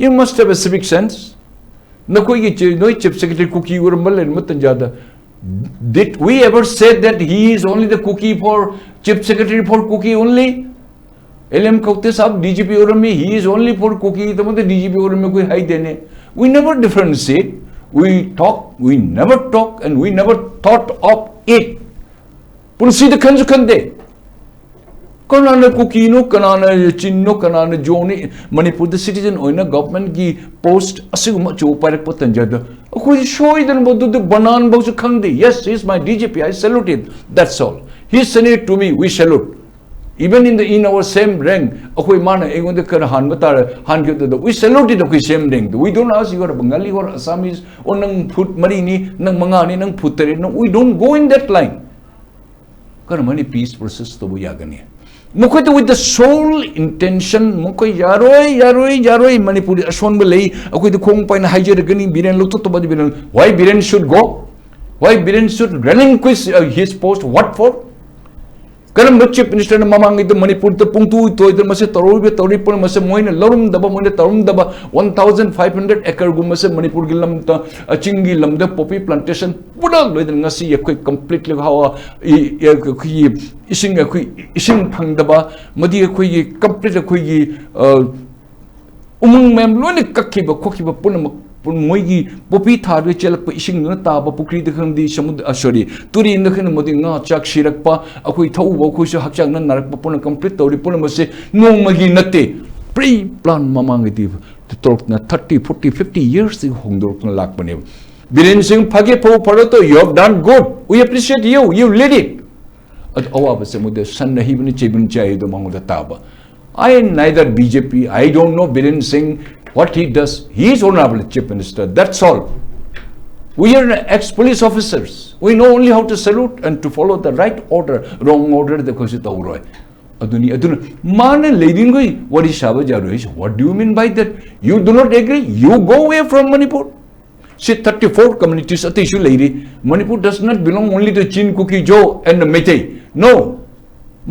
You must have a civic sense. ꯅꯈꯣꯏꯒꯤ ꯆꯤ-, ꯅꯣꯏ ꯆꯤꯐ ꯁꯦꯀ꯭ꯔꯦꯇꯔꯤ ꯀꯨꯀꯤ ꯑꯣꯏꯔꯝꯕ ꯂꯩꯔꯝꯕ ꯇꯟꯖꯥꯗ, did we ever say that he is only the Kuki for, chief secretary for Kuki only? L M Khaute ꯁꯥꯍꯕ D G P ꯑꯣꯏꯔꯝꯃꯤ, he is only for Kuki ꯗꯃꯛꯇ ꯗꯤ G P ꯑꯣꯏꯔꯝꯃꯤ ꯑꯩꯈꯣꯏ ꯍꯥꯏꯗꯦꯅꯦ꯫ We never differentiate. We talk, we never talk and we never thought of it. ꯄꯨꯟꯁꯤꯗ ꯈꯟꯁꯨ ꯈꯟꯗꯦ꯫ ꯀꯅꯥꯅ ꯀꯨꯀꯤꯅꯣ, ꯀꯅꯥꯅ ꯆꯤꯟꯅꯣ, ꯀꯅꯥꯅ ꯖꯣꯅꯤ? ꯃꯅꯤꯄꯨꯔꯗ ꯁꯤꯇꯤꯖꯟ ꯑꯣꯏꯅ ꯒꯚꯔꯟꯃꯦꯟꯠꯀꯤ ꯄꯣꯁꯠ ꯑꯁꯤꯒꯨꯝꯕ ꯑꯆꯧꯕ ꯄꯥꯏꯔꯛꯄ ꯇꯟꯖꯥꯗ ꯑꯩꯈꯣꯏ ꯁꯣꯏꯗꯅ ꯃꯗꯨꯗ ꯕꯅꯥꯟ ꯐꯥꯎꯁꯨ ꯈꯪꯗꯦ꯫ Yes, he is my D G P, I salute it, that's all. He sent it to me, we salute. Even in the, in our same rank, ꯑꯩꯈꯣꯏ ꯃꯥꯅ ꯑꯩꯉꯣꯟꯗ ꯈꯔ ꯍꯥꯟꯕ ꯇꯥꯔꯦ, ꯍꯥꯟꯈꯤꯕꯗꯨꯗ, we salute it, ꯑꯩꯈꯣꯏ same rank. We don't ask you are Bengali or Assamese, or ꯅꯪ food ꯃꯔꯤꯅꯤ, ꯅꯪ ꯃꯉꯥꯅꯤ, ꯅꯪ ꯐꯨꯠ ꯇꯔꯦꯠ, no, we don't go in that line. ꯀꯔꯝꯍꯥꯏꯅ ꯄꯤꯁ ꯄ꯭ꯔꯣꯁꯦꯁ ꯇꯧꯕ ꯌꯥꯒꯅꯤ? ꯃꯈꯣꯏꯗ with the sole intention, ꯃꯈꯣꯏ ꯌꯥꯔꯣꯏ, ꯌꯥꯔꯣꯏ, ꯌꯥꯔꯣꯏ, ꯃꯅꯤꯄꯨꯔꯗ ꯑꯁꯣꯟꯕ ꯂꯩ, ꯑꯩꯈꯣꯏꯗ ꯈꯣꯡ ꯄꯥꯏꯅ ꯍꯥꯏꯖꯔꯒꯅꯤ, ꯕꯤꯔꯦꯟ ꯂꯧꯊꯣꯛꯇꯕꯗꯤ Biren, why Biren should go? Why Biren should relinquish uh, his post? What for? ꯀꯔꯝꯕ ꯆꯤꯐ ꯃꯤꯅꯤꯁꯇꯔꯅ ꯃꯃꯥꯡꯉꯩꯗ ꯃꯅꯤꯄꯨꯔꯗ ꯄꯨꯡꯇꯣꯏ ꯇꯣꯏꯗꯅ ꯃꯁꯤ ꯇꯧꯔꯤꯕ ꯇꯧꯔꯤ ꯄꯨꯝꯅꯃꯛꯁꯦ ꯃꯣꯏꯅ ꯂꯧꯔꯝꯗꯕ, ꯃꯣꯏꯅ ꯇꯧꯔꯝꯗꯕ ꯋꯥꯟ ꯊꯥꯎꯖꯟ ꯐꯥꯏꯚ ꯍꯟꯗ꯭ꯔꯦꯠ ꯑꯦꯀꯔꯒꯨꯝꯕꯁꯦ ꯃꯅꯤꯄꯨꯔꯒꯤ ꯂꯝꯗ, ꯑ, ꯆꯤꯡꯒꯤ ꯂꯝꯗ ꯄꯣꯄꯤ ꯄ꯭ꯂꯥꯟꯇꯦꯁꯟ ꯄꯨꯔꯥ ꯂꯣꯏꯗꯅ ꯉꯁꯤ ꯑꯩꯈꯣꯏ ꯀꯝꯄ꯭ꯂꯤꯠꯂꯤ ꯍꯋꯥ, ꯏ-, ꯏ-, ꯑꯩꯈꯣꯏꯒꯤ ꯏꯁꯤꯡ, ꯑꯩꯈꯣꯏ ꯏꯁꯤꯡ ꯐꯪꯗꯕ, ꯃꯗꯤ ꯑꯩꯈꯣꯏꯒꯤ ꯀꯝꯄ꯭ꯂꯤꯠ ꯑꯩꯈꯣꯏꯒꯤ, ꯑ, ꯎꯃꯪ ꯃꯌꯥꯝ ꯂꯣꯏꯅ ꯀꯛꯈꯤꯕ ꯈꯣꯠꯈꯤꯕ ꯄꯨꯝꯅꯃꯛ, ꯄꯨꯝ-, ꯃꯣꯏꯒꯤ ꯄꯣꯄꯤ ꯊꯥꯗꯨꯅ ꯆꯦꯜꯂꯛꯄ ꯏꯁꯤꯡꯗꯨꯅ ꯇꯥꯕ ꯄꯨꯈ꯭ꯔꯤꯗ ꯈꯪꯗꯦ, ꯁꯃꯨꯗ꯭ꯔ, ꯑ, ꯁꯣꯔꯤ, ꯇꯨꯔꯦꯟꯗ ꯈꯪꯗꯦ, ꯃꯗꯨꯒꯤ ꯉꯥ ꯆꯥꯛ ꯁꯤꯔꯛꯄ, ꯑꯩꯈꯣꯏ ꯊꯛꯎꯕ ꯑꯩꯈꯣꯏꯁꯨ ꯍꯛꯆꯥꯡꯅ ꯅꯥꯔꯛꯄ ꯄꯨꯝꯅꯃꯛ ꯀꯝꯄ꯭ꯂꯤꯠ ꯇꯧꯔꯤ ꯄꯨꯝꯅꯃꯛꯁꯦ ꯅꯣꯡꯃꯒꯤ ꯅꯠꯇꯦ, ꯄ꯭ꯔꯤ ꯄ꯭ꯂꯥꯟ ꯃꯃꯥꯡꯒꯤꯗꯤ ꯇꯧꯔꯛꯇꯅ ꯊꯥꯔꯇꯤ, ꯐꯣꯔꯇꯤ, ꯐꯤꯐꯇꯤ ꯌꯔꯁꯇꯒꯤ ꯍꯣꯡꯗꯣꯔꯛꯇꯨꯅ ꯂꯥꯛꯄꯅꯦꯕ꯫ ꯕꯤꯔꯦꯟ ꯁꯤꯡ ꯐꯒꯦ ꯐꯧ ꯐꯔꯣ ꯇꯣ, you have done good, we appreciate you, you lead it. ꯑꯗꯨ ꯑꯋꯥꯕꯁꯦ ꯃꯣꯏꯗ ꯁꯟꯅ ꯍꯤꯕꯅ ꯆꯩꯕꯅ ꯆꯥꯏ ꯑꯗꯨ ꯃꯉꯣꯟꯗ ꯇꯥꯕ꯫ I am neither B J P, I don't know Biren Singh, what he does. He is honorable chief minister, that's all. We are ex-police officers. We know only how to salute and to follow the right order, wrong order ꯗ ꯑꯩꯈꯣꯏꯁꯨ ꯇꯧꯔꯣꯏ꯫ ꯑꯗꯨꯅꯤ, ꯑꯗꯨꯅ ꯃꯥꯅ ꯂꯩꯅꯤꯡꯕꯒꯤ ꯋꯥꯔꯤ ꯁꯥꯕ ꯌꯥꯔꯣꯏ ꯍꯥꯏꯁꯦ, what do you mean by that? You do not agree, you go away from Manipur. ꯁꯤ ꯊꯥꯔꯇꯤ ꯐꯣꯔ ꯀꯝꯃ꯭ꯌꯨꯅꯤꯇꯤꯁ ꯑꯇꯩꯁꯨ ꯂꯩꯔꯤ꯫ Manipur does not belong only to Chin, Kuki, Zo and Meitei. No.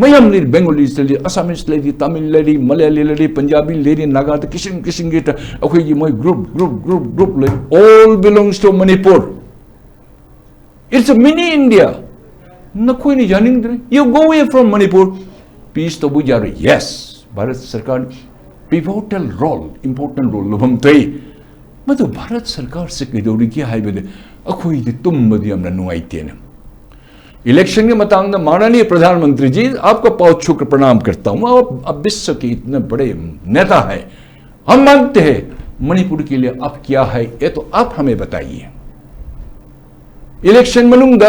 ꯃꯌꯥꯝ ꯂꯩꯔꯤ, ꯕꯦꯡꯒꯣꯂꯤꯁ ꯂꯩꯔꯤ, ꯑꯁꯥꯃꯤꯁ ꯂꯩꯔꯤ, ꯇꯥꯃꯤꯜ ꯂꯩꯔꯤ, ꯃꯂꯌꯥꯂꯤ ꯂꯩꯔꯤ, ꯄꯟꯖꯥꯕꯤ ꯂꯩꯔꯤ, ꯅꯥꯒꯥꯗ ꯀꯤꯁꯤꯝ ꯀꯤꯁꯤꯝꯒꯤ ꯇ-, ꯑꯩꯈꯣꯏꯒꯤ ꯃꯣꯏ ꯒ꯭ꯔꯨꯞ, ꯒ꯭ꯔꯨꯞ, ꯒ꯭ꯔꯨꯞ, ꯒ꯭ꯔꯨꯞ ꯂꯩ꯫ All belongs to Manipur. It's a mini India. ꯅꯈꯣꯏꯅ ꯌꯥꯅꯤꯡꯗ꯭ꯔꯦ, you go away from Manipur. Peace ꯇꯧꯕ ꯌꯥꯔꯣꯏ꯫ Yes, ꯚꯥꯔꯠ ꯁꯔꯀꯥꯔ pivotal role, important role ꯂꯧꯐꯝ ꯊꯣꯛꯏ꯫ ꯃꯗꯨ ꯚꯥꯔꯠ ꯁꯔꯀꯥꯔꯁꯦ ꯀꯩꯗꯧꯔꯤꯒꯦ ꯍꯥꯏꯕꯗ ꯑꯩꯈꯣꯏꯗꯤ ꯇꯨꯝꯕꯗꯤ ꯌꯥꯝꯅ ꯅꯨꯡꯉꯥꯏꯇꯦꯅꯦ꯫ ꯏꯂꯦꯛꯁꯟꯒꯤ ꯃꯇꯥꯡꯗ, माननीय प्रधानमंत्री जी, आपका पाँव छूकर प्रणाम करता हूं, आप, आप विश्व के इतने बड़े नेता हैं, हम मानते हैं, मणिपुर के लिए आप क्या है, ये तो आप हमें बताइए। ꯏꯂꯦꯛꯁꯟ ꯃꯅꯨꯡꯗ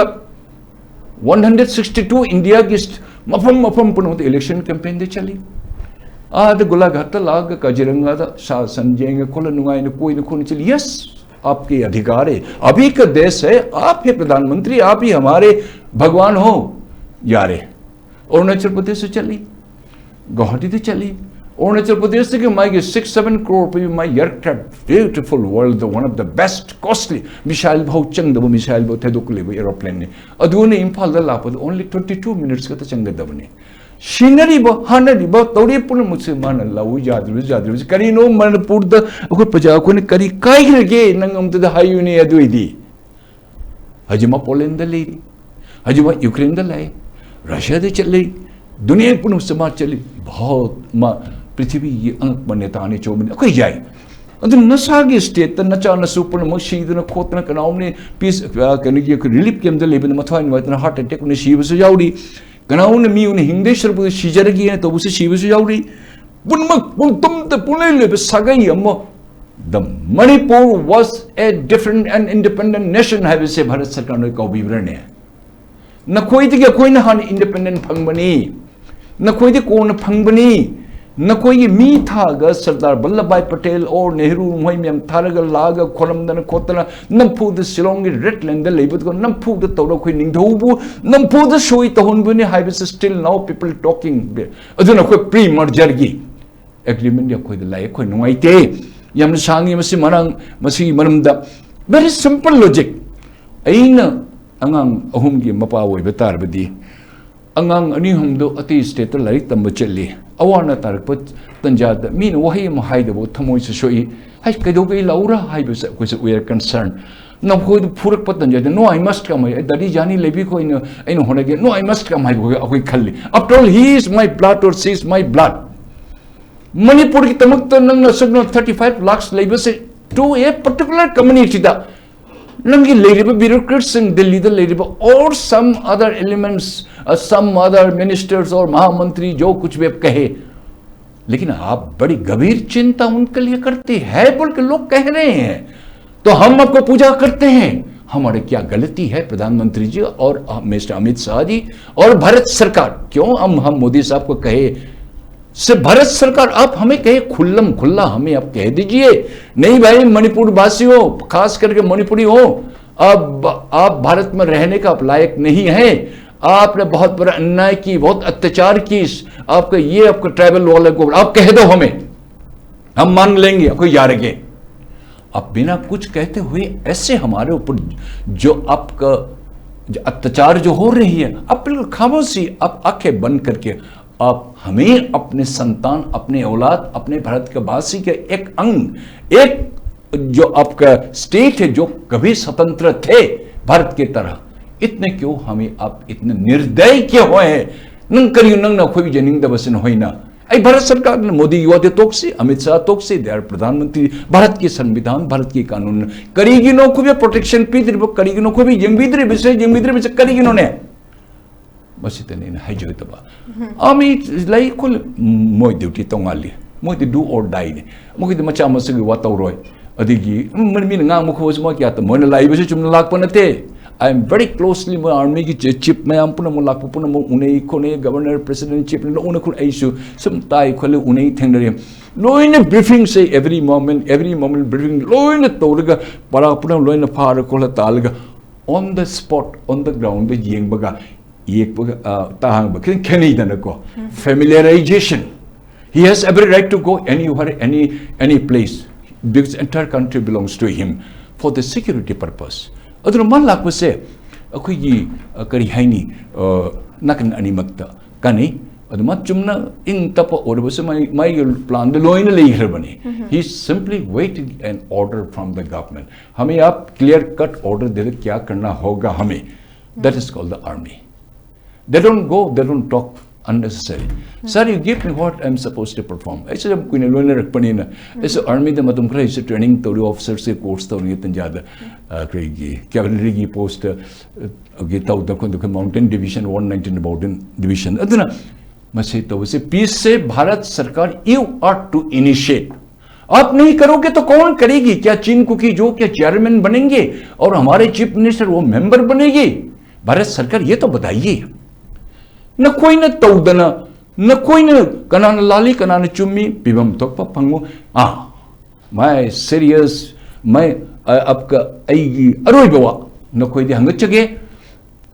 ꯋꯥꯟ ꯍꯟꯗ꯭ꯔꯦꯠ ꯁꯤꯛꯁꯇꯤ ꯇꯨ ꯏꯟꯗꯤꯌꯥꯒꯤ ꯁ꯭ꯇ-, ꯃꯐꯝ ꯃꯐꯝ ꯄꯨꯝꯅꯃꯛꯇ ꯏꯂꯦꯛꯁꯟ ꯀꯦꯝꯄꯦꯟꯗ ꯆꯠꯂꯤ꯫ ꯑꯥꯗ ꯒꯣꯂꯥꯘꯥꯠꯇ ꯂꯥꯛꯑꯒ ꯀꯥꯖꯤꯔꯪꯒꯥꯗ ꯁꯥ ꯁꯟ ꯌꯦꯡꯉ ꯈꯣꯠꯂ ꯅꯨꯡꯉꯥꯏꯅ ꯀꯣꯏꯅ ꯈꯣꯠꯅ ꯆꯠꯂꯤ꯫ Yes, आपके अधिकार है, आप ही का देश है, आप ही प्रधानमंत्री, आप ही हमारे भगवान हो, ꯌꯥꯔꯦ꯫ ꯑꯔꯨꯅꯥꯆꯜ ꯄ꯭ꯔꯗꯦꯁꯇ ꯆꯠꯂꯤ, ꯒꯧꯍꯥꯇꯤꯗ ꯆꯠꯂꯤ, ꯑꯔꯨꯅꯥꯆꯜ ꯄ꯭ꯔꯗꯦꯁꯇꯒꯤ ꯃꯥꯒꯤ six seven crore ꯄꯤꯕ ꯃꯥꯒꯤ aircraft, beautiful, world one of the best, costly missile ꯐꯥꯎ ꯆꯪꯗꯕ, missile ꯐꯥꯎ ꯊꯥꯗꯣꯛꯂꯤꯕ aeroplane ꯅꯤ꯫ ꯑꯗꯨꯅ ꯏꯝꯐꯥꯜꯗ ꯂꯥꯛꯄꯗ only twenty two minutes ꯈꯛꯇ ꯆꯪꯒꯗꯕꯅꯤ꯫ ꯁꯤꯅꯔꯤꯕ, ꯍꯥꯠꯅꯔꯤꯕ, ꯇꯧꯔꯤꯕ ꯄꯨꯝꯅꯃꯛꯁꯦ ꯃꯥꯅ ꯂꯧꯏ ꯌꯥꯗ꯭ꯔꯤꯕ, ꯌꯥꯗ꯭ꯔꯤꯕꯁꯦ ꯀꯔꯤꯅꯣ? ꯃꯅꯤꯄꯨꯔꯗ ꯑꯩꯈꯣꯏ ꯄ꯭ꯔꯖꯥ ꯑꯩꯈꯣꯏꯅ ꯀꯔꯤ ꯀꯥꯏꯈ꯭ꯔꯒꯦ? ꯅꯪ ꯑꯝꯇꯗ ꯍꯥꯏꯌꯨꯅꯦ꯫ ꯑꯗꯨꯏꯗꯤ ꯍꯧꯖꯤꯛ ꯃꯥ ꯄꯣꯂꯦꯟꯗ ꯂꯩꯔꯤ, ꯍꯧꯖꯤꯛ ꯃꯥ ꯌꯨꯀ꯭ꯔꯦꯟꯗ ꯂꯩ, ꯔꯁꯤꯌꯥꯗ ꯆꯠꯂꯤ, ꯗꯨꯅꯤꯌꯥ ꯄꯨꯝꯅꯃꯛꯁꯦ ꯃꯥ ꯆꯠꯂꯤ꯫ ꯚꯥꯔꯠ, ꯃꯥ ꯄ꯭ꯔꯤꯊꯤꯕꯤꯒꯤ ꯑꯉꯛꯄ ꯅꯦꯇꯥꯅꯤ, ꯑꯆꯧꯕꯅꯤ꯫ ꯑꯩꯈꯣꯏ ꯌꯥꯏ꯫ ꯑꯗꯨꯅ ꯅꯁꯥꯒꯤ stateꯇ ꯅꯆꯥ ꯅꯁꯨ ꯄꯨꯝꯅꯃꯛ ꯁꯤꯗꯅ ꯈꯣꯠꯇꯅ, ꯀꯅꯥꯒꯨꯝꯅ peace, ꯑ, ꯀꯩꯅꯣꯒꯤ ꯑꯩꯈꯣꯏ relief campꯇ ꯂꯩꯕꯗ ꯃꯊ꯭ꯋꯥꯏ ꯅꯨꯡꯉꯥꯏꯇꯅ heart attackꯅ ꯁꯤꯕꯁꯨ ꯌꯥꯎꯔꯤ, ꯀꯅꯥꯒꯨꯝꯅ ꯃꯤ ꯑꯣꯏꯅ ꯍꯤꯡꯗꯣꯏ ꯁꯔꯨꯛꯄꯨꯗꯤ ꯁꯤꯖꯔꯒꯦꯅ ꯇꯧꯕꯁꯨ ꯁꯤꯕꯁꯨ ꯌꯥꯎꯔꯤ꯫ ꯄꯨꯝꯅꯃꯛ ꯄꯨꯡꯇꯨꯝꯗ ꯄꯨꯡꯂꯩ ꯂꯩꯕ ꯁꯥꯒꯩ ꯑꯃ, the Manipur was a different and independent nation ꯍꯥꯏꯕꯁꯦ ꯚꯥꯔꯠ ꯁꯔꯀꯥꯔꯅ ꯀꯥꯎꯕꯤꯕ꯭ꯔꯅꯦ? ꯅꯈꯣꯏꯗꯒꯤ ꯑꯩꯈꯣꯏꯅ ꯍꯥꯟꯅ independent ꯐꯪꯕꯅꯤ, ꯅꯈꯣꯏꯗꯤ ꯀꯣꯟꯅ ꯐꯪꯕꯅꯤ꯫ ꯅꯈꯣꯏꯒꯤ ꯃꯤ ꯊꯥꯒ ꯁꯔꯗꯥꯔ ꯚꯜꯂꯚ ꯚꯥꯏ ꯄꯇꯦꯜ or ꯅꯦꯍꯔꯨ ꯃꯈꯣꯏ ꯃꯌꯥꯝ ꯊꯥꯔꯒ ꯂꯥꯛꯑꯒ ꯈꯣꯏꯔꯝꯗꯅ ꯈꯣꯠꯇꯅ ꯅꯝꯐꯨꯗ ꯁꯤꯂꯣꯡꯒꯤ red landꯗ ꯂꯩꯕꯗꯨꯒ ꯅꯝꯐꯨꯗ ꯇꯧꯔ ꯑꯩꯈꯣꯏ ꯅꯤꯡꯊꯧꯕꯨ ꯅꯝꯐꯨꯗ ꯁꯣꯏ ꯇꯧꯍꯟꯕꯅꯤ ꯍꯥꯏꯕꯁꯤ still now people talking꯫ ꯑꯗꯨꯅ ꯑꯩꯈꯣꯏ pre mergerꯒꯤ agreement ꯑꯩꯈꯣꯏꯗ ꯂꯥꯛꯑꯦ, ꯑꯩꯈꯣꯏ ꯅꯨꯡꯉꯥꯏꯇꯦ꯫ ꯌꯥꯝꯅ ꯁꯥꯡꯉꯤ ꯃꯁꯤ ꯃꯔꯥꯡ-, ꯃꯁꯤꯒꯤ ꯃꯔꯝꯗ very simple logic꯫ ꯑꯩꯅ ꯑꯉꯥꯡ ꯑꯍꯨꯝꯒꯤ ꯃꯄꯥ ꯑꯣꯏꯕ ꯇꯥꯔꯕꯗꯤ, ꯑꯉꯥꯡ ꯑꯅꯤ ꯑꯍꯨꯝꯗꯣ ꯑꯇꯩ stateꯇ ꯂꯥꯏꯔꯤꯛ ꯇꯝꯕ ꯆꯠꯂꯤ, ꯑꯋꯥ ꯑꯅꯥ ꯇꯥꯔꯛꯄ ꯇꯟꯖꯥꯗ ꯃꯤꯅ ꯋꯥꯍꯩ ꯑꯃ ꯍꯥꯏꯗꯕ ꯊꯃꯣꯏꯁꯨ ꯁꯣꯛꯏ꯫ "ꯍꯥꯏ, ꯀꯩꯗꯧꯕꯒꯤ ꯂꯥꯛꯎꯔꯥ?" ꯍꯥꯏꯕꯁꯦ ꯑꯩꯈꯣꯏꯁꯨ we are concerned꯫ ꯅꯈꯣꯏꯗ ꯐꯨꯔꯛꯄ ꯇꯟꯖꯥꯗ, "No, I must come, ꯑꯩ ꯗꯥꯗꯤ ꯖꯥꯅꯤ ꯂꯩꯕꯤꯈꯣ, ꯑꯩꯅ, ꯑꯩꯅ ꯍꯣꯠꯅꯒꯦ, no, I must come" ꯍꯥꯏꯕ ꯑꯩꯈꯣꯏ ꯈꯜꯂꯤ꯫ After all, he is my blood or she is my blood꯫ ꯃꯅꯤꯄꯨꯔꯒꯤꯗꯃꯛꯇ ꯅꯪꯅ ꯑꯁꯨꯛꯅ thirty five lakhs ꯂꯩꯕꯁꯦ to a particular communityꯗ, ꯅꯪꯒꯤ ꯂꯩꯔꯤꯕ bureaucratsꯁꯤꯡ, ꯗꯤꯜꯂꯤꯗ ꯂꯩꯔꯤꯕ, or some other elements, uh, some other ministers or महामंत्री, जो कुछ भी आप कहे, लेकिन आप बड़ी गंभीर चिंता उनके लिए करते हैं बोल के लोग कह रहे हैं, तो हम आपको पूजा करते हैं। हमारी क्या गलती है प्रधानमंत्री जी और, uh, मिस्टर अमित शाह जी और भारत सरकार? क्यों हम, हम मोदी साहब को कहे से भारत सरकार आप हमें कहे, खुल्लम खुल्ला हमें आप कह दीजिए, नहीं भाई, मणिपुर वासियों, खास करके मणिपुरी हो, अब आप भारत में रहने का आप लायक नहीं है। आपने बहुत बड़ा अन्याय की, बहुत अत्याचार की, आपका ये, आपका ट्राइबल वाले को आप कह दो हमें, हम मान लेंगे, ꯑꯩꯈꯣꯏ ꯌꯥꯔꯒꯦ꯫ आप बिना कुछ कहते हुए ऐसे हमारे ऊपर जो आपका जो अत्याचार जो हो रही है, आप बिल्कुल खामोशी, आप आंखें बंद करके आप हमें अपने संतान, अपने औलाद, अपने भारत के वासी के एक अंग, एक जो आपका स्टेट है, जो कभी स्वतंत्र थे भारत की तरह, इतने क्यों हमें आप इतने निर्दय क्यों हुए हैं? ꯅꯪ ꯀꯔꯤꯅꯣ ꯅꯪꯅ ꯑꯩꯈꯣꯏꯕꯨ ꯌꯦꯡꯅꯤꯡꯗꯕꯁꯤꯅ ꯍꯣꯏꯅ? ꯑꯩ ꯚꯥꯔꯠ ꯁꯔꯀꯥꯔꯅ ꯃꯣꯗꯤ ꯋꯥꯗꯤ ꯇꯣꯛꯁꯤ, ꯑꯃꯤꯠ ꯁꯥꯍ ꯇꯣꯛꯁꯤ, they are ꯄ꯭ꯔꯙꯥꯟ ꯃꯟꯇ꯭ꯔꯤ, ꯚꯥꯔꯠꯀꯤ ꯁꯪꯕꯤꯙꯥꯟ, ꯚꯥꯔꯠꯀꯤ ꯀꯥꯅꯨꯟ꯫ ꯀꯔꯤꯒꯤꯅꯣ ꯑꯩꯈꯣꯏꯕꯨ ꯄ꯭ꯔꯣꯇꯦꯛꯁꯟ ꯄꯤꯗ꯭ꯔꯤꯕ? ꯀꯔꯤꯒꯤꯅꯣ ꯑꯩꯈꯣꯏꯕꯨ ꯌꯦꯡꯕꯤꯗ꯭ꯔꯤꯕꯁꯦ, ꯌꯦꯡꯕꯤꯗ꯭ꯔꯤꯕꯁꯦ ꯀꯔꯤꯒꯤꯅꯣꯅꯦ? ꯃꯁꯤꯗꯅꯤ ꯑꯩꯅ ꯍꯥꯏꯖꯒꯗꯕ꯫ ꯑꯥꯔꯃꯤ ꯂꯩ ꯈꯨꯜ, ꯃꯣꯏ ꯗ꯭ꯌꯨꯇꯤ ꯇꯣꯉꯥꯜꯂꯤ꯫ ꯃꯣꯏꯗꯤ do or die ꯅꯤ꯫ ꯃꯈꯣꯏꯗꯤ ꯃꯆꯥ ꯃꯁꯨꯒꯤ ꯋꯥ ꯇꯧꯔꯣꯏ꯫ ꯑꯗꯒꯤ, ꯎꯝ, ꯃꯤꯅ ꯉꯥꯡꯕ ꯈꯣꯠꯄꯁꯤ ꯃꯣꯏ ꯀꯌꯥ ꯇꯧ-, ꯃꯣꯏꯅ ꯂꯥꯛꯏꯕꯁꯤ ꯆꯨꯝꯅ ꯂꯥꯛꯄ ꯅꯠꯇꯦ꯫ I am very closely, ꯃꯣꯏ ꯑꯥꯔꯃꯤꯒꯤ ꯆꯤ-, ꯆꯤꯐ ꯃꯌꯥꯝ ꯄꯨꯝꯅꯃꯛ ꯂꯥꯛꯄ ꯄꯨꯝꯅꯃꯛ ꯎꯅꯩ ꯈꯣꯠꯅꯩ, ꯒꯚꯔꯅꯔ, ꯄ꯭ꯔꯦꯁꯤꯗꯦꯟ, ꯆꯤꯐ ꯂꯣꯏꯅ ꯈꯨꯠ ꯑꯩꯁꯨ ꯁꯨꯝ ꯇꯥꯏ ꯈꯣꯠꯂꯤ, ꯎꯅꯩ, ꯊꯦꯡꯅꯔꯦ꯫ ꯂꯣꯏꯅ ꯕ꯭ꯔꯤꯐꯤꯡꯁꯦ, every moment, every moment ꯕ꯭ꯔꯤꯐꯤꯡ ꯂꯣꯏꯅ ꯇꯧꯔꯒ, ꯄꯔꯥ ꯄꯨꯝꯅꯃꯛ ꯂꯣꯏꯅ ꯐꯥꯔ ꯈꯣꯠꯂ ꯇꯥꯜꯂꯒ, on the spot, on the ground ꯗ ꯌꯦꯡꯕꯒ, ꯌꯦꯛꯄꯒ, ꯑ, ꯇꯥꯍꯪꯕ ꯈꯤꯇꯪ ꯈꯦꯠꯅꯩꯗꯅꯀꯣ꯫ Familiarization. He has every right to go anywhere, any, any place, because entire country belongs to him for the security purpose. ꯑꯗꯨꯅ ꯃꯥ ꯂꯥꯛꯄꯁꯦ ꯑꯩꯈꯣꯏꯒꯤ, ꯑ, ꯀꯔꯤ ꯍꯥꯏꯅꯤ, ꯑ, ꯅꯥꯀꯟ ꯑꯅꯤꯃꯛꯇ ꯀꯥꯟꯅꯩ꯫ ꯑꯗꯨ ꯃꯥ ꯆꯨꯝꯅ ꯏꯪ ꯇꯞꯄ ꯑꯣꯏꯔꯕꯁꯨ ꯃꯥꯏ, ꯃꯥꯒꯤ ꯄ꯭ꯂꯥꯟꯗ ꯂꯣꯏꯅ ꯂꯩꯈ꯭ꯔꯕꯅꯤ꯫ He is simply waiting an order from the government. हमें आप clear cut order दे दे, क्या करना होगा हमें। That is called the army. They don't go, they don't talk unnecessary. Sir, you give me what I'm supposed to perform. ꯑꯩꯁꯨ ꯌꯥꯝ ꯀꯨꯏꯅ ꯂꯣꯏꯅꯔꯛꯄꯅꯤꯅ꯫ ꯑꯩꯁꯨ ꯑꯥꯔꯃꯤꯗ ꯃꯇꯝ ꯈꯔ ꯑꯩꯁꯨ ꯇ꯭ꯔꯦꯅꯤꯡ ꯇꯧꯔꯤ, ꯑꯣꯐꯤꯁꯔꯁꯀꯤ ꯀꯣꯔꯁ ꯇꯧꯔꯤꯉꯩ ꯇꯟꯖꯥꯗ, ꯑ, ꯑꯩꯈꯣꯏꯒꯤ ꯀꯦꯚꯦꯂꯔꯤꯒꯤ ꯄꯣꯁꯇ, ꯑ, ꯒꯤ ꯇꯧꯗ ꯈꯣꯠꯇ ꯑꯩꯈꯣꯏ mountain division, one nineteen mountain division. ꯑꯗꯨꯅ ꯃꯁꯤ ꯇꯧꯕꯁꯦ, ꯄꯤꯁꯁꯦ ꯚꯥꯔꯠ ꯁꯔꯀꯥꯔ, you are to initiate. आप नहीं करोगे तो कौन करेगी? क्या चीन कुकी जो क्या चेयरमैन बनेंगे और हमारे चीफ मिनिस्टर वो मेंबर बनेगी? भारत सरकार, ये तो बताइए। ꯅꯈꯣꯏꯅ ꯇꯧꯗꯅ, ꯅꯈꯣꯏꯅ ꯀꯅꯥꯅ ꯂꯥꯜꯂꯤ, ꯀꯅꯥꯅ ꯆꯨꯝꯃꯤ, ꯄꯤꯐꯝ ꯊꯣꯛꯄ ꯐꯪꯉꯨ꯫ ꯑꯥ, my serious, my, ꯑ, ꯑꯞꯀ ꯑꯩꯒꯤ ꯑꯔꯣꯏꯕ ꯋꯥ ꯅꯈꯣꯏꯗꯤ ꯍꯪꯒꯠꯆꯒꯦ꯫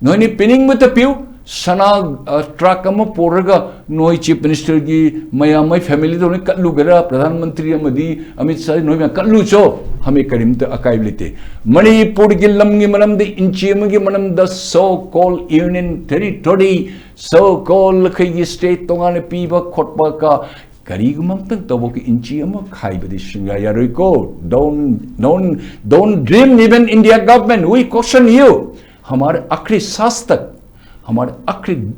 ꯅꯣꯏꯅ ꯄꯤꯅꯤꯡꯕꯇ ꯄꯤꯌꯨ꯫ ꯁꯅꯥ, ꯑ, ꯇ꯭ꯔꯛ ꯑꯃ ꯄꯨꯔꯒ ꯅꯣꯏ ꯆꯤꯐ ꯃꯤꯅꯤꯁꯇꯔꯒꯤ ꯃꯌꯥꯝ, ꯃꯣꯏ ꯐꯦꯃꯤꯂꯤꯗꯧꯅ ꯀꯠꯂꯨꯒꯦꯔꯥ, ꯄ꯭ꯔꯙꯥꯟ ꯃꯟꯇ꯭ꯔꯤ ꯑꯃꯗꯤ ꯑꯃꯤꯠ ꯁꯥꯍ, ꯅꯣꯏ ꯃꯌꯥꯝ ꯀꯠꯂꯨꯆꯣ꯫ ꯍꯃꯦ ꯀꯔꯤꯝꯇ ꯑꯀꯥꯏꯕ ꯂꯩꯇꯦ꯫ ꯃꯅꯤꯄꯨꯔꯒꯤ ꯂꯝꯒꯤ ꯃꯔꯝꯗ, ꯏꯟꯆꯤ ꯑꯃꯒꯤ ꯃꯔꯝꯗ, so called union territory, so called ꯑꯩꯈꯣꯏꯒꯤ ꯁ꯭ꯇꯦꯠ ꯇꯣꯉꯥꯟꯅ ꯄꯤꯕ ꯈꯣꯠꯄ ꯀ ꯀꯔꯤꯒꯨꯝꯕ ꯑꯝꯇꯪ ꯇꯧꯕꯒꯤ ꯏꯟꯆꯤ ꯑꯃ ꯈꯥꯏꯕꯗꯤ ꯁꯨꯡꯌꯥ ꯌꯥꯔꯣꯏꯀꯣ꯫ Don't, don't, don't dream, even India government, we caution you. हमारे आखिरी सांस तक, हमारे आखिरी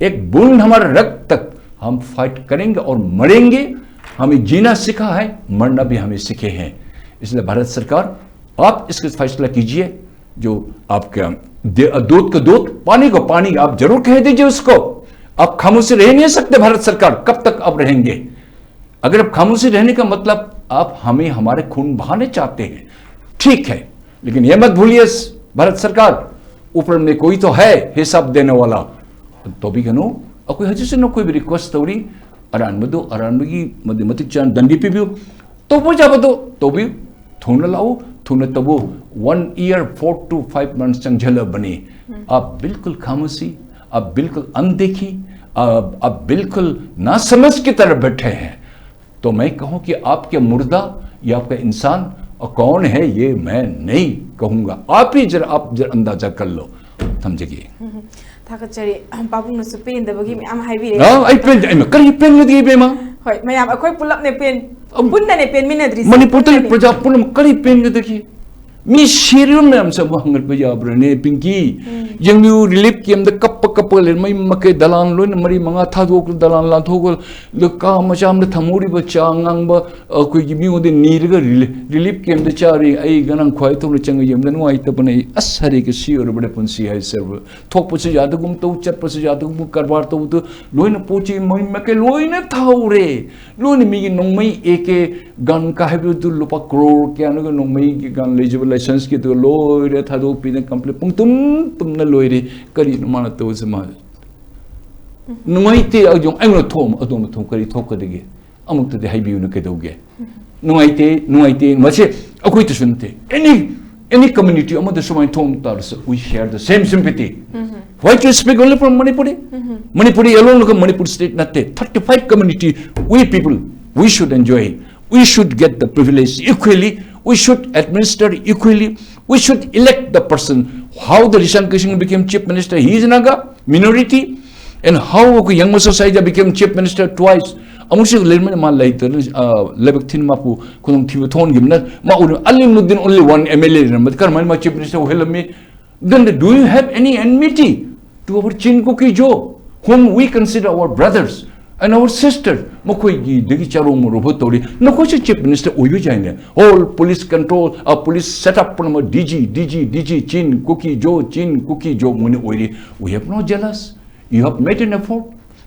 एक बूंद हमारे रक्त तक हम फाइट करेंगे और मरेंगे। हमें जीना सीखा है, मरना भी हमें सीखे हैं। इसलिए भारत सरकार, आप इसका फैसला कीजिए। जो आपका दे-, दूध को दूध, पानी को पानी, आप जरूर कह दीजिए उसको। आप खामोशी रह नहीं सकते। भारत सरकार, कब तक आप रहेंगे? अगर आप खामोशी रहने का मतलब आप हमें, हमारे खून बहाने चाहते हैं, ठीक है, लेकिन ये मत भूलिए, भारत सरकार, ऊपर में कोई तो है हिसाब देने वाला। तो भी कनो, और कोई हजू से ना कोई भी रिक्वेस्ट तौरी, अरान मदो, अरान मगी, मदे मतिक चान दंडी पे भी हो, तो वो जा बदो, तो भी थोड़ा लाओ, थोड़ा तबो, one year, four to five months चंग झलक बनी। आप बिल्कुल खामोशी, आप बिल्कुल अनदेखी, आप, आप बिल्कुल नासमझ की तरह बैठे हैं। तो मैं कहूं कि आपके मुर्दा या आपका इंसान और कौन है, ये मैं नहीं कहूंगा। आप ही जरा, आप जरा अंदाजा कर लो। ꯊꯝꯖꯒꯦ꯫ ꯊꯥꯒꯠꯆꯔꯤ꯫ ꯄꯥꯕꯨꯡꯅꯁꯨ ꯄꯦꯟꯗꯕꯒꯤ ꯃꯌꯥꯝ ꯍꯥꯏꯕꯤꯔꯦ꯫ ꯑ, ꯑꯩ ꯄꯦꯟꯗꯦ꯫ ꯑꯩꯃ, ꯀꯔꯤ ꯄꯦꯟꯒꯗꯒꯦ, ꯏꯕꯦꯝꯃ? ꯍꯣꯏ, ꯃꯌꯥꯝ ꯑꯩꯈꯣꯏ ꯄꯨꯂꯞꯅꯦ ꯄꯦꯟ-, ꯑꯝ, ꯄꯨꯟꯅꯅꯦ ꯄꯦꯟꯃꯤꯟꯅꯗ꯭ꯔꯤꯁꯦ꯫ ꯃꯅꯤꯄꯨꯔꯗ ꯄꯨꯟꯅꯅꯦ꯫ ꯄ꯭ꯔꯖꯥ ꯄꯨꯝꯅꯃꯛ ꯀꯔꯤ ꯄꯦꯟꯒꯗꯒꯦ? ꯃꯤ ꯁꯤꯔꯤꯕ ꯃꯌꯥꯝꯁꯦ ꯑꯃꯨꯛ ꯍꯪꯒꯠꯄ ꯌꯥꯕ꯭ꯔꯅꯦ, ꯄꯤꯡꯀꯤ? ꯎꯝ꯫ ꯌꯦꯡꯕꯤꯌꯨ, ꯔꯤꯂꯤꯐ ꯀꯦꯝꯗ ꯀꯞꯄ ꯀꯞꯄꯒ ꯂꯩꯔꯦ꯫ ꯃꯌꯨꯝ ꯃꯀꯩ ꯗꯂꯥꯟ ꯂꯣꯏꯅ ꯃꯔꯤ ꯃꯉꯥ ꯊꯥꯗꯣꯛꯈ꯭ꯔꯦ, ꯗꯂꯥꯟ ꯂꯥꯟꯊꯣꯛꯈ꯭ꯔꯦ꯫ ꯂꯨꯀꯥ ꯃꯆꯥ ꯑꯃꯗ ꯊꯝꯍꯧꯔꯤꯕ ꯆꯥ ꯑꯉꯥꯡꯕ ꯑꯩꯈꯣꯏꯒꯤ ꯃꯤꯉꯣꯟꯗ ꯅꯤꯔꯒ ꯔꯤꯂꯤ-, ꯔꯤꯂꯤꯐ ꯀꯦꯝꯗ ꯆꯥꯔꯤ꯫ ꯑꯩ ꯉꯔꯥꯡ ꯈ꯭ꯋꯥꯏ ꯇꯧꯅ ꯆꯪꯉ ꯌꯦꯡꯕꯗ ꯅꯨꯡꯉꯥꯏꯇꯕꯅ ꯑꯩ ꯑꯁ ꯍꯔꯦ ꯀ ꯁꯤ ꯑꯣꯏꯔꯕꯅꯦ ꯄꯨꯟꯁꯤ ꯍꯥꯏꯁꯦ꯫ ꯊꯣꯛꯄꯁꯨ ꯌꯥꯗꯒꯨꯝ ꯇꯧ, ꯆꯠꯄꯁꯨ ꯌꯥꯗꯒꯨꯝ, ꯀꯔꯕꯥꯔ ꯇꯧꯕꯗꯨ ꯂꯣꯏꯅ ꯄꯣꯠ ꯆꯩ ꯃꯌꯨꯝ ꯃꯀꯩ ꯂꯣꯏꯅ ꯊꯥꯍꯧꯔꯦ꯫ ꯂꯣꯏꯅ ꯃꯤꯒꯤ ꯅꯣꯡꯃꯩ ꯑꯦ ꯀꯦ ꯒꯟ ꯀꯥ ꯍꯥꯏꯕꯗꯨ ꯂꯨꯄꯥ ꯀ꯭ꯔꯣꯔ ꯀꯌꯥꯅꯣꯒ ꯅꯣꯡꯃꯩꯒꯤ ꯒꯟ ꯂꯩꯖꯕ ꯂꯥꯏꯁꯦꯟꯁꯀꯤꯗꯨ ꯂꯣꯏꯔꯦ, ꯊꯥꯗꯣꯛꯄꯤꯗꯅ ꯀꯝꯄ꯭ꯂꯦꯟ ꯄꯨꯡꯇꯨꯝ ꯇꯨꯝꯅ ꯂꯣꯏꯔꯦ꯫ ꯀꯔꯤꯅꯣ ꯃꯥꯅ ꯇꯧꯔꯤꯁꯦ ꯃꯥ? ꯅꯨꯡꯉꯥꯏꯇꯦ꯫ ꯑꯩꯉꯣꯟꯗ ꯊꯣꯛꯑꯝ ꯑꯗꯣꯝꯗ ꯊꯣꯛ ꯀꯔꯤ ꯊꯣꯛꯀꯗꯒꯦ? ꯑꯃꯨꯛꯇꯗꯤ ꯍꯥꯏꯕꯤꯌꯨꯅ ꯀꯩꯗꯧꯒꯦ? ꯅꯨꯡꯉꯥꯏꯇꯦ, ꯅꯨꯡꯉꯥꯏꯇꯦ꯫ ꯃꯁꯤ ꯑꯩꯈꯣꯏꯗꯁꯨ ꯅꯠꯇꯦ, ꯑꯦꯅꯤ Any community ꯑꯃꯗ ꯁꯨꯃꯥꯏꯅ ꯊꯣꯛ ꯇꯥꯔꯁꯨ, we share the same sympathy. Why to speak only from Manipuri? Manipuri alone ꯂꯒ Manipur state ꯅꯠꯇꯦ, thirty five community, we people, we should enjoy, we should get the privilege equally, we should administer equally, we should elect the person. How the Rishang Kishing became chief minister, he is Naga minority, and how Yangma Sasaija became chief minister twice. ꯑꯃꯨꯛꯁꯨ ꯂꯩꯔꯝꯃꯦ, ꯃꯥ ꯂꯩꯇꯅ, ꯑ, ꯂꯥꯏꯕꯛ ꯊꯤꯅ ꯃꯥꯄꯨ ꯈꯨꯗꯣꯡꯊꯤꯕ ꯊꯣꯛꯍꯟꯈꯤꯕꯅ, ꯃꯥ ꯎꯔ-, Alimuddin only one M L A ꯂꯩꯔꯝꯕꯗ ꯀꯔꯝꯍꯥꯏꯅ ꯃꯥ chief minister ꯑꯣꯏꯍꯜꯂꯝꯃꯤ? Then do you have any enmity to our Chin Kuki Jo, whom we consider our brothers and our sisters? ꯃꯈꯣꯏꯒꯤꯗꯒꯤ ꯆꯥꯔꯣꯡ ꯃꯔꯨ ꯇꯧꯔꯤ꯫ ꯅꯈꯣꯏꯁꯨ chief minister ꯑꯣꯏꯕ ꯌꯥꯏꯅꯦ꯫ Whole police control, a police set up ꯄꯨꯝꯅꯃꯛ D G, D G, D G, Chin Kuki Jo, Chin Kuki Jo ꯃꯣꯏꯅ ꯑꯣꯏꯔꯤ꯫ We have no jealous. You have made an effort.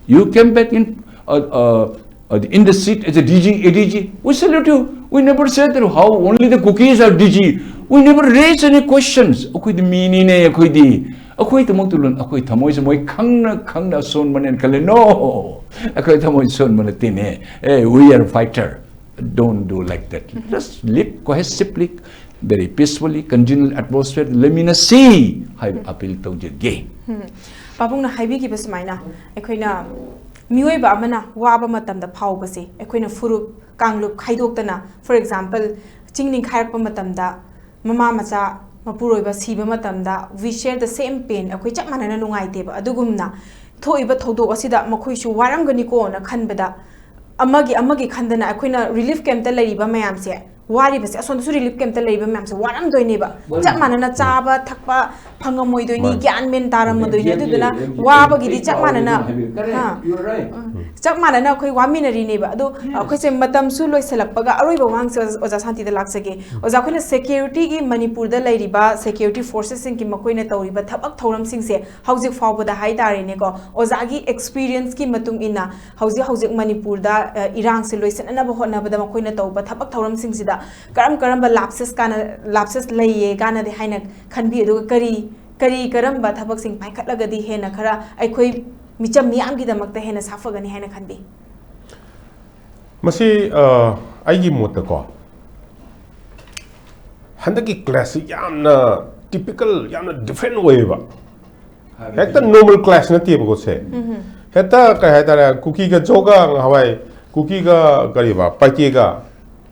You came back in, uh, uh, uh, in the seat as a D G, A D G. We salute you. We never said that how only the Kukis are D G. We never raise any questions. ꯑꯩꯈꯣꯏꯗꯤ ꯃꯤꯅꯤꯅꯦ, ꯑꯩꯈꯣꯏꯗꯤ꯫ ꯑꯩꯈꯣꯏ ꯊꯃꯣꯏ ꯊꯃꯣꯏꯁꯦ ꯃꯣꯏ ꯈꯪꯅ ꯈꯪꯅ ꯑꯁꯣꯟꯕꯅꯦꯅ ꯈꯜꯂꯦ꯫ No! ꯑꯩꯈꯣꯏ ꯊꯃꯣꯏ ꯁꯣꯟꯕ ꯅꯠꯇꯦꯅꯦ꯫ Hey, we are fighter. Don't do like that. Just live cohesively, very peacefully, congenial atmosphere. Let me see. ꯍꯥꯏꯕ appeal ꯇꯧꯖꯒꯦ꯫ ꯄꯥꯕꯨꯡꯅ ꯍꯥꯏꯕꯤꯈꯤꯕ ꯁꯨꯃꯥꯏꯅ, ꯑꯩꯈꯣꯏꯅ ꯃꯤꯑꯣꯏꯕ ꯑꯃꯅ ꯋꯥꯕ ꯃꯇꯝꯗ ꯐꯥꯎꯕꯁꯦ ꯑꯩꯈꯣꯏꯅ ꯐꯨꯔꯨꯞ ꯀꯥꯡꯂꯨꯞ ꯈꯥꯏꯗꯣꯛꯇꯅ, for example, ꯆꯤꯡ ꯅꯤꯡꯈꯥꯏꯔꯛꯄ ꯃꯇꯝꯗ ꯃꯃꯥ ꯃꯆꯥ ꯃꯄꯨꯔꯣꯏꯕ ꯁꯤꯕ ꯃꯇꯝꯗ we share the same pain, ꯑꯩꯈꯣꯏ ꯆꯞ ꯃꯥꯟꯅꯅ ꯅꯨꯡꯉꯥꯏꯇꯦꯕ꯫ ꯑꯗꯨꯒꯨꯝꯅ ꯊꯣꯛꯏꯕ ꯊꯧꯗꯣꯛ ꯑꯁꯤꯗ ꯃꯈꯣꯏꯁꯨ ꯋꯥꯔꯝꯒꯅꯤꯀꯣꯅ ꯈꯟꯕꯗ ꯑꯃꯒꯤ ꯑꯃꯒꯤ ꯈꯟꯗꯅ ꯑꯩꯈꯣꯏꯅ relief camp ꯇ ꯂꯩꯔꯤꯕ ꯃꯌꯥꯝꯁꯦ, ꯋꯥꯔꯤꯕꯁꯦ ꯑꯁꯣꯝꯗꯁꯨ relief camp ꯇ ꯂꯩꯔꯤꯕ ꯃꯌꯥꯝꯁꯦ ꯋꯥꯔꯝꯗꯣꯏꯅꯦꯕ꯫ ꯆꯞ ꯃꯥꯟꯅꯅ ꯆꯥꯕ ꯊꯛꯄ ꯐꯪꯉꯝꯃꯣꯏꯗꯣꯏꯅꯤ, ꯃꯥꯅꯤ꯫ ꯒ꯭ꯌꯥꯟ ꯃꯦꯟ ꯇꯥꯔꯝꯃꯗꯣꯏꯅꯤ꯫ Exactly, ꯑꯗꯨꯗꯨꯅ exactly. ꯋꯥꯕꯒꯤꯗꯤ Exactly. ꯆꯞ ꯃꯥꯟꯅꯅ Correct. ꯍꯥ꯫ You're right. ꯆꯞ ꯃꯥꯟꯅꯅ ꯑꯩꯈꯣꯏ ꯋꯥꯃꯤꯟꯅꯔꯤꯅꯦꯕ꯫ ꯑꯗꯣ ꯑꯩꯈꯣꯏꯁꯦ ꯃꯇꯝꯁꯨ ꯂꯣꯏꯁꯤꯜꯂꯛꯄꯒ ꯑꯔꯣꯏꯕ ꯋꯥꯍꯪꯁꯦ ꯑꯣꯖꯥ, ꯑꯣꯖꯥ ꯁꯥꯟꯇꯤꯗ ꯂꯥꯛꯆꯒꯦ꯫ ꯑꯣꯖꯥ, ꯑꯩꯈꯣꯏꯅ security ꯒꯤ ꯃꯅꯤꯄꯨꯔꯗ ꯂꯩꯔꯤꯕ security forces ꯁꯤꯡꯒꯤ ꯃꯈꯣꯏꯅ ꯇꯧꯔꯤꯕ ꯊꯕꯛ ꯊꯧꯔꯝꯁꯤꯡꯁꯦ ꯍꯧꯖꯤꯛ ꯐꯥꯎꯕꯗ ꯍꯥꯏꯇꯥꯔꯦꯅꯦꯀꯣ, ꯑꯣꯖꯥꯒꯤ experience ꯀꯤ ꯃꯇꯨꯡ ꯏꯟꯅ ꯍꯧꯖꯤꯛ ꯍꯧꯖꯤꯛ ꯃꯅꯤꯄꯨꯔꯗ, ꯑ, ꯏꯔꯥꯡꯁꯦ ꯂꯣꯏꯁꯤꯟꯅꯅꯕ ꯍꯣꯠꯅꯕꯗ ꯃꯈꯣꯏꯅ ꯇꯧꯕ ꯊꯕꯛ ꯊꯧꯔꯝꯁꯤꯡꯁꯤꯗ ꯀꯔꯝ ꯀꯔꯝꯕ lapses ꯀꯥꯟꯅ, lapses ꯂꯩꯌꯦ ꯀꯥꯟꯅꯗꯦ ꯍꯥꯏꯅ ꯈꯟꯕꯤ? ꯑꯗꯨꯒ ꯀꯔꯤ, ꯀꯔꯤ ꯀꯔꯝꯕ ꯊꯕꯛꯁꯤꯡ ꯄꯥꯏꯈꯠꯂꯒꯗꯤ ꯍꯦꯟꯅ ꯈꯔ ꯑꯩꯈꯣꯏ ꯃꯤꯆꯝ ꯃꯤꯌꯥꯝꯒꯤꯗꯃꯛꯇ ꯍꯦꯟꯅ ꯁꯥꯐꯒꯅꯤ ꯍꯥꯏꯅ ꯈꯟꯕꯤ? ꯃꯁꯤ, ꯑ, ꯑꯩꯒꯤ ꯃꯣꯠꯇꯀꯣ, ꯍꯟꯗꯛꯀꯤ clashꯁꯤ ꯌꯥꯝꯅ typical, ꯌꯥꯝꯅ different ꯑꯣꯏꯌꯦꯕ꯫ ꯍꯦꯛꯇ normal clash ꯅꯠꯇꯦꯕꯀꯣ ꯁꯦ꯫ ꯍꯦꯛꯇ ꯀꯩ ꯍꯥꯏꯇꯥꯔꯦ, ꯀꯨꯀꯤꯒ ꯖꯣꯒ ꯉꯍꯥꯟꯋꯥꯏ, ꯀꯨꯀꯤꯒ ꯀꯔꯤꯕ, ꯄꯥꯏꯇꯦꯒ,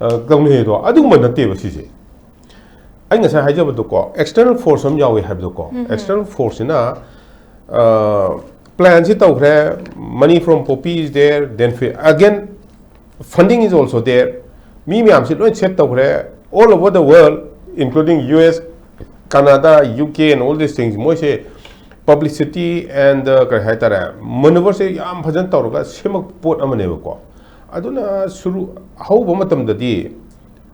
ꯑ, ꯇꯧꯅꯩꯗꯣ, ꯑꯗꯨꯒꯨꯝꯕ ꯅꯠꯇꯦꯕ ꯁꯤꯁꯦ꯫ ꯑꯩ ꯉꯁꯥꯏ ꯍꯥꯏꯖꯕꯗꯣꯀꯣ, external force ꯑꯃ ꯌꯥꯎꯏ ꯍꯥꯏꯕꯗꯣꯀꯣ꯫ External forceꯁꯤꯅ, ꯑ, planꯁꯤ ꯇꯧꯈ꯭ꯔꯦ, money from poppy is there, then fi-, again funding is also there. ꯃꯤ ꯃꯌꯥꯝꯁꯤ ꯂꯣꯏ set ꯇꯧꯈ꯭ꯔꯦ, all over the world, including U S, Canada, U K and all these things, ꯃꯣꯏꯁꯦ publicity and, uh, ꯀꯔꯤ ꯍꯥꯏꯇꯥꯔꯦ, maneuverꯁꯦ ꯌꯥꯝ ꯐꯖꯅ ꯇꯧꯔꯒ ꯁꯦꯝꯃꯛꯄ ꯄꯣꯠ ꯑꯃꯅꯦꯕꯀꯣ꯫ ꯑꯗꯨꯅ ꯁꯨꯔꯨ-, ꯍꯧꯕ ꯃꯇꯝꯗꯗꯤ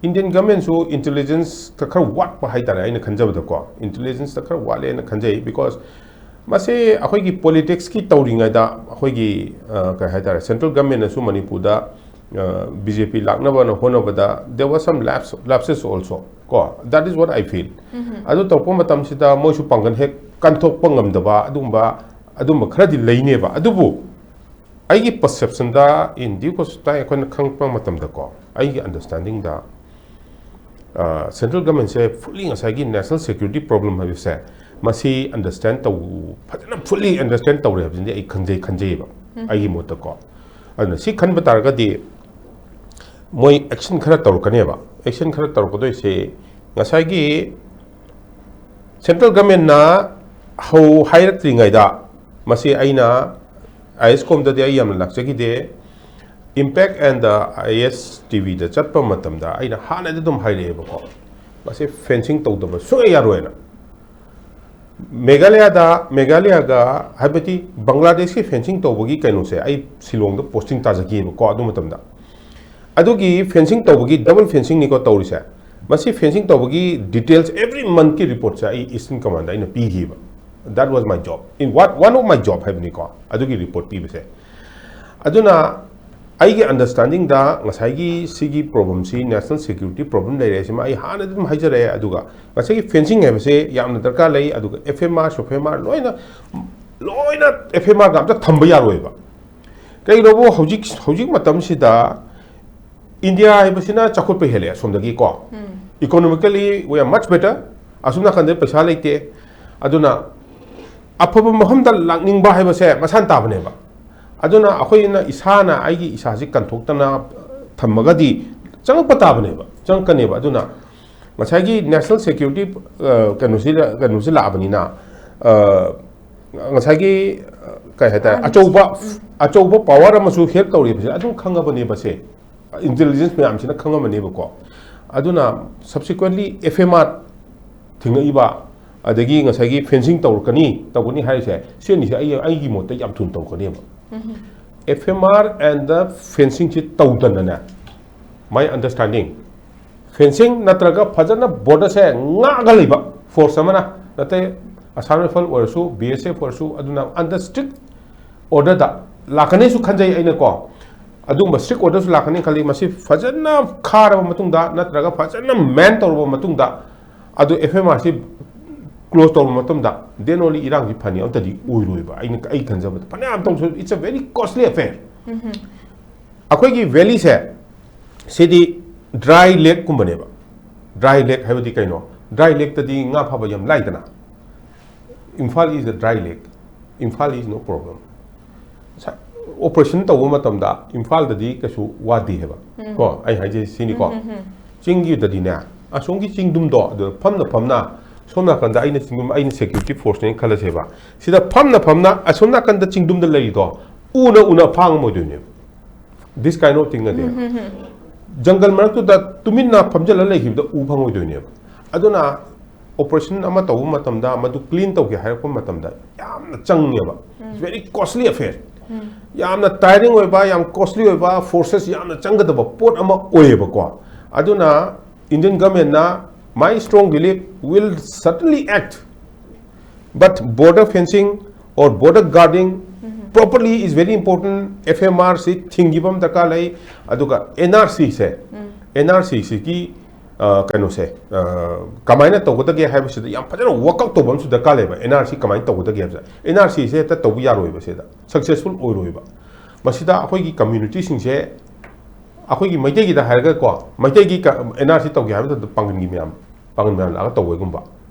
Indian governmentꯁꯨ intelligenceꯇ ꯈꯔ ꯋꯥꯠꯄ ꯍꯥꯏꯇꯥꯔꯦ, ꯑꯩꯅ ꯈꯟꯖꯕꯗꯀꯣ, intelligenceꯇ ꯈꯔ ꯋꯥꯠꯂꯦꯅ ꯈꯟꯖꯩ, because ꯃꯁꯤ ꯑꯩꯈꯣꯏꯒꯤ politicsꯀꯤ ꯇꯧꯔꯤꯉꯩꯗ ꯑꯩꯈꯣꯏꯒꯤ, ꯑ, ꯀꯩ ꯍꯥꯏꯇꯥꯔꯦ, central governmentꯅꯁꯨ ꯃꯅꯤꯄꯨꯔꯗ, ꯑ, B J P ꯂꯥꯛꯅꯕꯅ ꯍꯣꯠꯅꯕꯗ there was some lapse, lapses also ꯀꯣ, that is what I feel. ꯑꯗꯨ ꯇꯧꯔꯛꯄ ꯃꯇꯝꯁꯤꯗ ꯃꯣꯏꯁꯨ ꯄꯥꯡꯒꯜ ꯍꯦꯛ ꯀꯟꯊꯣꯛꯄ ꯉꯝꯗꯕ ꯑꯗꯨꯒꯨꯝꯕ, ꯑꯗꯨꯝꯕ ꯈꯔꯗꯤ ꯂꯩꯅꯦꯕ꯫ ꯑꯗꯨꯕꯨ ꯑꯩꯒꯤ perceptionꯗ, in due course of time ꯑꯩꯈꯣꯏꯅ ꯈꯪꯉꯛꯄ ꯃꯇꯝꯗꯀꯣ, ꯑꯩꯒꯤ understandingꯗ, ꯑ, central governmentꯁꯦ fully ꯉꯁꯥꯏꯒꯤ national security problem ꯍꯥꯏꯕꯁꯦ, ꯃꯁꯤ understand ꯇꯧ-, ꯐꯖꯅ fully understand ꯇꯧꯔꯦ ꯍꯥꯏꯕꯁꯤꯗꯤ ꯑꯩ ꯈꯪꯖꯩ, ꯈꯟꯖꯩꯌꯦꯕ, ꯑꯩꯒꯤ ꯃꯣꯠꯇꯀꯣ꯫ ꯑꯗꯨꯅ ꯁꯤ ꯈꯟꯕ ꯇꯥꯔꯒꯗꯤ ꯃꯣꯏ action ꯈꯔ ꯇꯧꯔꯛꯀꯅꯦꯕ꯫ Action ꯈꯔ ꯇꯧꯔꯛꯀꯗꯣꯏꯁꯦ ꯉꯁꯥꯏꯒꯤ central governmentꯅ ꯍꯧ-, ꯍꯥꯏꯔꯛꯇ꯭ꯔꯤꯉꯩꯗ, ꯃꯁꯤ ꯑꯩꯅ ISCOMꯗꯗꯤ ꯑꯩ ꯌꯥꯝꯅ ꯂꯥꯛꯆꯈꯤꯗꯦ, Impact and the ISTVꯗ ꯆꯠꯄ ꯃꯇꯝꯗ ꯑꯩꯅ ꯍꯥꯟꯅꯗꯤ ꯑꯗꯨꯝ ꯍꯥꯏꯔꯛꯑꯦꯕꯀꯣ, ꯃꯁꯤ fencing ꯇꯧꯗꯕ ꯁꯨꯡꯌꯥ ꯌꯥꯔꯣꯏꯅ꯫ ꯃꯦꯘꯥꯂꯌꯥꯗ, ꯃꯦꯘꯥꯂꯌꯥꯒ ꯍꯥꯏꯕꯗꯤ ꯕꯪꯒ꯭ꯂꯥꯗꯦꯁꯀꯤ fencing ꯇꯧꯕꯒꯤ ꯀꯩꯅꯣꯁꯦ, ꯑꯩ ꯁꯤꯂꯣꯡꯗ posting ꯇꯥꯖꯈꯤꯑꯕꯀꯣ ꯑꯗꯨ ꯃꯇꯝꯗ꯫ ꯑꯗꯨꯒꯤ fencing ꯇꯧꯕꯒꯤ, double fencingꯅꯤꯀꯣ ꯇꯧꯔꯤꯁꯦ꯫ ꯃꯁꯤ fencing ꯇꯧꯕꯒꯤ details every monthꯀꯤ reportꯁꯦ ꯑꯩ Eastern Commandꯗ ꯑꯩꯅ ꯄꯤꯈꯤꯕ꯫ That was my job, in what, one of my job ꯍꯥꯏꯕꯅꯤꯀꯣ, ꯑꯗꯨꯒꯤ report ꯄꯤꯕꯁꯦ꯫ ꯑꯗꯨꯅ ꯑꯩꯒꯤ understandingꯗ ꯉꯁꯥꯏꯒꯤ ꯁꯤꯒꯤ problemꯁꯤ national security problem ꯂꯩꯔꯦ, ꯁꯤꯃ ꯑꯩ ꯍꯥꯟꯅꯗꯤ ꯑꯗꯨꯝ ꯍꯥꯏꯖꯔꯛꯑꯦ꯫ ꯑꯗꯨꯒ ꯉꯁꯥꯏꯒꯤ fencing ꯍꯥꯏꯕꯁꯦ ꯌꯥꯝꯅ ꯗꯔꯀꯥꯔ ꯂꯩ꯫ ꯑꯗꯨꯒ FMR, SOFMR ꯂꯣꯏꯅ, ꯂꯣꯏꯅ FMRꯒ ꯑꯝꯇ ꯊꯝꯕ ꯌꯥꯔꯣꯏꯕ꯫ ꯀꯩꯒꯤꯅꯣꯕꯨ ꯍꯧꯖꯤꯛ, ꯍꯧꯖꯤꯛ ꯃꯇꯝꯁꯤꯗ ꯏꯟꯗꯤꯌꯥ ꯍꯥꯏꯕꯁꯤꯅ ꯆꯥꯎꯈꯠꯄ ꯍꯦꯜꯂꯦ ꯑꯁꯣꯝꯗꯒꯤꯀꯣ꯫ Economically we are much better. ꯑꯁꯨꯝ ꯅꯥꯀꯟꯗ ꯄꯩꯁꯥ ꯂꯩꯇꯦ꯫ ꯑꯗꯨꯅ ꯑꯐꯕ ꯃꯐꯝꯗ ꯂꯥꯛꯅꯤꯡꯕ ꯍꯥꯏꯕꯁꯦ ꯃꯁꯥꯅ ꯇꯥꯕꯅꯦꯕ꯫ ꯑꯗꯨꯅ ꯑꯩꯈꯣꯏꯅ ꯏꯁꯥꯅ ꯑꯩꯒꯤ ꯏꯁꯥꯁꯤ ꯀꯟꯊꯣꯛꯇꯅ ꯊꯝꯃꯒꯗꯤ ꯆꯪꯉꯛꯄ ꯇꯥꯕꯅꯦꯕ, ꯆꯪꯉꯛꯀꯅꯦꯕ꯫ ꯑꯗꯨꯅ ꯉꯁꯥꯏꯒꯤ national security, ꯑ, ꯀꯩꯅꯣꯁꯤꯗ, ꯀꯩꯅꯣꯁꯤ ꯂꯥꯛꯑꯕꯅꯤꯅ, ꯑ, ꯉꯁꯥꯏꯒꯤ, ꯑ, ꯀꯩ ꯍꯥꯏꯇꯥꯔꯦ, ꯑꯥ, ꯑꯆꯧꯕ, ꯎꯝ꯫ ꯑꯆꯧꯕ power ꯑꯃꯁꯨ help ꯇꯧꯔꯤꯕꯁꯦ ꯑꯗꯨꯝ ꯈꯪꯉꯕꯅꯦꯕ ꯁꯦ꯫ Intelligence ꯃꯌꯥꯝꯁꯤꯅ ꯈꯪꯉꯝꯃꯅꯦꯕꯀꯣ꯫ ꯑꯗꯨꯅ subsequently F M R ꯊꯤꯡꯉꯛꯏꯕ, ꯑꯗꯒꯤ ꯉꯁꯥꯏꯒꯤ fencing ꯇꯧꯔꯛꯀꯅꯤ, ꯇꯧꯒꯅꯤ ꯍꯥꯏꯔꯤꯁꯦ, ꯁꯤ ꯑꯅꯤꯁꯦ ꯑꯩ, ꯑꯩꯒꯤ ꯃꯣꯠꯇ ꯌꯥꯝ ꯊꯨꯅ ꯇꯧꯔꯛꯀꯅꯦꯕ꯫ ꯎꯝ꯫ F M R and the fencing ꯁꯤ ꯇꯧꯗꯅꯅꯦ, my understanding, fencing ꯅꯠꯇ꯭ꯔꯒ ꯐꯖꯅ border ꯁꯦ ꯉꯥꯛꯑꯒ ꯂꯩꯕ force ꯑꯃꯅ, ꯅꯠꯇꯦ, Assam Rifle ꯑꯣꯏꯔꯁꯨ, B S F ꯑꯣꯏꯔꯁꯨ, ꯑꯗꯨꯅ under strict order ꯗ ꯂꯥꯛꯀꯅꯤꯁꯨ ꯈꯟꯖꯩ ꯑꯩꯅꯀꯣ꯫ ꯑꯗꯨꯒꯨꯝꯕ strict order ꯁꯨ ꯂꯥꯛꯀꯅꯤ ꯈꯜꯂꯤ꯫ ꯃꯁꯤ ꯐꯖꯅ ꯈꯥꯔꯕ ꯃꯇꯨꯡꯗ ꯅꯠꯇ꯭ꯔꯒ ꯐꯖꯅ man ꯇꯧꯔꯕ ꯃꯇꯨꯡꯗ, ꯑꯗꯨ F M R ꯁꯤ close ꯇꯧꯔꯕ ꯃꯇꯨꯡꯗ, then only ꯏꯔꯥꯡꯁꯤ ꯐꯅꯤ ꯑꯝꯇꯗꯤ ꯑꯣꯏꯔꯣꯏꯕ꯫ ꯑꯩꯅ, ꯑꯩ ꯈꯟꯖꯕꯗ ꯐꯅꯌꯥꯝ ꯇꯧꯁꯨ, it's a very costly affair꯫ ꯎꯝꯍꯨꯝ꯫ ꯑꯩꯈꯣꯏꯒꯤ valley ꯁꯦ, ꯁꯤꯗꯤ dry lake ꯀꯨꯝꯕꯅꯦꯕ꯫ Dry lake ꯍꯥꯏꯕꯗꯤ ꯀꯩꯅꯣ? Dry lake ꯇꯗꯤ ꯉꯥ ꯐꯥꯕ ꯌꯥꯝ ꯂꯥꯏꯗꯅ꯫ Imphal is a dry lake. Imphal is no problem. ꯉꯁꯥꯏ operation ꯇꯧꯕ ꯃꯇꯝꯗ ꯏꯝꯐꯥꯜꯗꯗꯤ ꯀꯩꯁꯨ ꯋꯥꯗꯦ ꯍꯥꯏꯕ꯫ ꯎꯝ꯫ ꯀꯣ, ꯑꯩ ꯍꯥꯏꯖꯩ ꯁꯤꯅꯤꯀꯣ꯫ ꯎꯝ, ꯎꯝ, ꯎꯝ꯫ ꯆꯤꯡꯒꯤꯗꯗꯤꯅꯦ, ꯑꯁꯣꯝꯒꯤ ꯆꯤꯡꯗꯨꯝꯗꯣ ꯑꯗꯨꯗ ꯐꯝꯅ ꯐꯝꯅ, ꯁꯣꯝ ꯅꯥꯀꯟꯗ ꯑꯩꯅ ꯆꯤꯡꯗꯨꯝ, ꯑꯩꯅ security force ꯅꯦꯅ ꯈꯜꯂꯁꯦꯕ, ꯁꯤꯗ ꯐꯝꯅ ꯐꯝꯅ ꯑꯁꯣꯝ ꯅꯥꯀꯟꯗ ꯆꯤꯡꯗꯨꯝꯗ ꯂꯩꯔꯤꯗꯣ ꯎꯅ ꯎꯅ ꯐꯥ ꯉꯝꯃꯣꯏꯗꯣꯏꯅꯦꯕ꯫ This kind of thing ꯑꯗꯤ꯫ ꯎꯝ, ꯎꯝ, ꯎꯝ꯫ ꯖꯪꯒꯜ ꯃꯔꯛꯇꯨꯗ ꯇꯨꯃꯤꯟꯅ ꯐꯝꯖꯤꯜꯂ ꯂꯩꯈꯤꯕꯗ ꯎ ꯐꯪꯉꯣꯏꯗꯣꯏꯅꯦꯕ꯫ ꯑꯗꯨꯅ operation ꯑꯃ ꯇꯧꯕ ꯃꯇꯝꯗ, ꯃꯗꯨ clean ꯇꯧꯒꯦ ꯍꯥꯏꯔꯛꯄ ꯃꯇꯝꯗ ꯌꯥꯝꯅ ꯆꯪꯉꯦꯕ꯫ ꯎꯝ꯫ It's very costly affair꯫ ꯎꯝ꯫ ꯌꯥꯝꯅ tiring ꯑꯣꯏꯕ, ꯌꯥꯝ costly ꯑꯣꯏꯕ, forces ꯌꯥꯝꯅ ꯆꯪꯒꯗꯕ ꯄꯣꯠ ꯑꯃ ꯑꯣꯏꯌꯦꯕꯀꯣ꯫ ꯑꯗꯨꯅ Indian government ꯅ, my strong belief, will certainly act, but border fencing or border guarding um. Properly is very important. F M R ꯁꯤ ꯊꯤꯡꯈꯤꯕ ꯑꯃ ꯗꯔꯀꯥꯔ ꯂꯩ꯫ ꯑꯗꯨꯒ N R C ꯁꯦ, ꯎꯝ꯫ N R C ꯁꯤꯒꯤ, ꯑ, ꯀꯩꯅꯣꯁꯦ, ꯑ, ꯀꯃꯥꯏꯅ ꯇꯧꯒꯗꯒꯦ ꯍꯥꯏꯕꯁꯤꯗ ꯌꯥꯝ ꯐꯖꯅ work out ꯇꯧꯕ ꯑꯃꯁꯨ ꯗꯔꯀꯥꯔ ꯂꯩꯕ꯫ N R C ꯀꯃꯥꯏꯅ ꯇꯧꯒꯗꯒꯦ ꯍꯥꯏꯕꯁꯦ, N R C ꯁꯦ ꯍꯦꯛꯇ ꯇꯧꯕ ꯌꯥꯔꯣꯏꯕ, ꯁꯤꯗ successful ꯑꯣꯏꯔꯣꯏꯕ꯫ ꯃꯁꯤꯗ ꯑꯩꯈꯣꯏꯒꯤ community ꯁꯤꯡꯁꯦ ꯑꯩꯈꯣꯏꯒꯤ ꯃꯩꯇꯩꯒꯤꯗ ꯍꯥꯏꯔꯒꯀꯣ, ꯃꯩꯇꯩꯒꯤ ꯑꯦꯟ ꯑꯥꯔ ꯁꯤ ꯇꯧꯒꯦ ꯍꯥꯏꯕ ꯃꯇꯝꯗ ꯄꯥꯡꯒꯟꯒꯤ ꯃꯌꯥꯝ, ꯄꯥꯡꯒꯟ ꯃꯌꯥꯝ ꯂꯥꯛꯑꯒ ꯇꯧꯕꯒꯨꯝꯕ,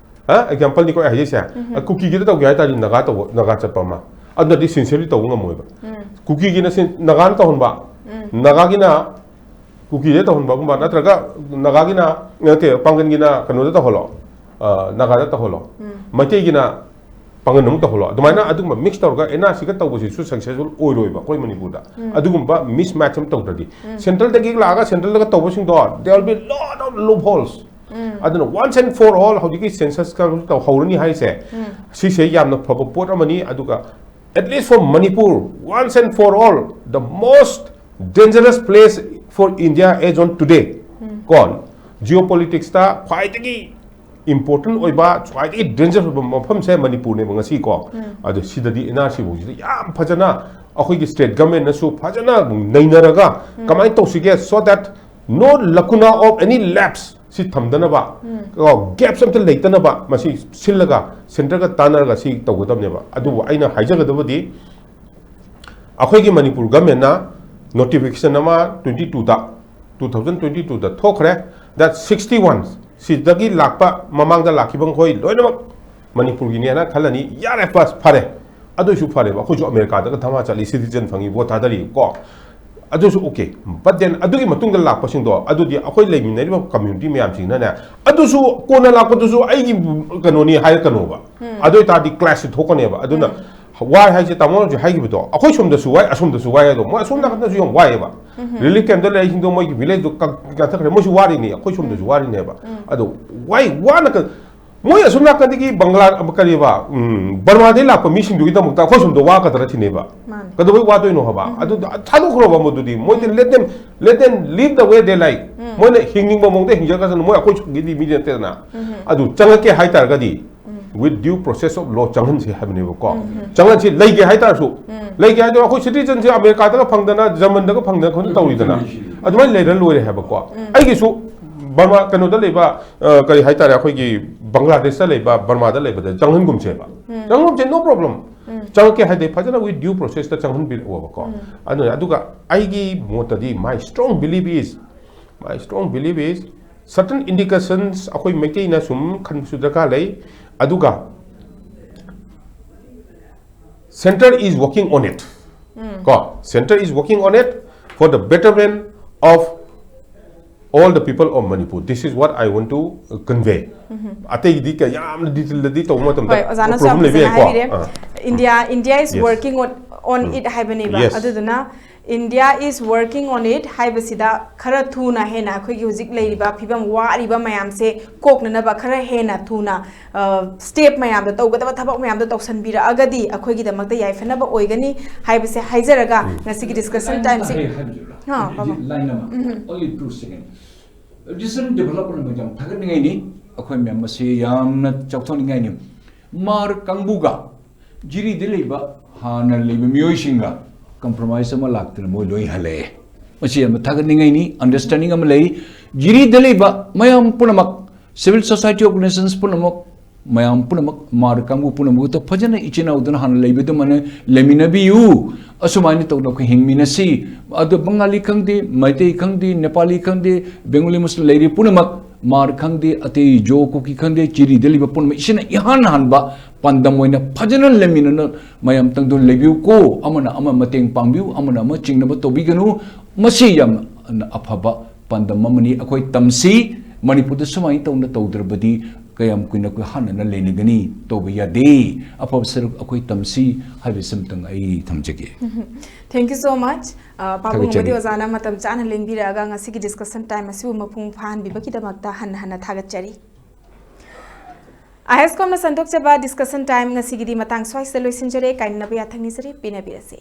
ꯑꯦꯛꯖꯥꯝꯄꯜꯅꯤꯀꯣ ꯑꯩ ꯍꯥꯏꯖꯩꯁꯦ꯫ ꯀꯨꯀꯤꯒꯤꯗ ꯇꯧꯒꯦ ꯍꯥꯏ ꯇꯥꯔꯗꯤ ꯅꯥꯒꯥ ꯇꯧꯕ, ꯅꯥꯒꯥ ꯆꯠꯄ ꯑꯃ, ꯑꯗꯨꯅꯗꯤ ꯁꯤꯟꯁꯤꯌꯔꯂꯤ ꯇꯧꯕ ꯉꯝꯃꯣꯏꯕ꯫ ꯀꯨꯀꯤꯒꯤꯅ ꯁꯤꯟ-, ꯅꯥꯒꯥꯅ ꯇꯧꯍꯟꯕ, ꯅꯥꯒꯥꯒꯤꯅ ꯀꯨꯀꯤꯗ ꯇꯧꯍꯟꯕꯒꯨꯝꯕ, ꯅꯠꯇ꯭ꯔꯒ ꯅꯥꯒꯥꯒꯤꯅ, ꯅꯠꯇꯦ, ꯄꯥꯡꯒꯟꯒꯤꯅ ꯀꯩꯅꯣꯗ ꯇꯧꯍꯜꯂꯣ, ꯑ, ꯅꯥꯒꯥꯗ ꯇꯧꯍꯜꯂꯣ, ꯃꯩꯇꯩꯒꯤꯅ ꯄꯥꯡꯒꯟ ꯑꯃꯨꯛ ꯇꯧꯍꯜꯂꯣ, ꯑꯗꯨꯃꯥꯏꯅ ꯑꯗꯨꯒꯨꯝꯕ ꯃꯤꯛꯁ ꯇꯧꯔꯒ ꯑꯦꯟ ꯑꯥꯔ ꯁꯤꯒ ꯇꯧꯕꯁꯤꯁꯨ ꯁꯛꯁꯦꯁꯐꯨꯜ ꯑꯣꯏꯔꯣꯏꯕ ꯑꯩꯈꯣꯏ ꯃꯅꯤꯄꯨꯔꯗ꯫ ꯑꯗꯨꯒꯨꯝꯕ ꯃꯤꯁ ꯃꯦꯠꯆ ꯑꯃ ꯇꯧꯗ꯭ꯔꯗꯤ, ꯁꯦꯟꯇ꯭ꯔꯦꯜꯗꯒꯤ ꯂꯥꯛꯑꯒ ꯁꯦꯟꯇ꯭ꯔꯦꯜꯗꯒ ꯇꯧꯕꯁꯤꯡꯗꯣ, there will be lot of loopholes꯫ ꯑꯗꯨꯅ once and for all ꯍꯧꯖꯤꯛꯀꯤ ꯁꯦꯟꯁꯁꯀ ꯇꯧꯍꯧꯔꯅꯤ ꯍꯥꯏꯁꯦ, ꯁꯤꯁꯦ ꯌꯥꯝꯅ ꯐꯕ ꯄꯣꯠ ꯑꯃꯅꯤ꯫ ꯑꯗꯨꯒ at least for Manipur, once and for all, the most dangerous place for India as on today, ꯀꯣ, ꯖꯤꯑꯣ ꯄꯣꯂꯤꯇꯤꯛꯁꯇ ꯈ꯭ꯋꯥꯏꯗꯒꯤ ꯏꯝꯄꯣꯔꯇꯦꯟ ꯑꯣꯏꯕ, ꯈ꯭ꯋꯥꯏꯗꯒꯤ ꯗꯦꯟꯖꯔ ꯑꯣꯏꯕ ꯃꯐꯝꯁꯦ ꯃꯅꯤꯄꯨꯔꯅꯦꯕ ꯉꯁꯤ ꯀꯣ꯫ ꯑꯗꯣ ꯁꯤꯗꯗꯤ ꯑꯦꯟ ꯑꯥꯔ ꯁꯤꯐꯧꯁꯤꯗ ꯌꯥꯝ ꯐꯖꯅ ꯑꯩꯈꯣꯏꯒꯤ ꯁ꯭ꯇꯦꯠ ꯒꯃꯦꯟꯅꯁꯨ ꯐꯖꯅ ꯅꯩꯅꯔꯒ ꯀꯃꯥꯏꯅ ꯇꯧꯁꯤꯒꯦ, so that no lacuna of any lapse ꯁꯤ ꯊꯝꯗꯅꯕ, ꯒꯦꯞꯁ ꯑꯝꯇ ꯂꯩꯇꯅꯕ ꯃꯁꯤ ꯁꯤꯜꯂꯒ ꯁꯦꯟꯇꯔꯒ ꯇꯥꯟꯅꯔꯒ ꯁꯤ ꯇꯧꯒꯗꯕꯅꯦꯕ꯫ ꯑꯗꯨꯕꯨ ꯑꯩꯅ ꯍꯥꯏꯖꯒꯗꯕꯗꯤ, ꯑꯩꯈꯣꯏꯒꯤ ꯃꯅꯤꯄꯨꯔ ꯒꯃꯦꯟꯅ ꯅꯣꯇꯤꯐꯤꯀꯦꯁꯟ ꯑꯃ ꯇ꯭ꯋꯦꯟꯇꯤ ꯇꯨꯗ, ꯇꯨ ꯊꯥꯎꯖꯟ ꯇ꯭ꯋꯦꯟꯇꯤ ꯇꯨꯗ ꯊꯣꯛꯈ꯭ꯔꯦ, that sixty one ꯁꯤꯗꯒꯤ ꯂꯥꯛꯄ, ꯃꯃꯥꯡꯗ ꯂꯥꯛꯈꯤꯕ ꯃꯈꯣꯏ ꯂꯣꯏꯅꯃꯛ ꯃꯅꯤꯄꯨꯔꯒꯤꯅꯦꯅ ꯈꯜꯂꯅꯤ꯫ ꯌꯥꯔꯦ, ꯕꯁ, ꯐꯔꯦ꯫ ꯑꯗꯨꯁꯨ ꯐꯔꯦꯕ, ꯑꯩꯈꯣꯏꯁꯨ ꯑꯃꯦꯔꯤꯀꯥꯗꯒ ꯙꯃꯥ ꯆꯠꯂꯤ, ꯁꯤꯇꯤꯖꯟ ꯐꯪꯉꯤ, ꯚꯣꯠ ꯊꯥꯗꯔꯤ ꯀꯣ, ꯑꯗꯨꯁꯨ ꯑꯣꯀꯦ꯫ But then ꯑꯗꯨꯒꯤ ꯃꯇꯨꯡꯗ ꯂꯥꯛꯄꯁꯤꯡꯗꯣ, ꯑꯗꯨꯗꯤ ꯑꯩꯈꯣꯏ ꯂꯩꯃꯤꯟꯅꯔꯤꯕ ꯀꯝꯃ꯭ꯌꯨꯅꯤꯇꯤ ꯃꯌꯥꯝꯁꯤꯡꯅꯅꯦ, ꯑꯗꯨꯁꯨ ꯀꯣꯟꯅ ꯂꯥꯛꯄꯗꯨꯁꯨ ꯑꯩꯒꯤ ꯀꯩꯅꯣꯅꯤ ꯍꯥꯏꯔꯛꯀꯅꯣꯕ꯫ ꯑꯗꯨ ꯑꯣꯏꯇꯥꯔꯗꯤ ꯀ꯭ꯂꯥꯁꯁꯤ ꯊꯣꯛꯀꯅꯦꯕ꯫ ꯑꯗꯨꯅ ꯋꯥꯏ ꯍꯥꯏꯁꯦ, ꯇꯥꯃꯣꯅ ꯍꯧꯖꯤꯛ ꯍꯥꯏꯈꯤꯕꯗꯣ, ꯑꯩꯈꯣꯏ ꯁꯣꯝꯗꯁꯨ ꯋꯥꯏ, ꯑꯁꯣꯝꯗꯁꯨ ꯋꯥꯏ꯫ ꯑꯗꯣ ꯃꯣꯏ ꯑꯁꯣꯝ ꯅꯥꯀꯟꯗꯁꯨ ꯌꯥꯝ ꯋꯥꯏꯑꯦꯕ꯫ ꯔꯤꯂꯤꯐ ꯀꯦꯝꯞꯇ ꯂꯩꯔꯤꯁꯤꯡꯗꯣ ꯃꯣꯏꯒꯤ ꯚꯤꯂꯦꯖꯇꯣ ꯀꯛ-, ꯀꯛꯊꯠꯈ꯭ꯔꯦ, ꯃꯣꯏꯁꯨ ꯋꯥꯔꯤꯅꯤ, ꯑꯩꯈꯣꯏ ꯁꯣꯝꯗꯁꯨ ꯋꯥꯔꯤꯅꯦꯕ꯫ ꯑꯗꯣ ꯋꯥꯏ ꯋꯥꯅ ꯀ-, ꯃꯣꯏ ꯑꯁꯣꯝ ꯅꯥꯀꯟꯗꯒꯤ ꯕꯪꯒ꯭ꯂꯥ, ꯀꯔꯤꯕ, ꯎꯝ, ꯕꯔꯃꯥꯗꯒꯤ ꯂꯥꯛꯄ ꯃꯤꯁꯤꯡꯗꯨꯒꯤꯗꯃꯛꯇ ꯑꯩꯈꯣꯏ ꯁꯣꯝꯗ ꯋꯥꯒꯗ꯭ꯔꯥ ꯁꯤꯅꯦꯕ꯫ ꯃꯥꯅꯦ꯫ ꯀꯩꯗꯧꯕꯩ ꯋꯥꯗꯣꯏꯅꯣ ꯍꯥꯏꯕ? ꯑꯗꯨ ꯊꯥꯗꯣꯛꯈ꯭ꯔꯣꯕ ꯃꯗꯨꯗꯤ꯫ ꯃꯣꯏꯗꯤ let them, let them live the way they like꯫ ꯃꯣꯏꯅ ꯍꯤꯡꯅꯤꯡꯕ ꯃꯑꯣꯡꯗ ꯍꯤꯡꯖꯔꯒꯁꯨ, ꯃꯣꯏ ꯑꯩꯈꯣꯏ ꯁꯣꯝꯒꯤꯗꯤ ꯃꯤ ꯅꯠꯇꯦꯗꯅ꯫ ꯑꯗꯨ ꯆꯪꯉꯛꯀꯦ ꯍꯥꯏꯇꯥꯔꯒꯗꯤ, with due process of law ꯆꯪꯍꯟꯁꯤ ꯍꯥꯏꯕꯅꯦꯕꯀꯣ꯫ ꯆꯪꯍꯟꯁꯤ, ꯂꯩꯒꯦ ꯍꯥꯏꯇꯥꯔꯁꯨ, ꯂꯩꯒꯦ ꯍꯥꯏꯗꯣ ꯑꯩꯈꯣꯏ ꯁꯤꯇꯤꯖꯟꯁꯤ ꯑꯃꯦꯔꯤꯀꯥꯗꯒ ꯐꯪꯗꯅ, ꯖꯔꯃꯟꯗꯒ ꯐꯪꯗꯅ ꯈꯣꯠꯇꯅ ꯇꯧꯔꯤꯗꯅ, ꯑꯗꯨꯃꯥꯏꯅ ꯂꯩꯔ ꯂꯣꯏꯔꯦ ꯍꯥꯏꯕꯀꯣ꯫ ꯑꯩꯒꯤꯁꯨ ꯕꯔꯃꯥ, ꯀꯩꯅꯣꯗ ꯂꯩꯕ, ꯑ, ꯀꯔꯤ ꯍꯥꯏꯇꯥꯔꯦ, ꯑꯩꯈꯣꯏꯒꯤ ꯕꯪꯒ꯭ꯂꯥꯗꯦꯁꯇ ꯂꯩꯕ, ꯕꯔꯃꯥꯗ ꯂꯩꯕꯗ ꯆꯪꯍꯟꯒꯨꯝꯁꯦꯕ꯫ ꯆꯪꯍꯟꯒꯨꯝꯁꯦ, no problem꯫ ꯆꯪꯉꯛꯀꯦ ꯍꯥꯏꯗꯤ ꯐꯖꯅ with due process ꯇ ꯆꯪꯍꯟꯕꯤꯔꯛꯑꯣꯕꯀꯣ꯫ ꯑꯗꯨꯅ ꯑꯗꯨꯒ ꯑꯩꯒꯤ ꯃꯣꯠꯇꯗꯤ my strong belief is, my strong belief is certain indications ꯑꯩꯈꯣꯏ ꯃꯩꯇꯩꯅ ꯁꯨꯝ ꯈꯟꯕꯁꯨ ꯗꯔꯀꯥꯔ ꯂꯩ꯫ ꯑꯗꯨꯒ center is working on it. ꯀꯣ, center is working on it for the betterment of all the people of Manipur. This is what I want to convey. ꯑꯇꯩꯗꯤ ꯀꯌꯥ ꯌꯥꯝꯅ detail ꯗꯗꯤ ꯇꯧꯕ ꯃꯇꯝꯗ ꯍꯣꯏ, ꯑꯣꯖꯥꯅꯁꯨ problem ꯌꯥꯝ ꯂꯩꯕ ꯐꯖꯅ ꯌꯥꯏꯀꯣ꯫ ꯍꯥꯏꯕꯤꯔꯦ꯫ ꯑꯥ. India, India is Yes. working on, on it ꯍꯥꯏꯕꯅꯦꯕ꯫ Yes. ꯑꯗꯨꯗꯨꯅ India is working on it ꯍꯥꯏꯕꯁꯤꯗ ꯈꯔ ꯊꯨꯅ ꯍꯦꯟꯅ ꯑꯩꯈꯣꯏꯒꯤ ꯍꯧꯖꯤꯛ ꯂꯩꯔꯤꯕ ꯐꯤꯕꯝ ꯋꯥꯔꯤꯕ ꯃꯌꯥꯝꯁꯦ ꯀꯣꯛꯅꯅꯕ ꯈꯔ ꯍꯦꯟꯅ ꯊꯨꯅ step ꯃꯌꯥꯝꯗꯣ, ꯇꯧꯒꯗꯕ ꯊꯕꯛ ꯃꯌꯥꯝꯗꯣ ꯇꯧꯁꯟꯕꯤꯔꯛꯑꯒꯗꯤ ꯑꯩꯈꯣꯏꯒꯤꯗꯃꯛꯇ ꯌꯥꯏꯐꯅꯕ ꯑꯣꯏꯒꯅꯤ ꯍꯥꯏꯕꯁꯦ ꯍꯥꯏꯖꯔꯒ ꯉꯁꯤꯒꯤ discussion time ꯁꯦ ꯍꯥ, ꯄꯥꯕꯨꯡ꯫ Line ꯑꯃ, only two second. Recent development ꯃꯌꯥꯝ ꯊꯥꯒꯠꯅꯤꯡꯉꯥꯏꯅꯤ꯫ ꯑꯩꯈꯣꯏ ꯃꯌꯥꯝ ꯃꯁꯤ ꯌꯥꯝꯅ ꯆꯥꯎꯊꯣꯛꯅꯤꯡꯉꯥꯏꯅꯤ꯫ ꯃꯥꯔ ꯀꯥꯡꯕꯨꯒ ꯖꯤꯔꯤꯗ ꯂꯩꯕ ꯍꯥꯟꯅ ꯂꯩꯕ ꯃꯤꯑꯣꯏꯁꯤꯡꯒ compromise ꯑꯃ ꯂꯥꯛꯇꯅ ꯃꯣꯏ ꯂꯣꯏ ꯍꯜꯂꯛꯑꯦ꯫ ꯃꯁꯤ ꯌꯥꯝꯅ ꯊꯥꯒꯠꯅꯤꯡꯉꯥꯏꯅꯤ꯫ Understanding ꯑꯃ ꯂꯩ꯫ ꯖꯤꯔꯤꯗ ꯂꯩꯕ ꯃꯌꯥꯝ ꯄꯨꯝꯅꯃꯛ, civil society organizations ꯄꯨꯝꯅꯃꯛ, ꯃꯌꯥꯝ ꯄꯨꯝꯅꯃꯛ, ꯃꯥꯔ ꯀꯥꯡꯕꯨ ꯄꯨꯝꯅꯃꯛꯇ ꯐꯖꯅ ꯏꯆꯤꯟ ꯏꯅꯥꯎꯗꯨꯅ ꯍꯥꯟꯅ ꯂꯩꯕ ꯑꯗꯨꯃꯥꯏꯅ ꯂꯩꯃꯤꯟꯅꯕꯤꯌꯨ꯫ ꯑꯁꯨꯃꯥꯏꯅ ꯇꯧꯗꯅ ꯑꯩꯈꯣꯏ ꯍꯤꯡꯃꯤꯟꯅꯁꯤ꯫ ꯑꯗꯣ ꯕꯪꯒꯥꯂꯤ ꯈꯪꯗꯦ, ꯃꯩꯇꯩ ꯈꯪꯗꯦ, ꯅꯦꯄꯥꯂꯤ ꯈꯪꯗꯦ, ꯕꯦꯡꯒꯣꯂꯤ ꯃꯨꯁꯂꯤꯝ ꯂꯩꯔꯤ ꯄꯨꯝꯅꯃꯛ, ꯃꯥꯔ ꯈꯪꯗꯦ, ꯑꯇꯩ ꯖꯣ ꯀꯨꯀꯤ ꯈꯪꯗꯦ, ꯖꯤꯔꯤꯗ ꯂꯩꯕ ꯄꯨꯝꯅꯃꯛ ꯏꯁꯤꯅ ꯏꯍꯥꯟ ꯍꯥꯟꯕ ꯄꯥꯟꯗꯝ ꯑꯣꯏꯅ ꯐꯖꯅ ꯂꯩꯃꯤꯟꯅꯅ ꯃꯌꯥꯝ ꯇꯪꯗꯨꯅ ꯂꯩꯕꯤꯌꯨꯀꯣ꯫ ꯑꯃꯅ ꯑꯃ ꯃꯇꯦꯡ ꯄꯥꯡꯕꯤꯌꯨ, ꯑꯃꯅ ꯑꯃ ꯆꯤꯡꯅꯕ ꯇꯧꯕꯤꯒꯅꯨ꯫ ꯃꯁꯤ ꯌꯥꯝꯅ ꯑꯐꯕ ꯄꯥꯟꯗꯝ ꯑꯃꯅꯤ꯫ ꯑꯩꯈꯣꯏ ꯇꯝꯁꯤ꯫ ꯃꯅꯤꯄꯨꯔꯗ ꯁꯨꯃꯥꯏꯅ ꯇꯧꯅ ꯇꯧꯗ꯭ꯔꯕꯗꯤ ꯀꯌꯥꯝ ꯀꯨꯏꯅ ꯑꯩꯈꯣꯏ ꯍꯥꯟꯅꯅ ꯂꯩꯅꯒꯅꯤ? ꯇꯧꯕ ꯌꯥꯗꯦ꯫ ꯑꯐꯕ ꯁꯔꯨꯛ ꯑꯩꯈꯣꯏ ꯇꯝꯁꯤ ꯍꯥꯏꯕꯁꯤꯃꯇꯪ ꯑꯩ ꯊꯝꯖꯒꯦ꯫ Thank you so much. ꯑ, ꯄꯥꯕꯨꯡ ꯊꯥꯒꯠꯆꯔꯤ꯫ ꯑꯃꯗꯤ ꯑꯣꯖꯥꯅ ꯃꯇꯝ ꯆꯥꯅ ꯂꯦꯡꯕꯤꯔꯛꯑꯒ ꯉꯁꯤꯒꯤ discussion time ꯑꯁꯤꯕꯨ ꯃꯄꯨꯡ ꯐꯥꯍꯟꯕꯤꯕꯒꯤꯗꯃꯛꯇ ꯍꯟꯅ ꯍꯟꯅ ꯊꯥꯒꯠꯆꯔꯤ꯫ ꯑꯥꯏ ꯑꯦꯁ ꯀꯣꯝꯅ ꯁꯟꯗꯣꯛꯆꯕ discussion time ꯉꯁꯤꯒꯤꯗꯤ ꯃꯇꯥꯡ ꯁ꯭ꯋꯥꯏꯁꯤꯗ ꯂꯣꯏꯁꯤꯟꯖꯔꯦ꯫ ꯀꯥꯏꯅꯅꯕ ꯌꯥꯊꯪ ꯅꯤꯖꯔꯤ꯫ ꯄꯦꯟꯅꯕꯤꯔꯁꯦ꯫